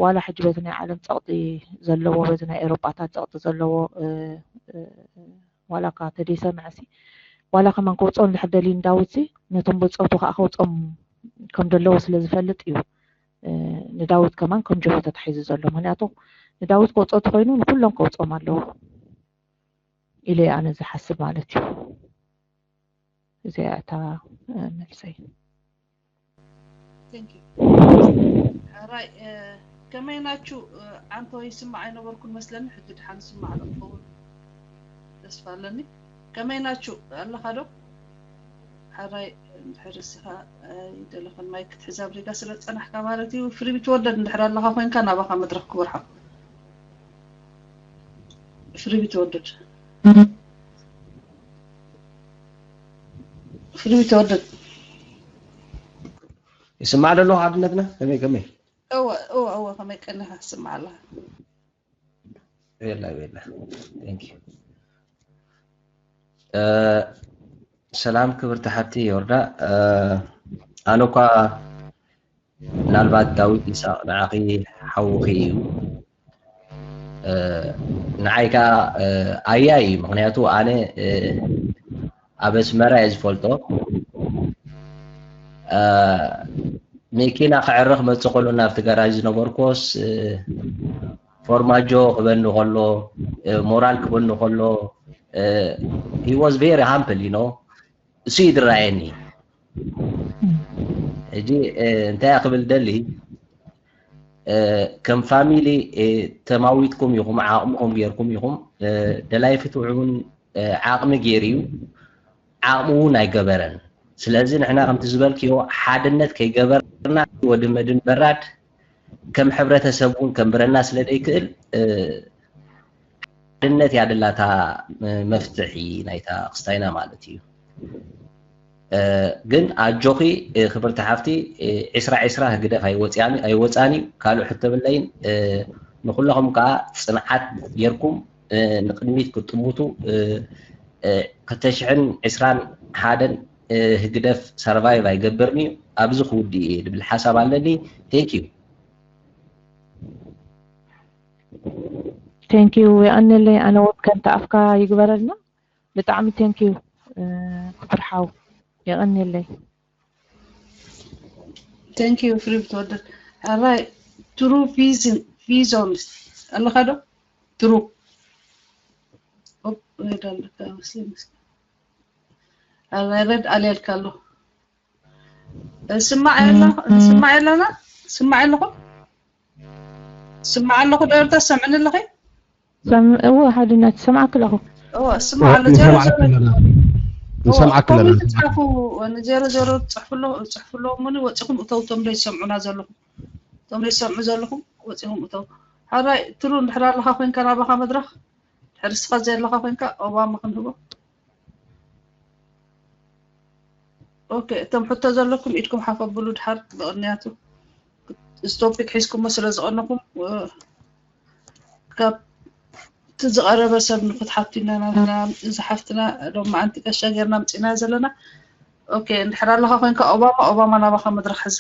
ዋላ ሕጂ በዚ ናይ ዓለም ፀቕጢ ዘለዎ፣ በዚ ናይ ኤሮጳታት ፀቕጢ ዘለዎ፣ እ፣ እ፣ ዋላ እኳ ተደይሰምዐ ሲ ዋላ ከማን ከውፅኦ እንድሕር ደልዩ ንዳዊት ሲ ነቶም ብፆቱ ከዓ ከውፅኦም ከም ዘለዎ ስለ ዝፈልጥ እዩ፣ እ፣ ንዳዊት ከማን ከም ጅሆ ተታሒዙ ዘሎ። ምኽንያቱ ንዳዊት ከውፅኦ ተኾይኑ ንኩሎም ከውፅኦም ኣለዎ። ኢለ ኣነ ዝሓስብ ማለት እዩ። እዚኣ እታ መልሰይ። ራይ ከመይ ናችሁ? ዓንቶ ይስማዕ ኣይነበርኩን መስለኒ። ሕጂ ድሓን ይስማዕ ዶ ክኸውን ተስፋ ኣለኒ። ከመይ ናችሁ ኣለኻ ዶ? ሓራይ እንድሕር እስኻ ይደለኸን ማይ ክትሕዝ ኣብ ሪጋ ስለ ዝጸናሕካ ማለት እዩ። ፍሪ ቢትወደድ እንድሕር ኣለኻ ኮይንካ ናባኻ መድረኽ ክወርሓ። ፍሪ ቢትወደድ ፍሪ ቢትወደድ ይስማዕ ደሎ ሓድነትና ከመይ ከመይ እወ እወ እወ ከመይ ቀኒኻ ትስማዕ ኣለኻ። ቤላ ቤላ thank you ሰላም ክብርቲ ሓብቲ ዮርዳ። ኣነ እኳ ምናልባት ዳዊት ይስሐቅ ንዓኺ ሓውኺ እዩ። ንዓይ ከዓ ኣያ እዩ። ምክንያቱ ኣነ ኣብ ኣስመራ እየ ዝፈልጦ። መኪና ክዕርኽ መፅእ ከሎ ናብቲ ገራጅ ዝነበርኩስ ፎርማጆ ክበኒ ከሎ ሞራል ክበኒ ከሎ he was very humble you know እሱ ይድራየኒ። ሕጂ እንታይ ክብል ደሊ ከም ፋሚሊ ተማዊትኩም ኢኹም ዓቕምኹም ጌርኩም ኢኹም ደላይ ፍትሒ እውን ዓቕሚ ጌር እዩ ዓቕሚ እውን ኣይገበረን። ስለዚ ንሕና ከምቲ ዝበልክዮ ሓድነት ከይገበርና ወዲ መድን በራድ ከም ሕብረተሰብ እውን ከንብረና ስለ ዘይክእል ሓድነት እያ ደላታ መፍትሒ ናይታ ክስታይና ማለት እዩ። ግን ኣጆኺ ክብርቲ ሓፍቲ ዒስራ ዒስራ ህግደፍ ኣይወፅኣን እዩ ካልእ ሕቶ የብለይን። ንኩለኹም ከዓ ፅንዓት ጌርኩም ንቅድሚት ክትጥምቱ ክልተ ሽሕን ዕስራን ሓደን ህግደፍ survive ኣይገብርን እዩ ኣብዚ ክውድእ እየ ዝብል ሓሳብ ኣለኒ። Thank you። Thank you የቐንየለይ። ኣነ እውን ከምቲ ኣፍካ ይግበረልና። ብጣዕሚ thank you ክብር ሓው የቐንየለይ። Thank you ፍሪ ብትወደድ ኣራይ ትሩ ቪዝን ቪዞን ኣለኻ ዶ ትሩ ኣለካ መስለኝ ኣራይ ረድ ኣልያልካ ኣሎ ስማዕ ስማዕ ኣለና ስማዕ ኣለኹም ስማዕ ኣለኹ ዶ ኤርትራ ሰምዕኒ ኣለኺ እዎ ሓድነት ሰማዕክ ኣለኹ እዎ ስማዕ ኣሎ ዜሮ ዜሮ ንሰምዓክ ኣለና ትጽሕፉ ንዜሮ ዜሮ ትጽሕፉ ኣለኹ እሞ ወፂኹም እተው እቶም ዘይሰምዑና ዘለኹም እቶም ዘይሰምዑ ዘለኹም ወፂኹም እተው ሓራይ ትሩ እንድሕር ኣለኻ ኮይንካ ናባኻ መድረኽ ድሕር እስኻ ዘየለኻ ኮይንካ ኦባማ ክንህቦ ኦኬ እቶም ሕቶ ዘለኩም ኢድኩም ሓፍ ኣብሉ ድሓር ብቕንያቱ እዚ ቶፒክ ሒዝኩሞ ስለ ዝቐነኹም ካብ እቲ ዝቐረበ ሰብ ንክትሓቱ ኢና ናትና እዚ ሓፍትና ሎማዓንቲ ቀሻ ጌርና ምፂና ዘለና ኦኬ እንድሕር ኣለኻ ኮይንካ ኦባማ ኦባማ ናባኻ መድረክ ሕዘ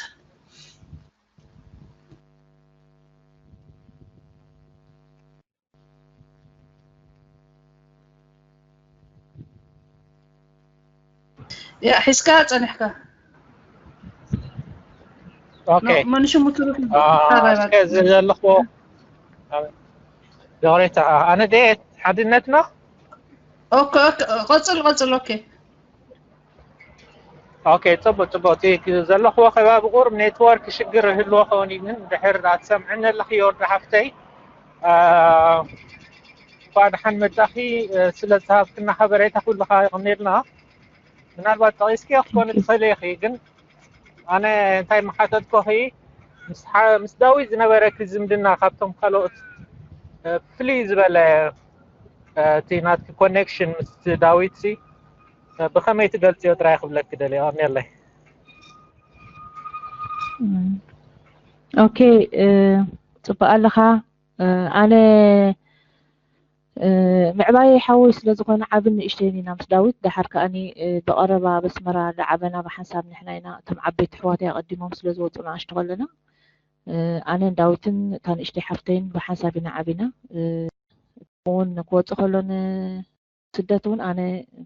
ያ ሒዝካ ጸኒሕካ ኦኬ መን ሽሙ ትሩፍ እስከ ዘለኽዎ ዶሬታ ኣነ ደ ሓድነትና ኦኬ ኦኬ ቀጽል ቀጽል ኦኬ ኦኬ ጽቡቅ ጽቡቅ እቲ ዘለኽዎ ከባቢ ቁሩብ ኔትወርክ ሽግር ይህልዎ ከውን ግን ድሕር ኣትሰምዕኒ ኣለኺ ወዲ ሓፍተይ እንኳ ደሓን መጻኺ ስለ ዝሃብክና ሓበሬታ ኩልኻ ይቕኒልና ምናልባት ጠቒስኪ ክኾን ትኽእል ኢኺ ግን ኣነ እንታይ መሓተትኮኺ ምስ ዳዊት ዝነበረኪ ዝምድና ካብቶም ካልኦት ፍልይ ዝበለ እቲ ናትኪ ኮኔክሽን ምስ ዳዊት ሲ ብኸመይ ትገልፅዮ ጥራይ ክብለኪ ደልየ ቀኒለይ ኦኬ ፅቡቅ ኣለኻ ኣነ ምዕባየ ሓወይ ስለ ዝኾነ ዓብን ንእሽተይን ኢና ምስ ዳዊት ደሓር ከኣኒ ብቐረባ ኣብ ኣስመራ ዝዓበና ብሓንሳብ ንሕና ኢና እቶም ዓበይቲ ኣሕዋተይ ኣቐዲሞም ስለ ዝወፁ ንኣሽቱ ከለና ኣነን ዳዊትን እታ ንእሽተይ ሓፍተይን ብሓንሳብ ኢና ዓቢና እውን ክወፅእ ከሎ ስደት እውን ኣነ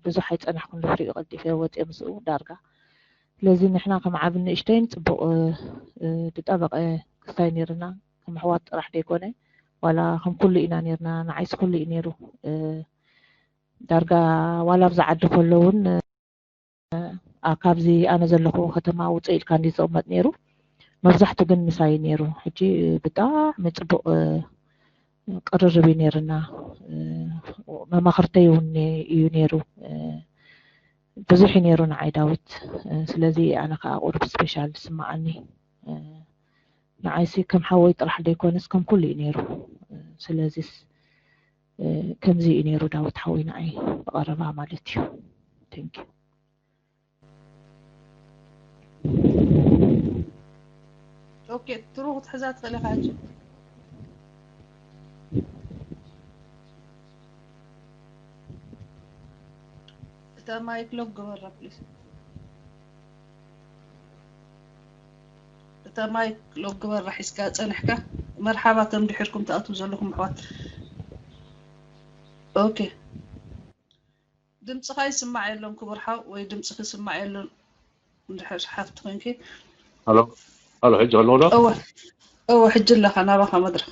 ብዙሕ ኣይፀናሕኩን ድሕሪኡ ቀልጢፈ ወፅየ ምስኡ ዳርጋ ስለዚ ንሕና ከም ዓብን ንእሽተይን ፅቡቅ ዝጠበቀ ክስታይ ነይርና ከም ኣሕዋት ጥራሕ ዘይኮነ ዋላ ከም ኩሉ ኢና ነይርና ንዓይስ ኩሉ እዩ ነይሩ ዳርጋ ዋላ ኣብዚ ዓዲ ከሎ እውን ኣ- ካብዚ ኣነ ዘለኹ ከተማ ውፅእ ኢልካ እንዲ ዝቕመጥ ነይሩ። መብዛሕቱ ግን ምሳይ ነይሩ። ሕጂ ብጣዕሚ ፅቡቕ እ፣ ቅርርብ እዩ ነይርና። እ፣ መማኽርተይ እውን እዩ ነይሩ። እ፣ ብዙሕ እዩ ነይሩ ንዓይ ዳዊት። እ፣ ስለዚ ኣነ ከዓ ቁሩብ ስፔሻል ዝስማዓኒ። እ፣ ንዓይሲ ከም ሓወይ ጥራሕ ዘይኮነስ ከም ኩሉ እዩ ነይሩ። እ፣ ስለዚስ እ፣ ከምዚ እዩ ነይሩ ዳዊት ሓወይ ንዓይ ብቐረባ ማለት እዩ። Thank you። ኦኬ፣ ትሩ ክትሕዛ ትኽእል ኢኻ ሕጂ። እታ ማይክ ሎክ ግበራ ፕሊዝ። እታ ማይክ ሎክ ግበራ ሒዝካ ጸኒሕካ። መርሓባ፣ ከም ድሒርኩም ትኣትዉ ዘለኹም ኣሕዋት። ኦኬ፣ ድምፅኻ ይስማዕ የለን ክቡር ሓው፣ ወይ ድምፅኺ ይስማዕ የለን። እንድሕር ሓፍቲ ኮይንኪ። ሀሎ ሀሎ፣ ሕጂ ኣሎ ዶ? እወ እወ፣ ሕጂ ኣለኻ፣ ናባኻ መድረኽ።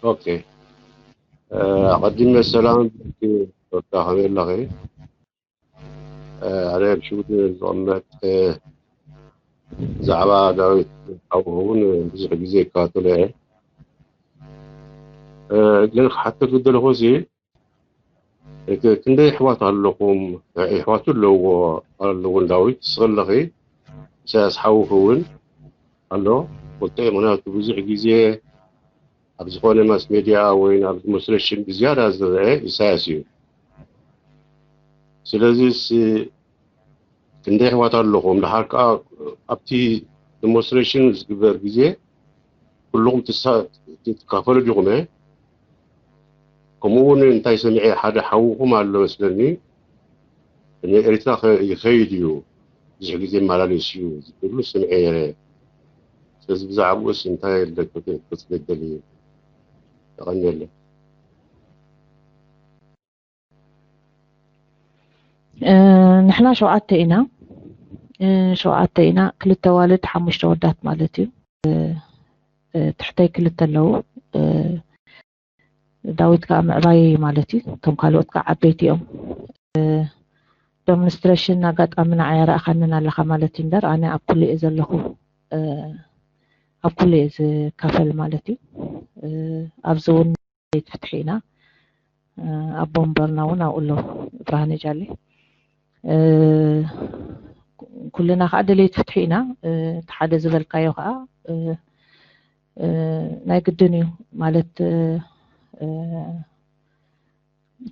ኦኬ። እ፣ ኣቐዲመ ሰላም ብለኪ፣ ወዳ ከመይ ኣለኺ? እ፣ ኣነ ኣብ ሽውዲ ዝቕመጥ፣ እ፣ ብዛዕባ ዳዊት ሓውኹ እውን ብዙሕ ግዜ ይከታተሎ እየ። እ፣ ግን ክሓተኪ ዝደለኹ ሲ፣ እ፣ ክንደይ ኣሕዋት ኣለኹም? ኣሕዋቱ ኣለዎ ኣለዎ ዳዊት፣ ንስኺ ኣለኺ፣ ኢሳያስ ሓውኺ እውን ኣሎ። ፈልጦ እየ፣ ምኽንያቱ ብዙሕ ግዜ ኣብ ዝኾነ ማስ ሜድያ ወይ ኣብ ዲሞንስትሬሽን ብዝያዳ ዝረአ ኢሳያስ እዩ። ስለዚ ሲ፣ ክንደይ ኣሕዋት ኣለኹም? ደሓር ከኣ ኣብቲ ዲሞንስትሬሽን ዝግበር ግዜ ኩልኹም ትሳ-፣ ትካፈሉ ዲኹም? እ፣ ከምኡ እውን እንታይ ሰሚዐ፣ ሓደ ሓውኹም ኣሎ መስለኒ፣ ንኤርትራ ከ-፣ ይኸይድ እዩ፣ ብዙሕ ግዜ ይመላለስ እዩ ዝብሉ ሰሚዐ ነይረ። ስለዚ ብዛዕባኡስ እንታይ ኣለኪ ክትብል ደሊ? የቐንየለይ። እ፣ ንሕና ሸውዓተ ኢና። እ፣ ሸውዓተ ኢና፣ ክልተ ኣዋልድ፣ ሓሙሽተ ኣወዳት ማለት እዩ። እ፣ እ፣ ትሕተይ ክልተ ኣለዉ። እ፣ ዳዊት ከዓ ምዕባይ ማለት እዩ። እቶም ካልኦት ከዓ ዓበይቲ እዮም። እ፣ ዶሚኒስትሬሽን ኣጋጣሚ ንዓይ ኣይረኣኻንን ኣለኻ ማለት እዩ እምበር፣ ኣነ ኣብ ኩሉ እየ ዘለኹ። እ፣ ኣብ ኩሉ እየ ዝካፈል ማለት እዩ። እ፣ ኣብዚ እውን ደለይቲ ፍትሒ ኢና። እ፣ ኣቦ ወንበርና እውን ኣብኡ ኣሎ፣ ብርሃነ ጃሌ። እ፣ ኩልና ከዓ ደለይቲ ፍትሒ ኢና። እ፣ እቲ ሓደ ዝበልካዮ ከዓ፣ እ፣ እ፣ ናይ ግድን እዩ ማለት፣ እ፣ እ፣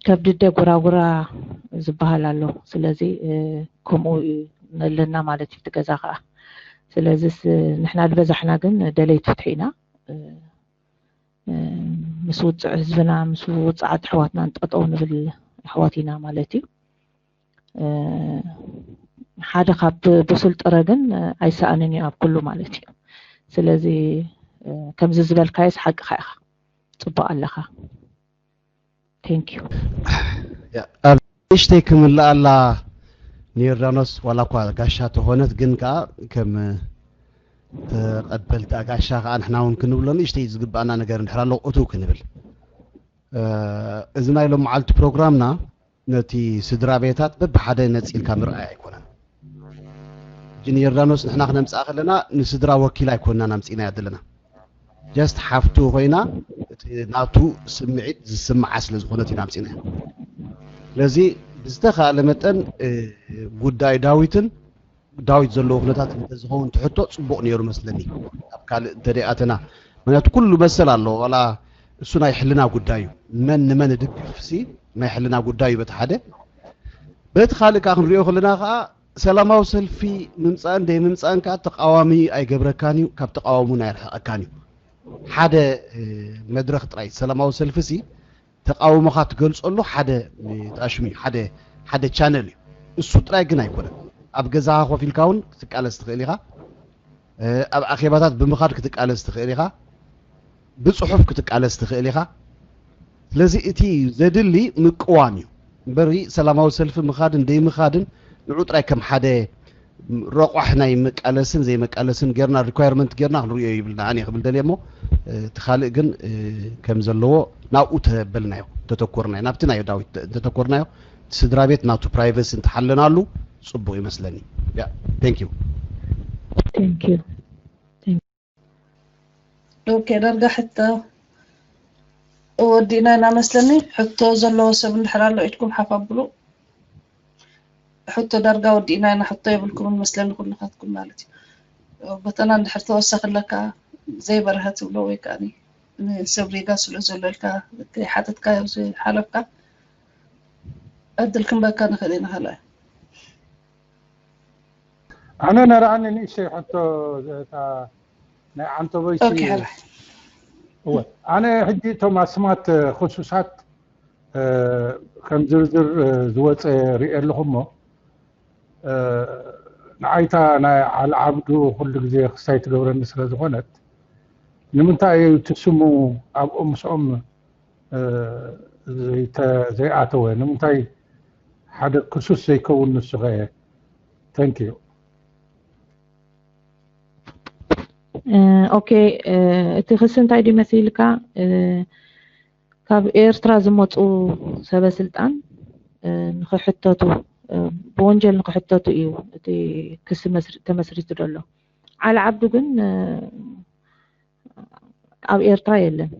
ከብዲ ኣደ ጎራጉራ ዝበሃል ኣሎ። ስለዚ፣ እ፣ ከምኡ እዩ ነለና ማለት እዩ እቲ ገዛ ከዓ። ስለዚስ፣ እ፣ ንሕና ዝበዛሕና ግን ደለይቲ ፍትሒ ኢና። እ፣ እ፣ ምስ ውጽዕ ህዝብና፣ ምስ ውጽዓት ኣሕዋትናን ጠጠው ንብል ኣሕዋት ኢና ማለት እዩ። እ፣ ሓደ ካብ ብሱል ጥረ ግን፣ እ፣ ኣይሰኣንን እዩ ኣብ ኩሉ ማለት እዩ። ስለዚ፣ እ፣ ከምዚ ዝበልካዮስ ሓቅኻ ኢኻ። ጽቡቕ ኣለኻ። Thank you። ያ፣ ኣብ ንእሽተይ ክምልኣላ ንዮርዳኖስ፣ ዋላ እኳ ጋሻ ተኾነት፣ ግን ከኣ ከም ተቐበልቲ ጋሻ ከኣ ንሕና እውን ክንብሎ ንእሽተይ ዝግባኣና ነገር እንድሕር ኣሎ እቱ ክንብል። እ፣ እዚ ናይ ሎም መዓልቲ ፕሮግራምና ነቲ ስድራ ቤታት በብሓደ ነጺልካ ምርኣይ ኣይኮነን። ሕጂ ንዮርዳኖስ ንሕና ክነምጽኣ ከለና ንስድራ ወኪላ ኣይኮንናን ኣምጺእናያ ዘለና። ጀስት ሓፍቱ ኮይና እቲ ናቱ ስምዒት ዝስምዓ ስለ ዝኾነት ኢና ኣምጺእናያ። ስለዚ ብዝተኻእለ መጠን፣ እ፣ ጉዳይ ዳዊትን ዳዊት ዘለዎ ኩነታት እንተዝኸውን እቲ ሕቶ ጽቡቕ ነይሩ መስለኒ። ኣብ ካልእ እንተደይኣተና፣ ምክንያቱ ኩሉ መሰል ኣለዎ። ዋላ እሱ ናይ ሕልና ጉዳይ እዩ። መን ንመን ድግፍ ሲ ናይ ሕልና ጉዳይ እዩ በቲ ሓደ። በቲ ካልእ ከኣ ክንሪኦ ከለና ከኣ ሰላማዊ ሰልፊ ምምጻእን ደይ ምምጻእን ከኣ ተቃዋሚ ኣይገብረካን እዩ፣ ካብ ተቃዋሚ እውን ኣየርሕቐካን እዩ። ሓደ፣ እ፣ መድረኽ ጥራይ ሰላማዊ ሰልፊ ሲ ተቃውሞኻ ትገልጸሉ ሓደ፣ እ፣ ጣሽሚ ሓደ ሓደ ቻነል እዩ። እሱ ጥራይ ግን ኣይኮነን። ኣብ ገዛኻ ኮፍ ኢልካ እውን ክትቃለስ ትኽእል ኢኻ። እ፣ ኣብ ኣኼባታት ብምኻድ ክትቃለስ ትኽእል ኢኻ። ብጽሑፍ ክትቃለስ ትኽእል ኢኻ። ስለዚ እቲ ዘድሊ ምቅዋም እዩ እምበሪ ሰላማዊ ሰልፊ ምኻድን ደይምኻድን ንዑ ጥራይ ከም ሓደ ረቋሕ ናይ መቃለስን ዘይመቃለስን ጌርና ሪኳየርመንት ጌርና ክንሪኦ ይብልና ኣነ ክብል ደልየ እሞ፣ እ፣ እቲ ካልእ ግን፣ እ፣ ከም ዘለዎ ናብኡ ተበልናዮ። ተተኮርናዮ፣ ናብቲ ናይ ዳዊት ተተኮርናዮ፣ ስድራ ቤት ናቱ ፕራይቨሲ እንተሓለናሉ ጽቡቕ ይመስለኒ። Yeah, thank you። Thank you። ኦኬ፣ ዳርጋ ሕቶ ወዲእና ኢና መስለኒ። ሕቶ ዘለዎ ሰብ እንድሕር ኣሎ ኢድኩም ሓፍ ኣብሉ። ሕቶ ዳርጋ ወዲእና ኢና፣ ሕቶ የብልኩምን መስለኒ ኩልኻትኩም ማለት እዩ። ጎተና እንድሕር ተወሳኺ ኣለካ ዘይበርሀ ትብሎ ወይ ከዓ ንሰብ ሪጋ ስለ ዘሎ ኢልካ ከይሓተትካዮ ዝሓለፍካ ዕድል ክንበካ ንኽእል ኢና። ካልኣይ ኣነ ነርኣኒ ንእሽተይ ሕቶ እታ ናይ ዓንተቦይሲ ኦኬ፣ ሓራይ። እወ ኣነ ሕጂ እቶም ኣስማት ክሱሳት ከም ዝርዝር ዝወፀ ሪኦ ኣለኹ እሞ ንዓይታ ናይ ዓሊ ዓብዱ ኩሉ ግዜ ክስታይ ትገብረኒ ስለ ዝኾነት ንምንታይ እዩ እቲ ስሙ ኣብኡ ምስኦም ዘይተ- ዘይኣተወ ንምንታይ ሓደ ክሱስ ዘይከውን ንሱ ኸ thank you ኦኬ እቲ ክሲ እንታይ ድዩ መሲልካ ካብ ኤርትራ ዝመፁ ሰበ ስልጣን ንክሕተቱ ብወንጀል ንክሕተቱ እዩ እቲ ክሲ ተመስሪቱ ዘሎ። ዓሊ ዓብዱ ግን ኣብ ኤርትራ የለን።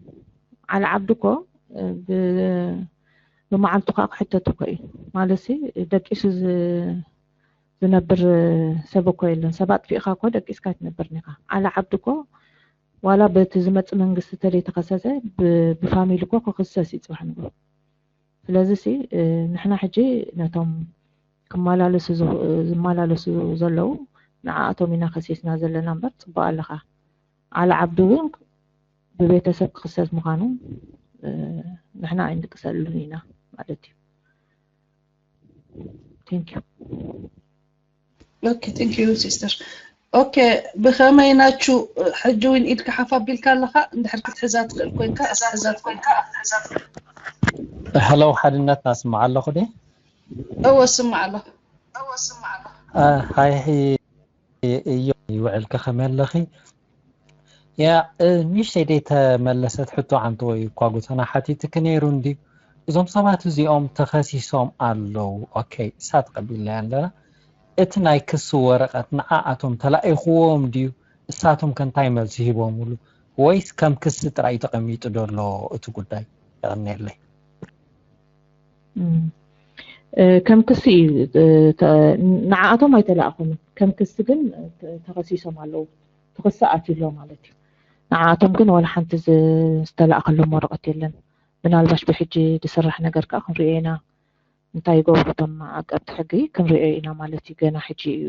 ዓሊ ዓብዱ እኮ ብመዓልቱ ከዓ ክሕተት እኮ እዩ ማለት ደቂሱ ዝነብር ሰብ እኮ የለን። ሰብ ኣጥፊእካ እኮ ደቂስካ ኣይትነብርን ኢኻ። ዓሊ ዓብዱ እኮ ዋላ በቲ ዝመፅእ መንግስቲ ተዘይተኸሰሰ ብፋሚሊ እኮ ክኽሰስ እዩ ፅባሕ ንግሆ። ስለዚ ሲ ንሕና ሕጂ ነቶም ክመላለሱ ዝመላለሱ ዘለዉ ንዓኣቶም ኢና ከሲስና ዘለና እምበር ፅቡቅ ኣለኻ። ዓሊ ዓብዱ እውን ብቤተሰብ ክኽሰስ ምዃኑ ንሕና ኣይንቅሰሉን ኢና ማለት እዩ። Thank you። ኦኬ thank you sister። ኦኬ ብኸመይ ናችሁ ሕጂ እውን ኢድካ ሓፍ ኣቢልካ ኣለኻ እንድሕር ክትሕዛ ትኽእል ኮይንካ ክትሕዛ ትኽእል ሄሎ ሓድነትና ስማዕ ኣለኹ ዲ እወ ስማዕ ኣለኹ ሃይ እዮ ይውዕልኪ ከመይ ኣለኺ ያ ንእሽተይ ደይ ተመለሰት ሕቶ ዓንተቦይ እኳ ጎተና ሓቲትኪ ነይሩ እንድዩ እዞም ሰባት እዚኦም ተኸሲሶም ኣለዉ ኦኬ እሳ ተቐቢልናያ ኣለና እቲ ናይ ክሲ ወረቐት ንዓኣቶም ተላኢኽዎም ድዩ እሳቶም ከ እንታይ መልሲ ሂቦምሉ ወይስ ከም ክሲ ጥራይ እዩ ተቐሚጡ ዘሎ እቲ ጉዳይ የቐንየለይ ከም ክሲ እዩ ንዓኣቶም ኣይተላእኹምን ከም ክሲ ግን ተኸሲሶም ኣለዉ ትኽሲ ኣትዩ ኣሎ ማለት እዩ ንዓኣቶም ግን ዋላ ሓንቲ ዝተላእኸሎም ወረቐት የለን ምናልባሽ ብሕጂ ዝስራሕ ነገር ከዓ ክንሪኦ ኢና እንታይ ይገብሩ እቶም ዓቀብቲ ሕጊ ክንሪኦ ኢና ማለት እዩ ገና ሕጂ እዩ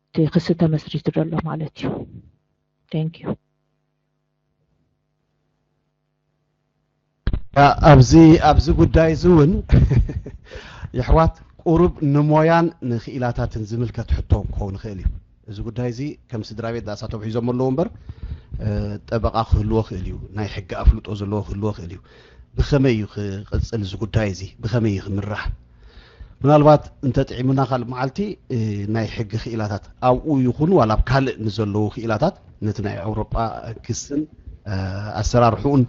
እቲ ክሲ ተመስሪቱ ዘሎ ማለት እዩ thank you ኣብዚ ኣብዚ ጉዳይ እዚ እውን የሕዋት ቁሩብ ንሞያን ንክኢላታትን ዝምልከት ሕቶ ክኸውን ይኽእል እዩ። እዚ ጉዳይ እዚ ከም ስድራ ቤት ዳሳቶም ሒዞም ኣለዉ እምበር ጠበቃ ክህልዎ ክእል እዩ፣ ናይ ሕጊ ኣፍልጦ ዘለዎ ክህልዎ ክእል እዩ። ብኸመይ እዩ ክቕፅል እዚ ጉዳይ እዚ? ብኸመይ እዩ ክምራሕ? ምናልባት እንተጥዒሙና ካልእ መዓልቲ ናይ ሕጊ ክኢላታት ኣብኡ ይኹን ዋላ ኣብ ካልእ ንዘለዉ ክኢላታት ነቲ ናይ ኣውሮጳ ክስን ኣሰራርሕኡን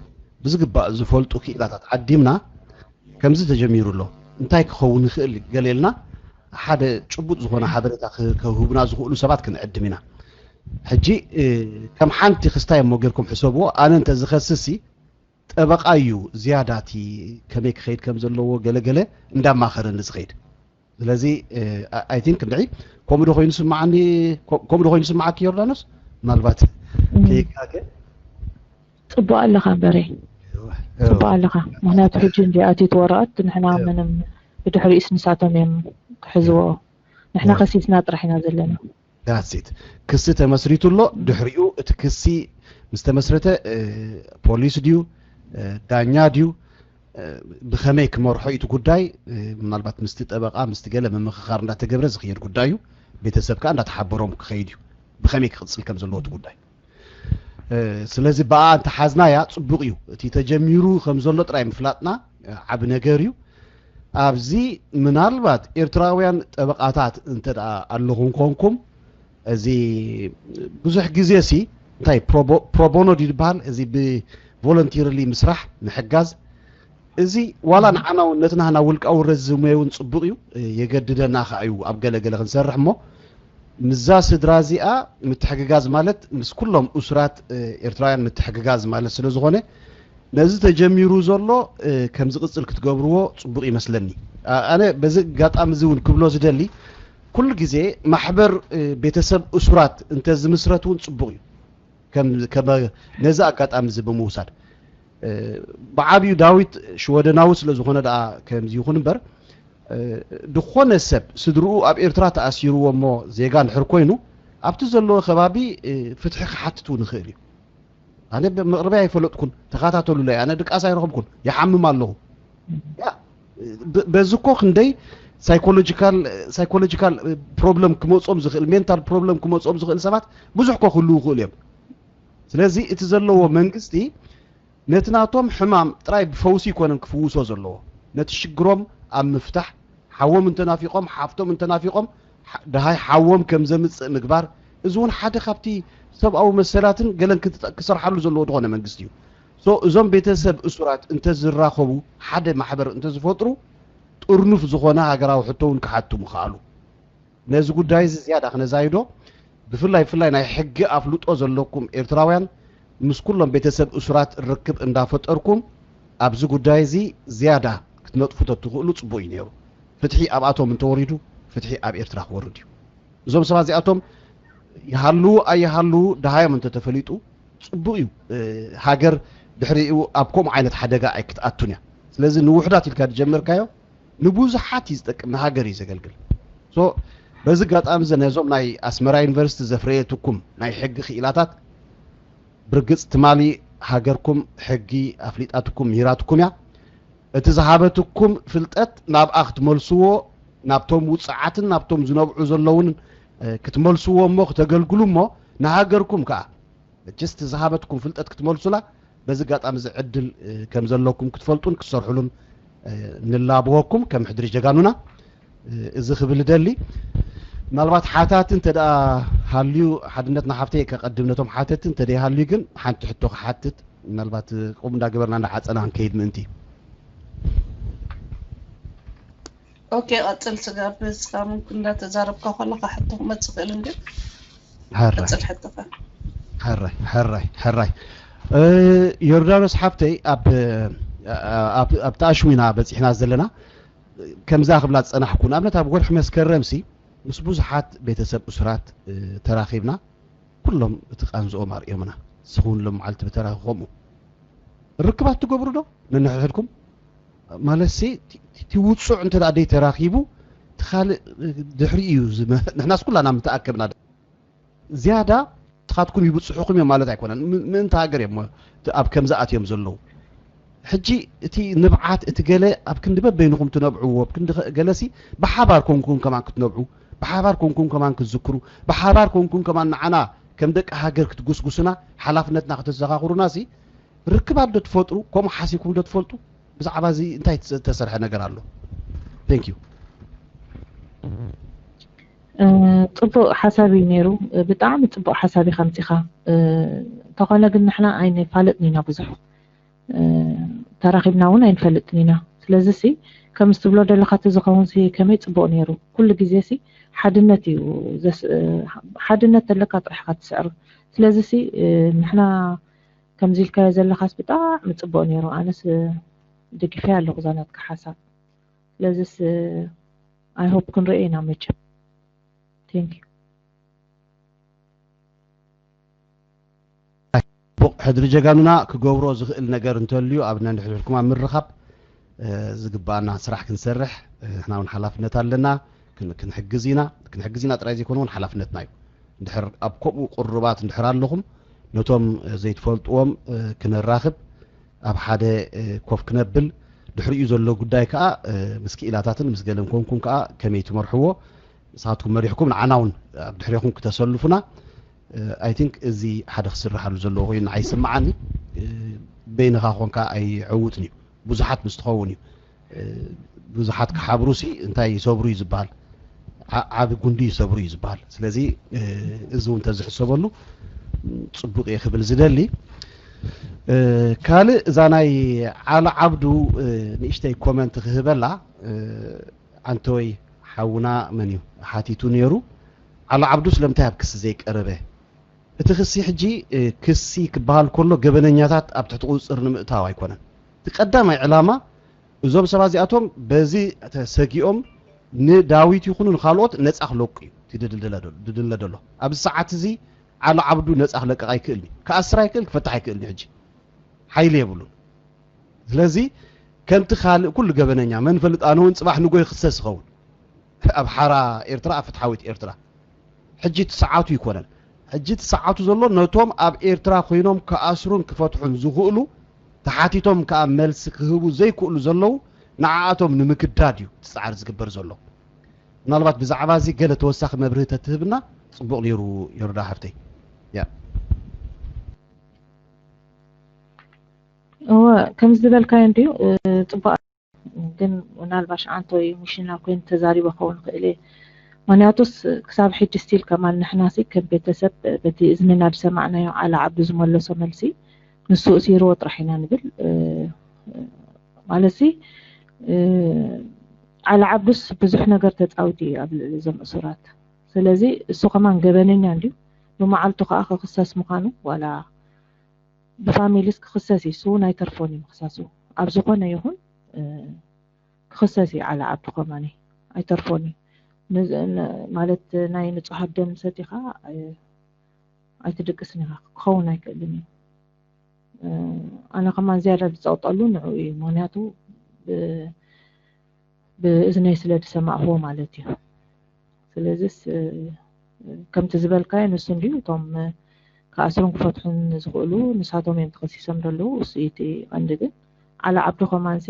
ብዝግባእ ዝፈልጡ ክኢላታት ዓዲምና ከምዚ ተጀሚሩ ኣሎ እንታይ ክኸውን ይኽእል ገሌልና ሓደ ጭቡጥ ዝኾነ ሓበሬታ ከህቡና ዝኽእሉ ሰባት ክንዕድም ኢና። ሕጂ ከም ሓንቲ ክስታይ እሞ ጌርኩም ሕሰብዎ ኣነ እንተዝኸስሲ ጠበቓ እዩ ዝያዳ እቲ ከመይ ክኸይድ ከም ዘለዎ ገለገለ እንዳማኸረኒ ዝኸይድ ስለዚ I think እንድዒ ከምኡ ዶ ኮይኑ ስምዓኒ ከምኡ ዶ ኮይኑ ስምዓኪ ዮርዳኖስ ምናልባት ከይካገ ፅቡቅ ኣለኻ በሬ ፅቡቅ ኣለኻ ምክንያቱ ሕጂ እንዲ ኣትዩት ወረቐት ንሕና ምንም ብድሕሪኡስ ንሳቶም እዮም ክሕዝዎ ንሕና ከሲስና ጥራሕ ኢና ዘለና ዳትሲት ክሲ ተመስሪቱ ኣሎ ድሕሪኡ እቲ ክሲ ምስ ተመስረተ ፖሊስ ድዩ ዳኛ ድዩ ብኸመይ ክመርሖ እዩ እቲ ጉዳይ ምናልባት ምስቲ ጠበቃ ምስቲ ገለ ምምኽኻር እንዳተገብረ ዝኽየድ ጉዳይ እዩ ቤተሰብ ከዓ እንዳተሓበሮም ክኸይድ እዩ ብኸመይ ክቕፅል ከም ዘለዎ እቲ ጉዳይ ስለዚ ብኣ እንተሓዝናያ ፅቡቅ እዩ እቲ ተጀሚሩ ከም ዘሎ ጥራይ ምፍላጥና ዓቢ ነገር እዩ ኣብዚ ምናልባት ኤርትራውያን ጠበቃታት እንተ ኣለኹም ኮንኩም እዚ ብዙሕ ግዜ ሲ እንታይ ፕሮቦኖ ድዩ ዝበሃል እዚ ብቮለንቲርሊ ምስራሕ ምሕጋዝ እዚ ዋላ ንዓና እውን ነቲ ናህና ውልቃዊ ረዝመ እውን ጽቡቕ እዩ፣ የገድደና ከኣ እዩ ኣብ ገለ ገለ ክንሰርሕ። እሞ ምስዛ ስድራ እዚኣ ምትሕግጋዝ ማለት ምስ ኩሎም እሱራት ኤርትራውያን ምትሕግጋዝ ማለት ስለ ዝኾነ፣ ነዚ ተጀሚሩ ዘሎ ከም ዝቕጽል ክትገብርዎ ጽቡቕ ይመስለኒ። ኣነ በዚ ኣጋጣሚ እዚ እውን ክብሎ ዝደሊ፣ ኩሉ ግዜ ማሕበር ቤተሰብ እሱራት እንተ ዝምስረት እውን ጽቡቕ እዩ። ነዚ ኣጋጣሚ እዚ ብምውሳድ፣ ብዓብዩ ዳዊት ሽወደናዊ ስለ ዝኾነ ደኣ ከምዚ ይኹን እምበር፣ ዝኾነ ሰብ ስድርኡ ኣብ ኤርትራ ተኣሲርዎ እሞ ዜጋ እንድሕር ኮይኑ፣ ኣብቲ ዘለዎ ከባቢ ፍትሒ ክሓትት እውን ይኽእል እዩ። ኣነ መቕረቢ ኣይፈለጥኩን፣ ተኸታተሉለይ። ኣነ ድቃስ ኣይረኸብኩን፣ ይሓምም ኣለኹ። በዚ እኮ ክንደይ ሳይኮሎጂካል ሳይኮሎጂካል ፕሮብለም ክመጾም ዝኽእል፣ ሜንታል ፕሮብለም ክመጾም ዝኽእል ሰባት ብዙሕ እኮ ክህልዉ ይኽእሉ እዮም። ስለዚ እቲ ዘለዎ መንግስቲ ነቲ ናቶም ሕማም ጥራይ ብፈውሲ ይኮነን ክፍውሶ ዘለዎ፣ ነቲ ሽግሮም ኣብ ምፍታሕ፣ ሓዎም እንተናፊቖም፣ ሓፍቶም እንተናፊቖም፣ ደሃይ ሓዎም ከም ዘምጽእ ምግባር፣ እዚ እውን ሓደ ካብቲ ሰብኣዊ መሰላትን ገለን ክሰርሓሉ ዘለዎ ዝኾነ መንግስቲ እዩ። እዞም ቤተሰብ እሱራት እንተዝራኸቡ፣ ሓደ ማሕበር እንተዝፈጥሩ፣ ጥርኑፍ ዝኾነ ሃገራዊ ሕቶ እውን ክሓቱ ምኽኣሉ። ነዚ ጉዳይ እዚ ዝያዳ ክነዛይዶ፣ ብፍላይ ብፍላይ ናይ ሕጊ ኣፍልጦ ዘለኩም ኤርትራውያን ምስ ኩሎም ቤተሰብ እሱራት ርክብ እንዳፈጠርኩም ኣብዚ ጉዳይ እዚ ዝያዳ ክትነጥፉ ተትኽእሉ ጽቡቕ እዩ ነይሩ። ፍትሒ ኣብኣቶም እንተወሪዱ፣ ፍትሒ ኣብ ኤርትራ ክወርድ እዩ። እዞም ሰባት እዚኣቶም ይሃልዉ ኣይሃልዉ ደሃዮም እንተተፈሊጡ ጽቡቕ እዩ። ሃገር ድሕሪኡ ኣብ ከምኡ ዓይነት ሓደጋ ኣይክትኣቱን እያ። ስለዚ ንውሑዳት ኢልካ ዝጀመርካዮ ንብዙሓት እዩ ዝጠቅም፣ ንሃገር እዩ ዘገልግል። ሶ በዚ ኣጋጣሚ እዚ ነዞም ናይ ኣስመራ ዩኒቨርሲቲ ዘፍረየትኩም ናይ ሕጊ ክኢላታት፣ ብርግጽ ትማሊ ሃገርኩም ሕጊ ኣፍሊጣትኩም ምሂራትኩም እያ። እቲ ዝሃበትኩም ፍልጠት ናብኣ ክትመልስዎ፣ ናብቶም ውጽዓትን ናብቶም ዝነብዑ ዘለውን ክትመልስዎ እሞ ክተገልግሉ እሞ ንሃገርኩም ከኣ ጀስት ዝሃበትኩም ፍልጠት ክትመልሱላ በዚ ኣጋጣሚ እዚ ዕድል ከም ዘለኩም ክትፈልጡን ክትሰርሕሉን ንላብወኩም ከም ሕድሪ ጀጋኑና። እዚ ክብል እደሊ። ምናልባት ሓታቲ እንተ ደኣ ሃልዩ፣ ሓድነት ንሓፍተይ ከቐድም ነቶም ሓተቲ እንተ ደይሃልዩ ግን ሓንቲ ሕቶ ክሓትት፣ ምናልባት ከምኡ እንዳገበርና እንዳዓጸና ክንከይድ ምእንቲ። ኦኬ፣ ቀጽል ስጋብ እስካ ምንኩ እንዳተዛረብካ ከለካ ሕቶ ክመጽእ ክእል እንዲ። ሕራይ ቀጽል ሕቶካ። ሕራይ ሕራይ ሕራይ እ፣ ዮርዳኖስ ሓፍተይ፣ ኣብ ኣብ ኣብቲ ኣሽዊና በጺሕና ዘለና፣ ከምዛ ክብላ ዝጸናሕኩ፣ ንኣብነት ኣብ ወርሒ መስከረም ሲ ምስ ብዙሓት ቤተሰብ እሱራት እ፣ ተራኺብና፣ ኩሎም እቲ ቃንዝኦም ኣርእዮምና። ስኹን ሎም መዓልቲ ብተራኺ ከምኡ ርክባት ትገብሩ ዶ ነንሕድሕድኩም? ማለት ሲ እቲ ውጹዕ እንተ ደኣ ደይ ተራኺቡ፣ እቲ ካልእ ድሕሪ እዩ ዝመ-፣ ንሕናስ ኩላና ምተኣከብና። ዝያዳ ንስኻትኩም ይብጽሑኹም እዮም ማለት ኣይኮነን። ም-፣ ምእንቲ ሃገር እዮም እቲ ኣብ ከምዚ ኣትዮም ዘለዉ። ሕጂ እቲ ንብዓት፣ እቲ ገለ ኣብ ክንዲ በበይንኹም ትነብዕዎ፣ ኣብ ክንዲ ኸ-፣ ገለሲ ብሓባር ኮንኩም ከማን ክትነብዑ፣ ብሓባር ኮንኩም ከማን ክትዝክሩ፣ ብሓባር ኮንኩም ከማን ንዓና ከም ደቂ ሃገር ክትጉስጉሱና፣ ሓላፍነትና ከተዘኻኽሩና ሲ ርክባት ዶ ትፈጥሩ? ከምኡ ሓሲብኩም ዶ ትፈልጡ? ብዛዕባ እዚ እንታይ ዝተሰርሐ ነገር ኣሎ? Thank you። እ፣ ጽቡቕ ሓሳብ እዩ ነይሩ። ብጣዕሚ ጽቡቕ ሓሳብ ኢኻ ኣምጺኻ። እ፣ እንተኾነ ግን ንሕና ኣይንፋለጥን ኢና ብዙሕ። እ፣ ተራኺብና እውን ኣይንፈልጥን ኢና። ስለዚ ሲ ከምዚ ትብሎ ዘለኻ እቲ ዝኸውን ሲ ከመይ ጽቡቕ ነይሩ። ኩሉ ግዜ ሲ ሓድነት እዩ ዘስ-፣ እ፣ ሓድነት ተለካ ጥራሕ ኢኻ ትስዕር። ስለዚ ሲ፣ እ፣ ንሕና ከምዚ ኢልካዮ ዘለኻስ ብጣዕሚ ጽቡቕ ነይሩ። ኣነስ፣ እ፣ ደጊፈያ ኣለኹ እዛ ናትካ ሓሳብ። ስለዚስ፣ እ፣ I hope ክንሪኦ ኢና መቸም። Thank you። ጽቡቕ፣ ሕድሪ ጀጋኑና ክገብሮ ዝኽእል ነገር እንተልዩ ኣብ ነንሕድሕድኩም ኣብ ምርኻብ፣ እ፣ ዝግባኣና ስራሕ ክንሰርሕ፣ እ፣ ንሕና እውን ሓላፍነት ኣለና። ክን-፣ ክንሕግዝ ኢና። ክንሕግዝ ኢና ጥራይ ዘይኮነ እውን ሓላፍነትና እዩ። እንድሕር ኣብ ከምኡ ቅሩባት እንድሕር ኣለኹም፣ ነቶም፣ እ፣ ዘይትፈልጥዎም፣ እ፣ ክነራኽብ፣ ኣብ ሓደ፣ እ፣ ኮፍ ክነብል፣ ድሕሪኡ ዘሎ ጉዳይ ከኣ፣ እ፣ ምስ ክኢላታትን ምስ ገለን ኮንኩም ከኣ ከመይ ትመርሕዎ፣ ንስኻትኩም መሪሕኩም ንዓና እውን ኣብ ድሕሬኹም ክተሰልፉና፣ እ፣ I think እዚ ሓደ ክስርሓሉ ዘለዎ ኮይኑ ንዓይ ይስምዓኒ። እ፣ በይንኻ ኮንካ ኣይዕውትን እዩ። ብዙሓት ምስ ትኸውን እዩ። እ፣ ብዙሓት ክሓብሩ ሲ እንታይ ይሰብሩ እዩ ዝበሃል። ዓ-፣ ዓቢ ጉንዲ ይሰብሩ እዩ ዝበሃል። ስለዚ፣ እ፣ እዚ እውን ተዝሕሰበሉ፣ ም፣ ጽቡቕ እየ ክብል ዝደሊ። ካልእ እዛ ናይ ዓሊ ዓብዱ ንእሽተይ ኮመንት ክህበላ። ኣንተወይ ሓውና መን እዩ ሓቲቱ ነይሩ? ዓሊ ዓብዱ ስለምንታይ ኣብ ክሲ ዘይቀረበ? እቲ ክሲ ሕጂ ክሲ ክበሃል ከሎ ገበነኛታት ኣብ ትሕቲ ቁፅፅር ንምእታው ኣይኮነን። እቲ ቀዳማይ ዕላማ እዞም ሰባት እዚኣቶም በዚ ተሰጊኦም ንዳዊት ይኹኑ ንካልኦት ነፃ ክለቁ እዩ ድድለ ዘሎ ኣብዚ ሰዓት እዚ። ዓሊ ዓብዱ ነፃ ክለቀቕ ኣይክእልን እዩ። ክኣስር ኣይክእል ክፈታሕ ኣይክእልን እዩ። ሕጂ ሓይሊ የብሉን። ስለዚ ከምቲ ካልእ ኩሉ ገበነኛ መን ፈልጥ ኣነ እውን ፅባሕ ንጎ ይክሰስ ይኸውን ኣብ ሓራ ኤርትራ ኣብ ፍትሓዊት ኤርትራ። ሕጂ እቲ ሰዓቱ ይኮነን። ሕጂ እቲ ሰዓቱ ዘሎ ነቶም ኣብ ኤርትራ ኮይኖም ክኣስሩን ክፈትሑን ዝኽእሉ ተሓቲቶም ከዓ መልሲ ክህቡ ዘይክእሉ ዘለዉ ንዓኣቶም ንምክዳድ እዩ እቲ ፃዕሪ ዝግበር ዘሎ። ምናልባት ብዛዕባ እዚ ገለ ተወሳኺ መብርሂ ተትህብና ፅቡቕ ነይሩ። ዮርዳ ሓፍተይ። ያ እወ ከምዚ ዝበልካዮ እንድዩ። ጽቡቅ ግን ምናልባሽ ኣንቶ ሙሽና ኮይኑ ተዛሪበ ክኸውን ክእል እየ። ምክንያቱስ ክሳብ ሕጂ ስቲል ከማን ንሕናሲ ከም ቤተሰብ በቲ እዝንና ዝሰማዕናዮ ዓላ ዓብዱ ዝመለሶ መልሲ ንሱ እሲርዎ ጥራሕ ኢና ንብል። ማለትሲ ዓላ ዓብዱስ ብዙሕ ነገር ተፃዊቱ እዩ ኣብ ልዕሊ እዞም እሱራት። ስለዚ እሱ ከማን ገበነኛ እንድዩ። ብመዓልቱ ከዓ ክክሰስ ምዃኑ ዋላ ብፋሚሊስ ክኽሰስ እዩ። እሱ እውን ኣይተርፎን እዩ ምኽሳሱ። ኣብ ዝኾነ ይኹን ክኽሰስ እዩ ዓላ ዓብዱ ከማኒ ኣይተርፎን እዩ። ማለት ናይ ንጹሃት ደም ሰቲኻ ኣይትድቅስን ኢኻ። ክኸውን ኣይክእልን እዩ። ኣነ ከማን ዝያዳ ዝጸቕጠሉ ንዕኡ እዩ። ምኽንያቱ ብእዝነይ ስለ ዝሰማዕኽዎ ማለት እዩ። ስለዚስ ከምቲ ዝበልካዮ ንሱ እንድዩ እቶም ክኣስሩን ክፈትሑን ዝኽእሉ ንሳቶም እዮም ተኸሲሶም ዘለዉ። እሱ እዩ እቲ ቀንዲ። ግን ዓሊ ዓብዱ ከማንሲ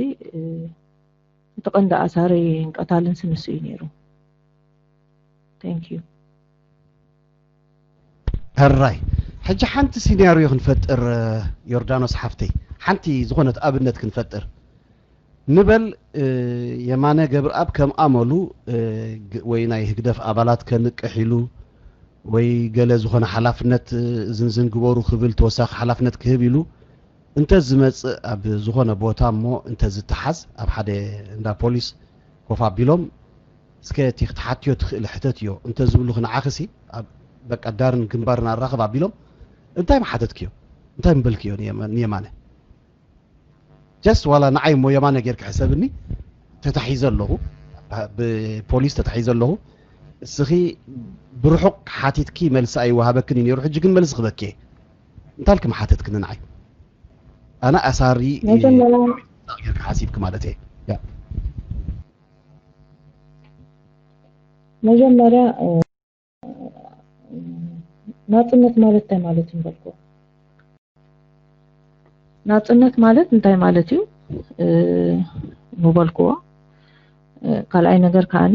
እቲ ቀንዲ ኣሳሪ ቀታልንሲ ንሱ እዩ ነይሩ። Thank you። ሕራይ ሕጂ ሓንቲ ሲናርዮ ክንፈጥር ዮርዳኖስ ሓፍተይ፣ ሓንቲ ዝኾነት ኣብነት ክንፈጥር ንበል። የማነ ገብረኣብ ከም ኣመሉ ወይ ናይ ህግደፍ ኣባላት ከንቅሕ ኢሉ ወይ ገለ ዝኾነ ሓላፍነት ዝንዝን ግበሩ ክብል ተወሳኺ ሓላፍነት ክህብ ኢሉ እንተ ዝመጽእ ኣብ ዝኾነ ቦታ እሞ እንተ ዝተሓዝ ኣብ ሓደ እንዳ ፖሊስ ኮፍ ኣቢሎም እስከ እቲ ክትሓትዮ ትኽእል ሕተትዮ እንተ ዝብሉ ክንዓኽሲ በቃ ዳርን ግንባርን ኣራኽብ ኣቢሎም እንታይ ምሓተትክዮ እንታይ ምበልክዮ ንየማነ? ጀስት ዋላ ንዓይ እሞ የማነ ጌርካ ሕሰብኒ ተታሒዘ ኣለኹ ብፖሊስ ተታሒዘ ኣለኹ። እስኺ ብርሑቕ ሓቲትኪ መልሲ ኣይወሃበክን እዩ ነይሩ። ሕጂ ግን መልሲ ክበኪ እየ። እንታይ ኢልኪ ምሓተትክኒ ንዓይ? ኣነ ኣሳሪ ጌርካ ሓሲብኪ ማለት እየ። መጀመርያ ናፅነት ማለት እንታይ ማለት እዩ ምበልኩ። ናፅነት ማለት እንታይ ማለት እዩ ምበልክዎ። ካልኣይ ነገር ከዓኒ